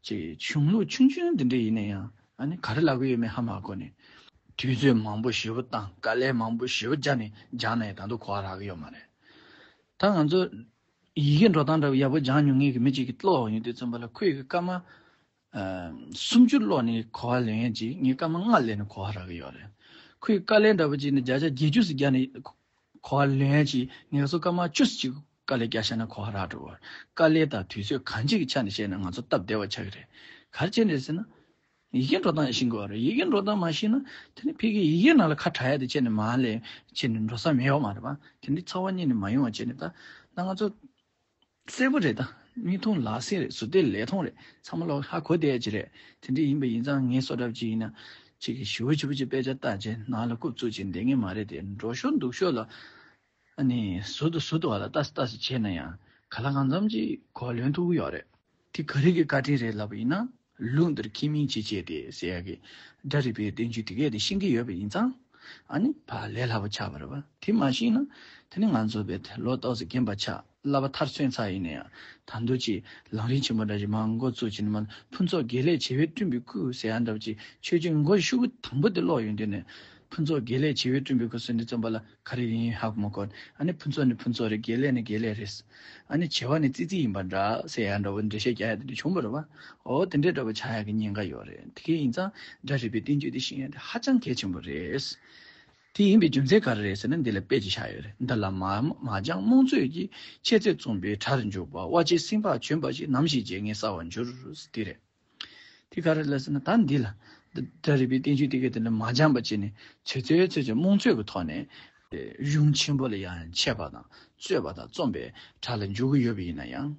ཅིག་གཞུང་ལུགས་ཆུང་ཆུང་འདི་འདྲ་ཡིན་ན་ཡང་། ཨ་ནི་ག་རེ་ལབ་ཀྱི་ཡོད་མེད་ཧ་མ་གོ་ནས། དུས་ཚོད་མང་པོ་ཞེ་པོ་བཏང་། དཀའ་ལས་མང་པོ་ཞེ་པོ་བརྒྱབ་ནས་སྦྱངས་ན་ཡང་ད་དུང་གོ་བ་རག་གི་ཡོད་མ་རེད། ད་ང་ཚོ་ཡི་གེ་འགྲོ་སྟངས་འདྲ་པོ་ཡག་པོ་སྦྱང་མྱོང་མཁན་གྱི་མི་གཅིག་གིས་ཀློག་ཡོང་དུས་ཙམ་པ་ལ། ཁོས་ཀྱི་སྐར་མ་ཨ་སུམ་ཅུ་ཀློག་ནས་གོ་བ་ལོན་ཡས་ཅིག་ངས་སྐར་མ་ལྔ་ལོན་ནས་གོ་བ་རག་གི་ཡོད་རེད། ཁོས་དཀའ་ལས་འདྲ་པོ་ཅིག་ནི་བརྒྱ་ཆ་བརྒྱད་ཅུ་ཙམ་བརྒྱབ་ནས་གོ་བ་ལོན་ཡས་ཅིག་ངས་སོ་སྐར་མ་བཅུ་ཙམ་ཅིག་དཀའ་ལས་བརྒྱབ་བཞག་ན་གོ་བ་རག་འགྲོ་བ། དཀའ་ལས་དང་དུས་ཚོད་གང་ཅིག་གི་ཆ་ནས་བཤད་ན་ང་ཚོ་སྟབས་བདེ་བ་ཆགས་ཀྱི་རེད། ག་རེ་བྱས་ནས་ཟེར་ན། ཡི་གེ་འགྲོ་སྟངས་ཤེས་དགོས་པ་རེད། ཡི་གེ་འགྲོ་སྟངས་མ་ཤེས་ན་དེ་ནི་ཕ་གིའི་ཡི་གེ་ནང་ལ་ཁ་གྲག་ཡ་དེ་བྱས་ནས་མར་ལས་བྱས་ནས་འགྲོ་ས་མེད་པ་མ་རེད་པ། དེ་འདྲའི་ཚོར་བ་གཉིས་ནས་མ་ཡོང་བ་བྱས་ནས། ད་ད་ང་ཚོ་གསལ་པོ་རེད། ད་མིག་མཐོང་ལག་ཟིན་རེད། ཟུར་བལྟས་ལག་མཐོང་རེད། ཚང་མ་ལོག་ཧ་གོ་བསྡད་ཀྱི་རེད། དེ་འདྲ་ཡིན་པ་ཡིན་ཙང་ངའི་བཟོ་འདྲ་ཅིག་ཡིན་ན། ཅིག་གི་ཞུ་བ་ཞུ་བ་ཅིག་དཔེ་ཆ་ལྟ་བྱས་ནང་ལ་རྐུབ་བཙུགས་བྱས་བསྡད་ངེས་མ་རེད་དེ། འགྲོ་ཞོར་འདུག་ཞོར་ལ་ཨ་ནི་ཟུར་དུ་ཟུར་དུ་བ་ལ་ལྟ་སི་ལྟ་སི་བྱས་ན་ཡང་ག་ལ་གང་འཚམ་ཅིག་གོ་བ་ལོན་ཐུབ་ཀྱི་ཡོད་རེད། དེ་ག་རེ་གི་བཀའ་དྲིན་རེད་ལབ་པ་ཡིན་ན། ལུང་འདིར་ཁས་མིན་ཅི་བྱེད་དེ་ཟེར་ཡ་གི་སྒྲ་རིག་པའི་བསྟན་བཅོས་དེ་གས་དེ་ཤེས་ཀྱི་ཡོད་པ་ཡིན་ཙང་། ཨ་ནི་ཕར་ལས་སླ་པོ་ཆགས་པ་རེད་པ། དེ་མ་ཤེས་ན་དེ་ནི་ང་ཚོ་བས་ལོ་ཏོག་ཙམ་རྒན་པ་ཆགས། བསླབ་པ་མཐར་སོན་ཚར་ཡིན་ན་ཡང་། ད་དུང་ཅིག་ལམ་རིམ་ཆེན་པོ་འདྲ་ཞིག་མར་འགོ་བཙུགས་བྱས་ནས་མར་ཕུན་ཚོགས་དགེ་ལེགས་བྱེ་བས་བསྐྲུན་པའི་སྐུ་ཟེར་ཡ་འདྲ་བོ་ཅིག་ཆོས་ཀྱི་མགོ་ཤུ་གུ་དང་པོ་དེ་ཀློག་ཡོང་དུས་ནས། ཕུན་ཚོགས་དགེ་ལེགས་བྱེ་བས་བསྐྲུན་པའི་སྐུ་ཟེར་དུས་ཙམ་པ་ལ་ག་རེ་ཡིན་ཧ་གོ་མ་གོ། ཨ་ནི་ཕུན་ཚོགས་ནི་ཕུན་ཚོགས་རེད། དགེ་ལེགས་ནི་དགེ་ལེགས་རེད། ཨ་ནི་བྱེ་བ་ནི་ཙི་ཙི་ཡིན་པ་འདྲ་ཟེར་ཡ་འདྲ་བོ་འགྲེལ་བཤད་རྒྱག་ཡ་དེ་འདྲ་བྱུང་བ་རེད་པ། འོ་དེ་འདྲའི་འདྲ་བོ་ཆགས་ཡ་གི་ཉེན་ཁ་ཡོད་རེད། དེ་གས་ཡིན་ཙང་སྒྲ་རིག་པའི་བསྟན་བཅོས་དེ་ཤེས་ཡ་དེ་ཧ་ཅང་གལ་ཆེན་པོ་རེད། དེ་ཡིན་པའི་རྒྱུ་མཚན་ག་རེ་རེད་ཟེར་ན། འདི་ལ་དཔེ་ཅིག་བཞག་ཡོད་རེད། འདི་ལ་མ་མ་སྦྱངས་རྨོངས་ཚོད་ཀྱིས། འཆད་རྩོད་རྩོམ་པའི་གྲྭ་རུ་འཇུག་པ། དབའ་ཅན་སེམས་དཔའ་བྱོན་པ་ཞིག་ནམ་ཞིག་བརྗེད་ངས་གསལ་བར་འགྱུར། དེ་རེད། དེ་ག་རེ་ལབ་ཟེར་ན། ད་འདི་ལ་ སྒྲ་རིག་པའི་བསྟན་བཅོས་དེ་གའི་དེ་ལ་མ་སྦྱངས་པ་བྱས་ནས་ཚོད་ཚོད་ཚོད་ཚོད་རྨོངས་ཚོད་ཀྱི་ཐོག་ནས་གཞུང་ཆེན་པོ་ལ་ཡང་འཆད་པ་དང་རྩོད་པ་དང་རྩོམ་པའི་གྲས་ལ་འཇུག་གི་ཡོད་པ་ཡིན་ན་ཡང་།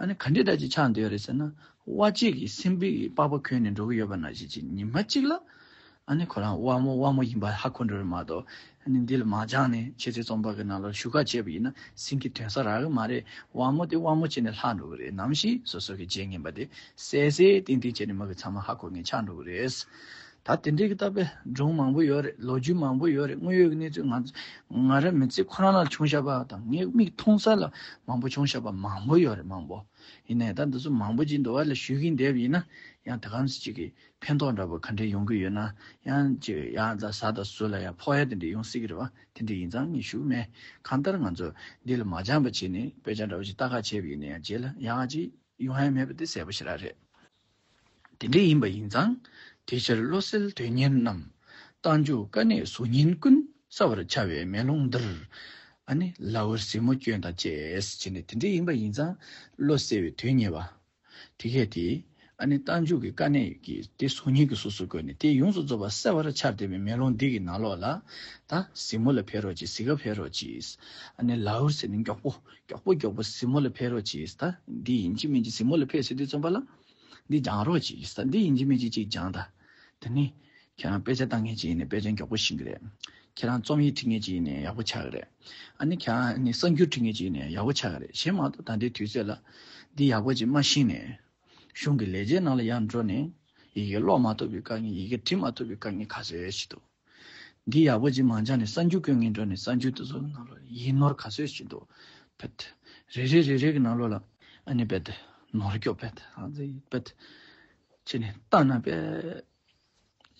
ཨ་ནི་ག་འདྲ་འདྲ་ཅིག་ཆགས་བསྡད་ཡོད་རེད་ཟེར་ན། དབའ་གཅིག་གིས་སྲིན་པོའི་པགས་པ་གོན་ནས་འགྲོ་གི་ཡོད་པ་ནང་བཞིན་གྱི་ཉི་མ་གཅིག་ལ། ཨ་ནི་ཁོ་རང་དབའ་མོ་དབའ་མོ་ཡིན་པ་ཧ་གོ་འགྲོ་རེད་མ་གཏོགས། ཨ་ནི་འདི་ལ་མ་སྦྱངས་ནས་འཆད་རྩོད་རྩོམ་པ་གི་ནང་ལ་ཞུགས་ཁ་བྱས་པ་ཡིན་ན་སེམས་ཀྱི་དོན་ས་རག་གི་མ་རེད། དབའ་མོ་དེ་དབའ་མོ་བྱས་ནས་ལྷག་འགྲོ་གི་རེད། ནམ་ཞིག་སོ་སོ་གི་རྗེས་ངན་པ་དེ་གསལ་གསལ་ཏན་ཏན་བྱས་ནས་མ་གི་ཚང་མ་ཧ་གོ་མཁན་ཆགས་འགྲོ་གི་རེད། ད་དེ་འདྲའི་གི་ད་པའི་སྒྲུང་མང་པོ་ཡོད་རེད། ལོ་རྒྱུས་མང་པོ་ཡོད་རེད། དངོས་ཡོད་ཀྱི་གནས་ཚུལ་ང་ང་རང་མི་ཚེ་ཁོ་རང་ལ་བྱུང་བཞག་པ་དང་ངས་མིག་མཐོང་ས་ལ་མང་པོ་བྱུང་བཞག་པ་མང་པོ་ཡོད་རེད། མང་པོ། ཡིན་ནའི་ད་འདི་ཚོ་མང་པོ་ཅིག་འདུག་བ་ལ་ཞུས་ཀྱིན་བསྡད་པ་ཡིན་ན་ཡང་དེ་ག་ཙམ་ཅིག་གི་ཕན་ཐོགས་འདྲ་པོ་ག་འདྲ་ཡོང་གི་ཡོད་ན། ཡང་ཅིག་ཡང་ད་ཟ་དང་ཟོ་ལ་ཡང་ཕོག་ཡ་དེ་འདྲ་ཡོང་སྲིད་ཀྱི་རེད་བ། དེ་འདྲ་ཡིན་ཙང་ངས་ཞུ་མེད། གང་ལྟར་ང་ཚོ་འདི་ལ་མ་སྦྱངས་པ་བྱས་ནས་དཔེ་ཆ་འདྲ་པོ་ཅིག་ལྟ་ག་བྱས་པ་ཡིན་ན་ཡང་རྗེས་ལ་ཡག་ཅིག་ཡོང་ཡ་མེད་པ་དེ་གསལ་པོ་ཞེ་དྲག་རེད། དེ་འདྲ་ཡིན་པ་ཡིན་ཙང་། དེ་ཕྱིར་བློ་གསལ་དོན་གཉེར་རྣམས། རྟགས་འཇུག་དཀའ་གནད་གཟུགས་བརྙན་ཀུན། གསལ་བར་འཆར་བའི་མེ་ལོང་འདིར། ཨ་ནི་ལའུར་གཟིགས་མོ་སྐྱོན་དང་བཅས་བྱས་ནས། དེ་འདྲ་ཡིན་པ་ཡིན་ཙང་བློ་གསལ་བའི་དོན་གཉེར་བ། དེ་གས་དེ། ཨ་ནི་རྟགས་འཇུག་གི་དཀའ་གནད་ཀྱི་དེ་གཟུགས་བརྙན་གྱི་གཟུགས་སུ་བཀོད་ནས་དེ་ཡོངས་སུ་རྫོགས་པ་གསལ་བར་འཆར་བསྡད་པའི་མེ་ལོང་འདི་གི་ནང་ལོགས་ལ། ད་གཟིགས་མོ་ལ་ཕེབས་རོགས་གྱིས། གཟིགས་ག་ཕེབས་རོགས་གྱིས། ཨ་ནི་ལའུར་ཟེར་ནས་མགྱོགས་པོ་མགྱོགས་པོ་མགྱོགས་པོ་གཟིགས་མོ་ལ་ཕེབས་རོགས་གྱིས། ད་འདི་ཡིན་གཅིག་མིན་གཅིག་གཟིགས་མོ་ལ་ཕེབས་ཟེར་དུས་ཙམ་པ་ལ། འདི་སྦྱང་རོགས་གྱིས། ད་འདི་ཡིན་གཅིག་མིན་གཅིག་ཅིག་སྦྱང་ད། དེ་ནི་ཁྱེད་རང་དཔེ་ཆ་ལྟ་མཁན་ཅིག་ཡིན་ནའི་དཔེ་ཆ་མགྱོགས་པོ་ཤེས་ཀྱི་རེད། ཁྱེད་རང་རྩོམ་ཡིག་འབྲི་མཁན་ཅིག་ཡིན་ནའི་ཡག་པོ་ཆགས་ཀྱི་རེད། ཨ་ནི་ཁྱེད་རང་ནི་གསར་འགྱུར་འབྲི་མཁན་ཅིག་ཡིན་ནའི་ཡག་པོ་ཆགས་ཀྱི་རེད། གཞན་མ་གཏོགས་ད་ལྟའི་དུས་ཚོད་ལ་འདི་ཡག་པོ་ཅིག་མ་ཤེས་ནས་གཞུང་གི་ལས་བྱེད་ནང་ལ་ཡར་འགྲོ་ནས་ཡི་གེ་ཀློག་མ་ཐུབ་པའི་དཀའ་ངལ། ཡི་གེ་འབྲི་མ་ཐུབ་པའི་དཀའ་ངལ་ག་ཚོད་ཞིག་འདུག་འདི་ཡག་པོ་ཅིག་མ་སྦྱངས་ནས་གསར་འགྱུར་བཀོད་མཁན་འགྲོ་ནས་གསར་འགྱུར་དེ་ཚོ་ནང་ལ་ཡིག་ནོར་ག་ཚོད་ཞིག་འདུག་བེད། རེ་རེ་རེ་རེ་གི་ནང་ལོགས་ལ་ཨ་ནི་བེད། ནོར་སྐྱོབ་བེད། ཨ་ཙི་བེད། བྱས་ནས་ལྟ་ན་བེད།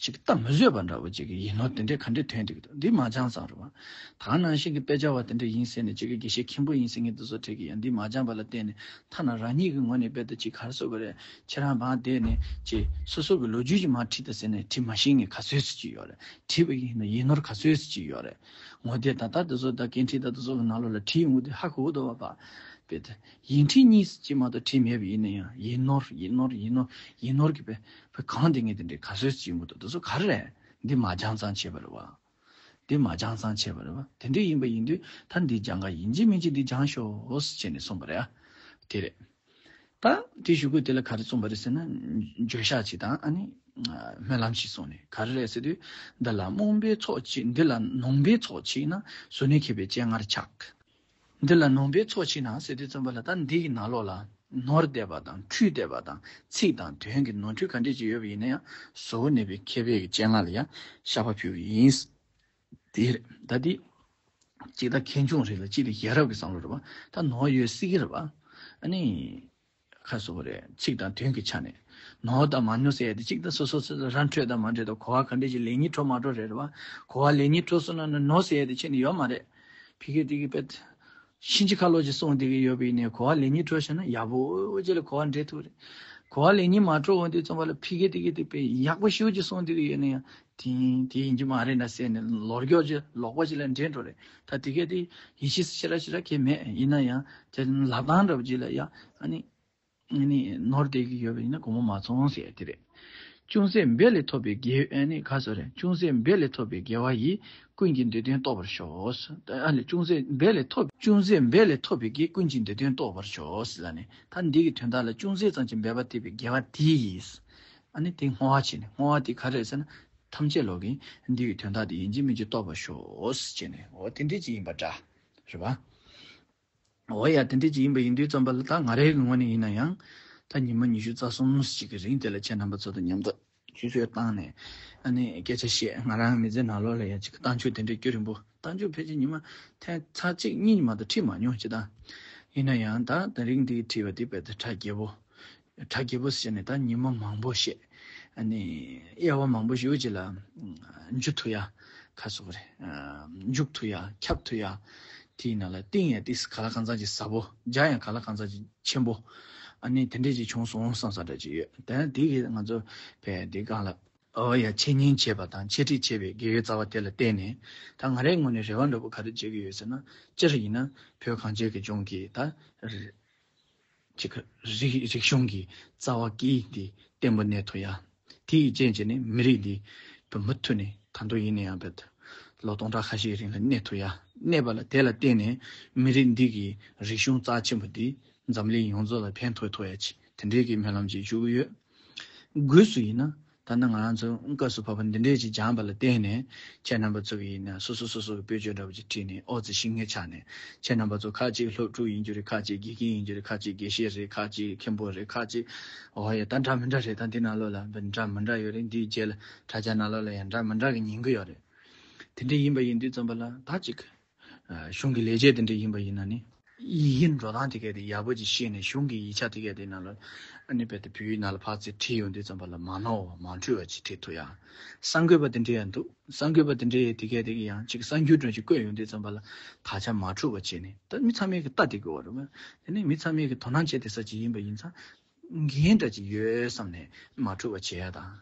ཅིག་ལྟ་མི་བཟོད་པ་འདྲ་བོ་ཅིག་གི་ཡིག་ནོར་དེ་འདྲས་ག་འདྲས་ཐོན་འདུག་འདི་མ་སྦྱངས་ཙང་རེད་བ། ད་ནང་བཞིན་གྱི་དཔེ་ཆ་བ་དེ་འདྲས་ཡིན་ཟེར་ནས་ཅིག་གི་དགེ་བཤེས་མཁན་པོ་ཡིན་ཟེར་མཁན་དེ་ཚོ་གྲས་ཀྱིས་ཡང་འདི་མ་སྦྱངས་པ་ལ་བརྟེན་ནས་ཐ་ན་རང་ཉིད་ཀྱི་ངོས་ནས་རྦད་དེ་ཅིག་ག་རེ་ཟེར་དགོས་རེད། ཁྱེད་རང་བང་བསྡད་ནས་ཅིག་སོ་སོ་གི་ལོ་རྒྱུས་ཅིག་མར་བྲིས་དང་ཟེར་ནས་བྲིས་མ་ཤེས་མཁན་ག་ཚོད་ཙམ་ཅིག་ཡོད་རེད། བྲིས་པ་ཡིན་ན་ཡིག་ནོར་ག་ཚོད་ཙམ་ཅིག་ཡོད་རེད། ངོ་དེབ་ད་ལྟ་དེ་ཚོ་ད་སྐད་འཕྲིན་ད་དེ་ཚོ་གི་ནང་ལོགས་ལ་བྲིས་ཡོང་གི་དེ་ཧ་གོ་གི་འདུག་བ་པ། རྦད་དེ་ཡིག་འཕྲིན་གཉིས་ཅིག་མ་གཏོགས་བྲིས་མེད་པ་ཡིན་ན་ཡང་ཡིག་ནོར་ཡིག་ནོར་ཡིག་ནོར་ཡིག་ནོར་གྱི་བེད། བེད་གང་དེ་ངས་དེ་འདྲའི་ག་ཚོད་ཅིག་ཡོང་གི་འདུག་དེ་ཚོ་ག་རེ་རེད། འདི་མ་སྦྱངས་ཙང་བྱས་པ་རེད་བ། འདི་མ་སྦྱངས་ཙང་བྱས་པ་རེད་བ། དེ་འདྲ་ཡིན་པ་ཡིན་དུས་ད་འདི་སྦྱང་ག་ཡིན་གཅིག་མིན་གཅིག་འདི་སྦྱངས་ཤོག་ཟེར་བྱས་ནས་གསུངས་པ་རེད་ཨ། དེ་རེད། ད་དེ་ཞུ་དགོས་དེ་ལ་ག་རེ་གསུངས་པ་རེད་ཟེར་ན། བརྗོད་བྱ་ཅིག་དང་ཨ་ནི་སྨོན་ལམ་ཞིག་གསུངས་ནས་ག་རེ་རེད་ཟེར་དུས། འདི་ལ་རྨོངས་པའི་ཚོགས་མཆིས། འདི་ལ་ནོངས་པའི་ཚོགས་མཆིས་ན། གཟུར་གནས་མཁས་པའི་སྤྱན་སྔར་ཆགས། འདི་ལ་ནོངས་པའི་ཚོགས་མཆིས་ན་ཟེར་དུས་ཙམ་པ་ལ་ད་འདི་གི་ནང་ལོགས་ལ་ནོར་བསྡད་པ་དང་འཁྲུལ་བསྡད་པ་དང་ཚིག་དང་དོན་གྱི་ནོར་འཁྲུལ་ག་འདྲས་ཅིག་ཡོད་པ་ཡིན་ན་ཡང་གཟུར་གནས་པའི་མཁས་པའི་གི་སྤྱན་སྔར་ལ་ཡང་བཤགས་པ་ཕུལ་བ་ཡིན། དེ་རེད་ད་འདི། གཅིག་ད་ཁེངས་སྐྱུང་རེད་ལ་གཅིག་ད་ཡ་རབས་ཀྱི་བསམ་བློ་རེད་བ། ད་ནོར་ཡོད་སྲིད་ཀྱི་རེད་བ། ཨ་ནི། ཁ་སོ་རེད། ཚིག་དང་དོན་གྱི་ཆ་ནས། ནོར་དང་མ་ནོར་ཟེར་ཡ་དེ་གཅིག་ད་སོ་སོ་སོ་སོ་རང་འཕྲོད་དང་མ་འཕྲོད་དང་གོ་བ་ག་འདྲས་ཀྱི་ལེགས་ཉེས་འཕྲོད་མ་འཕྲོད་རེད་བ། གོ་བ་ལེགས་ཉེས་འཕྲོད་སོང་ན་ནོར་ཟེར་ཡ་དེ་ཁྱེད་ནི་ཡོད་མ་རེད། ཕི་གེ་དེ་གི་པད། ཤིན་ཅི་ཁ་ལོ་ཅིག་སོང་དེ་གི་ཡོད་པ་ཡིན་ནའི་གོ་བ་ལེགས་ཉེས་འཕྲོད་ཤེ་ན་ཡག་པོ་ཅིག་ལ་གོ་བ་འདྲེས་ཐུབ་རེད། གོ་བ་ལེགས་ཉེས་མ་འཕྲོད་འོང་དུས་ཙམ་པ་ལ་ཕི་གེ་དེ་གི་དེ་པད་ཡག་པོ་ཞེ་པོ་ཅིག་སོང་དེ་གི་ཡོད་ན་ཡང་དེ་དེ་ཡིན་གྱི་མ་རེད་ན་ཟེར་ནས་ལོག་རྒྱུ་ཅིག་ལོག་པ་ཅིག་ལ་འདྲེས་འགྲོ་རེད། ད་དེ་གས་དེ་ཡིད་ཆེས་ཞེ་དྲག་ཞེ་དྲག་གས་མེད་ཡིན་ན་ཡང་དེ་ལབ་སྟངས་འདྲ་པོ་ཅིག་ལ་ཡ་ཨ་ནི། ནོར་བསྡད་ཀྱི་ཡོད་པ་ཡིན་ན་དགོང་མོ་མ་འཚོང་ཟེར་ཡ་དེ་རེད། ཅུང་ཟད་འབད་ལས་ཐོབ་པའི་དགེ་ཨ་ནི་ཁ་སོ་རེད། ཅུང་ཟད་འབད་ལས་ཐོབ་པའི་དགེ་བ་ཡིས། ཀུན་གྱི་འདོད་དོན་རྟོགས་པར་ཤོག་ཨ་ལས་ཅུང་ཟད་འབད་ལས་ཐོབ། ཅུང་ཟད་འབད་ལས་ཐོབ་པའི་དགེ། ཀུན་གྱི་འདོད་དོན་རྟོགས་པར་ཤོག་ཟེར་ལ་ནི་ད་འདི་གི་དོན་དག་ལ་ཅུང་ཟད་ཙམ་ཅིག་འབད་པ་ཐེབས་པའི་དགེ་བ་དེ་ཡིས། ཨ་ནི་དེ་བསྔོ་བ་བྱས་ནས་བསྔོ་བ་དེ་ག་རེ་རེད་ཟེར་ན། ཐམས་ཅད་ལོག་གིས་འདི་གི་དོན་དག་དེ་ཡིན་གཅིག་མིན་གཅིག་རྟོགས་པར་ཤོག་ཟེར་བྱས་ནས་འོ་དེ་འདྲས་ཅིག་ཡིན་པ་འདྲ། རེད་པ། འོ་ཡ་དེ་འདྲས་ཅིག་ཡིན་པ་ཡིན་དུས་ཙམ་པ་ལ་ད་ང་རའི་གི་ངོས་ནས་ཡིན་ན་ཡང་། ད་ཉི་མ་ཉི་ཤུ་རྩ་གསུམ་ཞིག་གི་རིང་དེ་ལ་ཁྱེད་རྣམ་པ་ཚོ་དང་མཉམ་དུ་ཆུ་ཚོད་བཏང་ནས་ཨ་ནི་སྐད་ཆ་བཤད། ང་རང་མི་ཚེ་ནང་ལོགས་ལ་ཡང་ཅིག་རྟགས་འཇུག་དེ་འདྲའི་རྒྱུན་རིང་པོ་རྟགས་འཇུག་ཕལ་ཆེར་ཉི་མ་ཐེངས་ཚར་གཅིག་གཉིས་མ་གཏོགས་ཁྲིད་མ་མྱོང་ཅི་ད། ཡིན་ན་ཡང་ད་དེ་རིང་འདི་ཁྲིད་པ་དེ་རྦད་དེ་གྲ་རྒྱས་པོ། གྲ་རྒྱས་པོ་ཟེར་ནས་ད་ཉི་མ་མང་པོ་བཤད། ཨ་ནི་དབྱེ་བ་མང་པོ་ཞེ་པོ་ཅིག་ལ་འཇུ་ཐུབ་ཡ། ཁ་སོགས་རེད། འཇུག་ཐུབ་ཡ་ཁྱབ་ཐུབ་ཡ། དེའི་ནང་ལ་གཏིང་ཡང་ཏིས་ག་ལ་གང་འཚམ་ཅིག་ཟབ་པོ། རྒྱ་ཡང་ག་ལ་གང་འཚམ་ཅིག་ཆེན་པོ། ཨ་ནི་དེ་འདྲས་ཅིག་བྱུང་སོང་བསམ་ས་འདྲ་ཅིག་ཡོད། དེ་ནས་དེ་གིས་ང་ཚོ་བས་དེ་སྒང་ལ་ཨོ་ཡ་འཆད་ཉན་བྱས་པ་དང་འཆད་ཁྲིད་བྱས་པའི་དགེ་བའི་རྩ་བ་དེ་ལ་བརྟེན་ནས་ད་ང་རའི་ངོས་ནས་རེ་བ་འདྲ་པོ་ག་རེ་བྱེད་ཀྱི་ཡོད་ཟེར་ན། སྤྱིར་ཡིན་ན་བོད་གངས་ཅན་གྱི་ལྗོངས་ཀྱི་ད་ཅིག་རིག་རིག་གཞུང་གི་རྩ་བ་སྐྱེས་འདི་བརྟན་པོ་གནས་ཐུབ་ཡ། དེ་ཡི་རྐྱེན་བྱས་ནས་མི་རིགས་འདི་བོད་མུ་མཐུད་ནས་ད་དུང་ཡིན་ན་ཡང་བོད་ལོ་སྟོང་ཕྲག་ཁ་ཤས་རིང་ལ་གནས་ཐུབ་ཡ། གནས་པ་ལ་དེ་ལ་བརྟེན་ནས་མི་རིགས་འདི་གི་རིག་གཞུང་རྩ་ཆེན་པོ་འདི་འཛམ་གླིང་ཡོངས་རྫོགས་ལ་ཕན་ཐོགས་ཐུབ་ཡ་ཆེད་དེ་འདྲའི་གི་སྨོན་ལམ་ཅིག་ཞུ་གི་ཡོད། སྒོས་སུ་ཡིན་ན། ད་ནི་ང་རང་ཚོ་སྐབས་སུ་བབ་པ་འདི་འདྲའི་ཅིག་སྦྱངས་པ་ལ་བརྟེན་ནས་ཁྱེད་རྣམ་པ་ཚོ་གི་ཡིན་ན་སོ་སོ་སོ་སོ་གི་དཔེ་བརྗོད་འདྲ་པོ་ཅིག་བྲིས་ནས་ཨོ་ཙི་ཤེས་མཁན་ཆགས་ནས། ཁྱེད་རྣམ་པ་ཚོ་ཁ་ཅིག་སློབ་ཕྲུག་ཡིན་རྒྱུ་རེད། ཁ་ཅིག་དགེ་རྒན་ཡིན་རྒྱུ་རེད། ཁ་ཅིག་དགེ་བཤེས་རེད། ཁ་ཅིག་མཁན་པོ་རེད། ཁ་ཅིག་ཨོ་ཡ་ད་འདྲ་མི་འདྲ་རེད། ད་འདི་ནང་ལོགས་ལ་འདྲ་མི་འདྲ་ཡོད་རེད། འདིའི་རྗེས་ལ་དྲ་རྒྱ་ནང་ལོགས་ལ་ཡང་འདྲ་མི་འདྲ་གི་ཉན་གི་ཡོད་རེད། དེ་འདྲ་ཡིན་པ་ཡིན་དུས་ཙམ་པ་ལ་ད་ཅིག་གཞུང་གི་ལས་བྱེད་དེ་འདྲ་ཡིན་པ་ཡིན་ན་ནི། ཡི་གེ་འགྲོ་སྟངས་དེ་གས་དེ་ཡག་པོ་ཅིག་ཤེས་ནས་གཞུང་གི་ཡིག་ཆ་དེ་གས་དེ་ནང་ལ་ཨ་ནི་རྦད་དེ་བོད་ཡིག་ནང་ལ་ཕར་ཚུར་བྲིས་ཡོང་དུས་ཙམ་པ་ལ་མ་ནོར་བ་མ་འཁྲུལ་བ་ཅིག་བྲིས་ཐུབ་ཡ། གསར་འགོད་པ་དེ་འདྲ་ཡང་འདུག་གསར་འགོད་པ་དེ་འདྲ་ཡང་དེ་གས་དེ་གས་ཡང་ཅིག་གསར་འགྱུར་འདྲ་ཅིག་བཀོད་ཡོང་དུས་ཙམ་པ་ལ་དག་ཆ་མ་འཁྲུལ་བ་བྱས་ནས། ད་མི་ཚང་མས་ཀྱི་ལྟ་དེ་དགོས་པ་རེད་པ། དེ་ནས་མི་ཚང་མས་ཀྱི་དོ་སྣང་བྱེད་དེ་ས་ཅིག་ཡིན་པ་ཡིན་ཙང་། འགན་འདྲ་ཅིག་ཡོད་བསམ་ནས་མ་འཁྲུལ་བ་བྱེད་ཡ་དང་།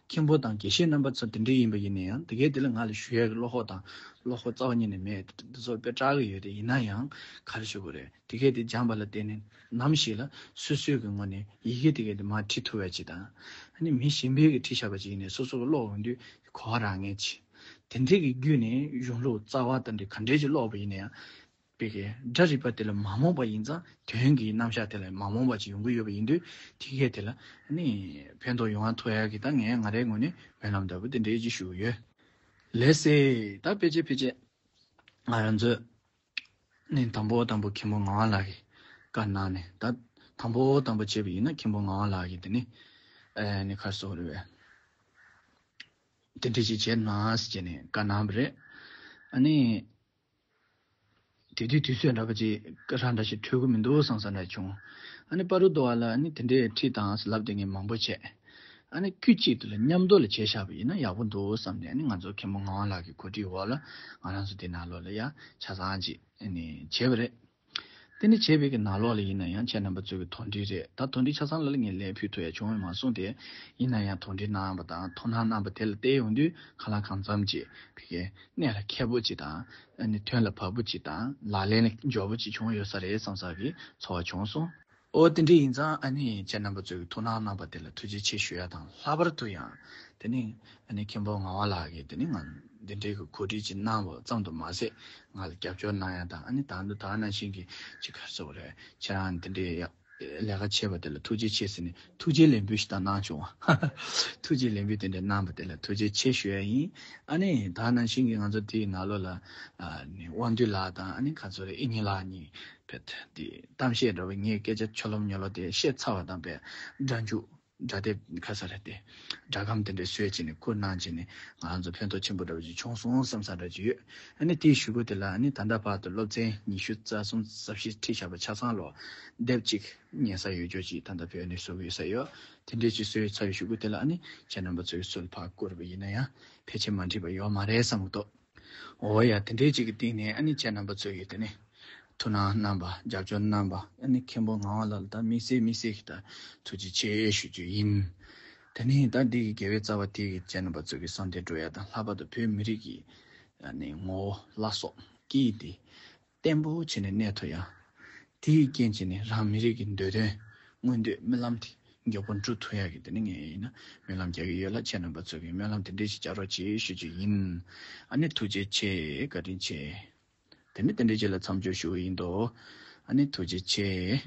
མཁན་པོ་དང་དགེ་བཤེས་རྣམ་པ་ཚོ་དེ་འདྲ་ཡིན་པ་ཡིན་ན་ཡང་། དེ་གས་དེ་ལ་ང་ལ་ཞུ་ཡ་གི་བློ་ཁོག་དང་བློ་ཁོག་རྩ་བ་ཉིད་ནས་མེད། དེ་ཚོ་དཔེ་སྐྲག་གི་ཡོད་དེ། ཡིན་ན་ཡང་ག་རེ་ཞུ་དགོས་རེད། དེ་གས་དེ་སྦྱངས་པ་ལ་བརྟེན་ནས་ནམ་ཞིག་ལ་སོ་སོའི་གི་ངོས་ནས་ཡི་གེ་དེ་གས་དེ་མར་བྲིས་ཐུབ་པ་ཅིག་དང་། ཨ་ནི་མི་གཞན་པས་གི་བྲིས་བཞག་པ་ཅིག་ཡིན་ནའི་སོ་སོ་གི་ཀློག་ཡོང་དུས་གོ་བ་རག་མཁན་ཅིག་དེ་འདྲའི་གི་བརྒྱུད་ནས་གཞུང་ལུགས་རྩ་བ་དེ་འདྲ་ག་འདྲས་ཅིག་ཀློག་པ་ཡིན་ན་ཡང་། པའི་གི་སྒྲ་རིག་པ་དེ་ལ་མ་རྨོངས་པ་ཡིན་ཙང་། དོན་གྱི་རྣམ་གཞག་དེ་ལ་མ་རྨོངས་པ་ཅིག་ཡོང་གི་ཡོད་པ་ཡིན་དུས། དེ་གས་དེ་ལ་ནི་ཕན་ཐོགས་ཡོང་བ་ཐོགས་ཡ་གི་ད་ངས་ང་རའི་ངོས་ནས་སྨོན་ལམ་འདྲ་པོ་དེ་འདྲའི་ཅིག་ཞུ་གི་ཡོད། ལགས་སེ། ད་ཕལ་ཆེར་ཕལ་ཆེར་ང་རང་ཚོས་ནི་དང་པོ་དང་པོ་མཁན་པོ་ངག་དབང་ལགས་ཀྱིས་བཀའ་གནང་ནས། ད་དང་པོ་དང་པོ་བྱས་པ་ཡིན་ན་མཁན་པོ་ངག་དབང་ལགས་ཀྱིས་དེ་ནི་ཨ་ནི་ག་རེ་ཟེར་དགོས་རེད་པས། དེ་འདྲ་ཅིག་བྱས་ན་ཟེར་ནས་བཀའ་གནང་བ་རེད། ཨ་ནི། དེ་དུས་དུས་ཚོད་འདྲ་པོ་ཅིག་སྐད་གྲགས་འདྲ་ཞིག་འཕྲོད་ཀྱི་མི་འདུག་བསམ་བསམ་འདྲ་བྱུང་། ཨ་ནི་པ་རུ་རྡོ་བ་ལ་ཨ་ནི་དེ་འདྲའི་ཁྲིད་དང་ལབ་དེ་ངས་མང་པོ་བྱས། ཨ་ནི་དཀྱུས་གཅིག་ཏུ་ལ་མཉམ་དུ་ལ་བྱས་བཞག་པ་ཡིན་ན་ཡག་པོ་འདུག་བསམ་ནས། ཨ་ནི་ང་ཚོ་མཁན་པོ་ངག་དབང་ལགས་ཀྱི་གོ་སྒྲིག་འོག་ལ་ང་རང་ཚོ་དེ་ནང་ལོགས་ལ་ཡ་ཆ་ཚང་ཅིག་ཨ་ནི་བྱས་པ་རེད། དེ་ནི་བྱས་པའི་གི་ནང་ལོགས་ལ་ཡིན་ན་ཡང་ཁྱེད་རྣམ་པ་ཚོའི་གི་དོགས་འདྲི་རེད། ད་དོགས་འདྲི་ཆ་ཚང་ལ་ལ་ངས་ལན་ཕུལ་ཐུབ་ཡ་བྱུང་ཡོད་མ་སོང་སྟེ། ཡིན་ན་ཡང་དོགས་འདྲི་གནང་བ་དང་ཐུགས་སྣང་གནང་བ་དེ་ལ་བལྟས་ཡོང་དུས། གང་ལ་གང་འཚམ་ཅིག་ཕ་གིའི་གནད་ལ་འཁེལ་པོ་ཅིག་དང་། ཨ་ནི་དོན་ལ་བབ་པོ་ཅིག་དང་། ལག་ལེན་ལ་འབྱོར་པོ་ཅིག་བྱུང་ཡོད་ས་རེད་བསམ་ས་གི་ཚོར་བ་བྱུང་སོང་། ཨོ་དེ་འདྲ་ཡིན་ཙང་། ཨ་ནི་ཁྱེད་རྣམ་པ་ཚོས་ཐུགས་སྣང་གནང་བ་དེ་ལ་ཐུགས་རྗེ་ཆེ་ཞུ་ཡ་དང་། ལྷག་པར་དུ་ཡང་དེ་ནི་ཨ་ནི་མཁན་པོ་ངག་དབང་ལགས་ཀྱིས་དེ་ནི་ང་འདི་འདྲའི་གི་གོ་སྒྲིག་ཅིག་གནང་བ་ཙམ་དུ་མ་ཟད། ང་ལ་རྒྱབ་སྐྱོར་གནང་ཡ་དང་། ཨ་ནི་ད་དུང་ད་ནང་བཞིན་གྱི་ཅིག་ག་རེ་ཟེར་དགོས་རེད། ཁྱེད་རང་འདི་འདྲའི་ཡ་ལས་ཀ་བྱས་པ་དེ་ལ་ཐུགས་རྗེ་ཆེ་ཟེར་ནས་ཐུགས་རྗེ་ལན་འབུལ་ཞིག་ད་གནང་བྱུང་བ། ཐུགས་རྗེ་ལན་འབུལ་དེ་འདྲ་གནང་བ་དེ་ལ་ཐུགས་རྗེ་ཆེ་ཞུ་ཡ་ཡིན། ཨ་ནི་ད་ནང་བཞིན་གྱི་ང་ཚོ་དེའི་ནང་ལོགས་ལ་ཨ་ནི་དབང་འདུས་ལགས་དང་། ཨ་ནི་ག་ཚོད་རེད། ཨི་ཉི་ལགས་གཉིས་བེད་དེ་གཏམ་བཤད་འདྲ་བོ། ངས་སྐད་ཆ་ཆོ་ལོམ་ཉོ་ལོ་དེ་བཤད་ཚར་བ་དང་བེད་སྒྲ་འཇུག་སྒྲ་དེབ་ཁ་ས་རེད་དེ། སྒྲ་སྒམ་དེ་འདྲ་བཟོས་བྱས་ནས་བསྐུར་གནང་བྱས་ནས་ང་རང་ཚོ་ཕན་ཐོགས་ཆེན་པོ་འདྲ་བོ་ཅིག་བྱུང་སོང་བསམ་ས་འདྲ་ཅིག་ཡོད། ཨ་ནི་དེའི་གཞུག་གུ་དེ་ལ་ཨ་ནི་ད་ལྟ་བར་དུ་སློབ་ཚན་ཉི་ཤུ་རྩ་གསུམ་རྩ་བཞི་ཁྲིད་བཞག་པ་ཆ་ཚང་ལོ་དེབ་གཅིག་ཉན་ས་ཡོད་རྒྱུ་ཅིག་ད་ལྟ་བོད་ནས་བཟོ་གི་ཡོད་ས་ཡོད། དེ་འདྲས་ཅིག་བཟོས་ཚར་བའི་གཞུག་གུ་དེ་ལ་ཨ་ནི་ཁྱེད་རྣམ་པ་ཚོའི་སུ་ལ་ཕར་བསྐུར་བ་ཡིན་ན་ཡང་ཕལ་ཆེར་མ་འགྲིག་པ་ཡོད་མ་རེད་བསམ་གི་འདུག་འོ་ཡ། དེ་འདྲའི་ཅིག་གི་སྟེང་ནས་ཨ་ནི་ཁྱེད་རྣམ་པ་ཚོ་ཡིས་དེ་ནི་ཐུགས་སྣང་གནང་བ། རྒྱབ་སྐྱོར་གནང་བ། ཨ་ནི་མཁན་པོ་ངག་དབང་ལགས་ལ་ད་དམིགས་བསལ་དམིགས་བསལ་གྱི་ད་ཐུགས་རྗེ་ཆེ་ཞུ་རྒྱུ་ཡིན། དེ་ནི་ད་འདི་གི་དགེ་བའི་རྩ་བ་དེ་གིས་ཁྱེད་རྣམ་པ་ཚོ་གི་བསམ་དོན་འགྲུབ་ཡ་དང་། ལྷག་པར་དུ་བོད་མི་རིགས་ཀྱི་ཨ་ནི་ངོ་བོ་བླ་སྲོག་སྐད་ཡིག་དེ་བརྟན་པོ་བྱས་ནས་གནས་ཐུབ་ཡ། དེ་ཡི་རྐྱེན་བྱས་ནས་རང་མི་རིགས་ཀྱི་འདོད་དོན་མངོན་འདོད་སྨོན་ལམ་དེ་མགྱོགས་པོ་འགྲུབ་ཐུབ་ཡག་གི་དེ་ནི་ངས་ཡིན་ན་སྨོན་ལམ་རྒྱག་གི་ཡོད་ལ། ཁྱེད་རྣམ་པ་ཚོ་གིས་སྨོན་ལམ་དེ་འདྲས་ཞིག་རྒྱག་རོགས་གྱིས་ཞུ་རྒྱུ་ཡིན། ཨ་ནི་ཐུགས་རྗེ་ཆེ། བཀའ་དྲིན་ཆེ། དེ་ནི་དེ་འདྲས་ཅིག་ལ་མཚམས་འཇོག་ཞུ་གི་ཡིན་དོ། ཨ་ནི་ཐུགས་རྗེ་ཆེ།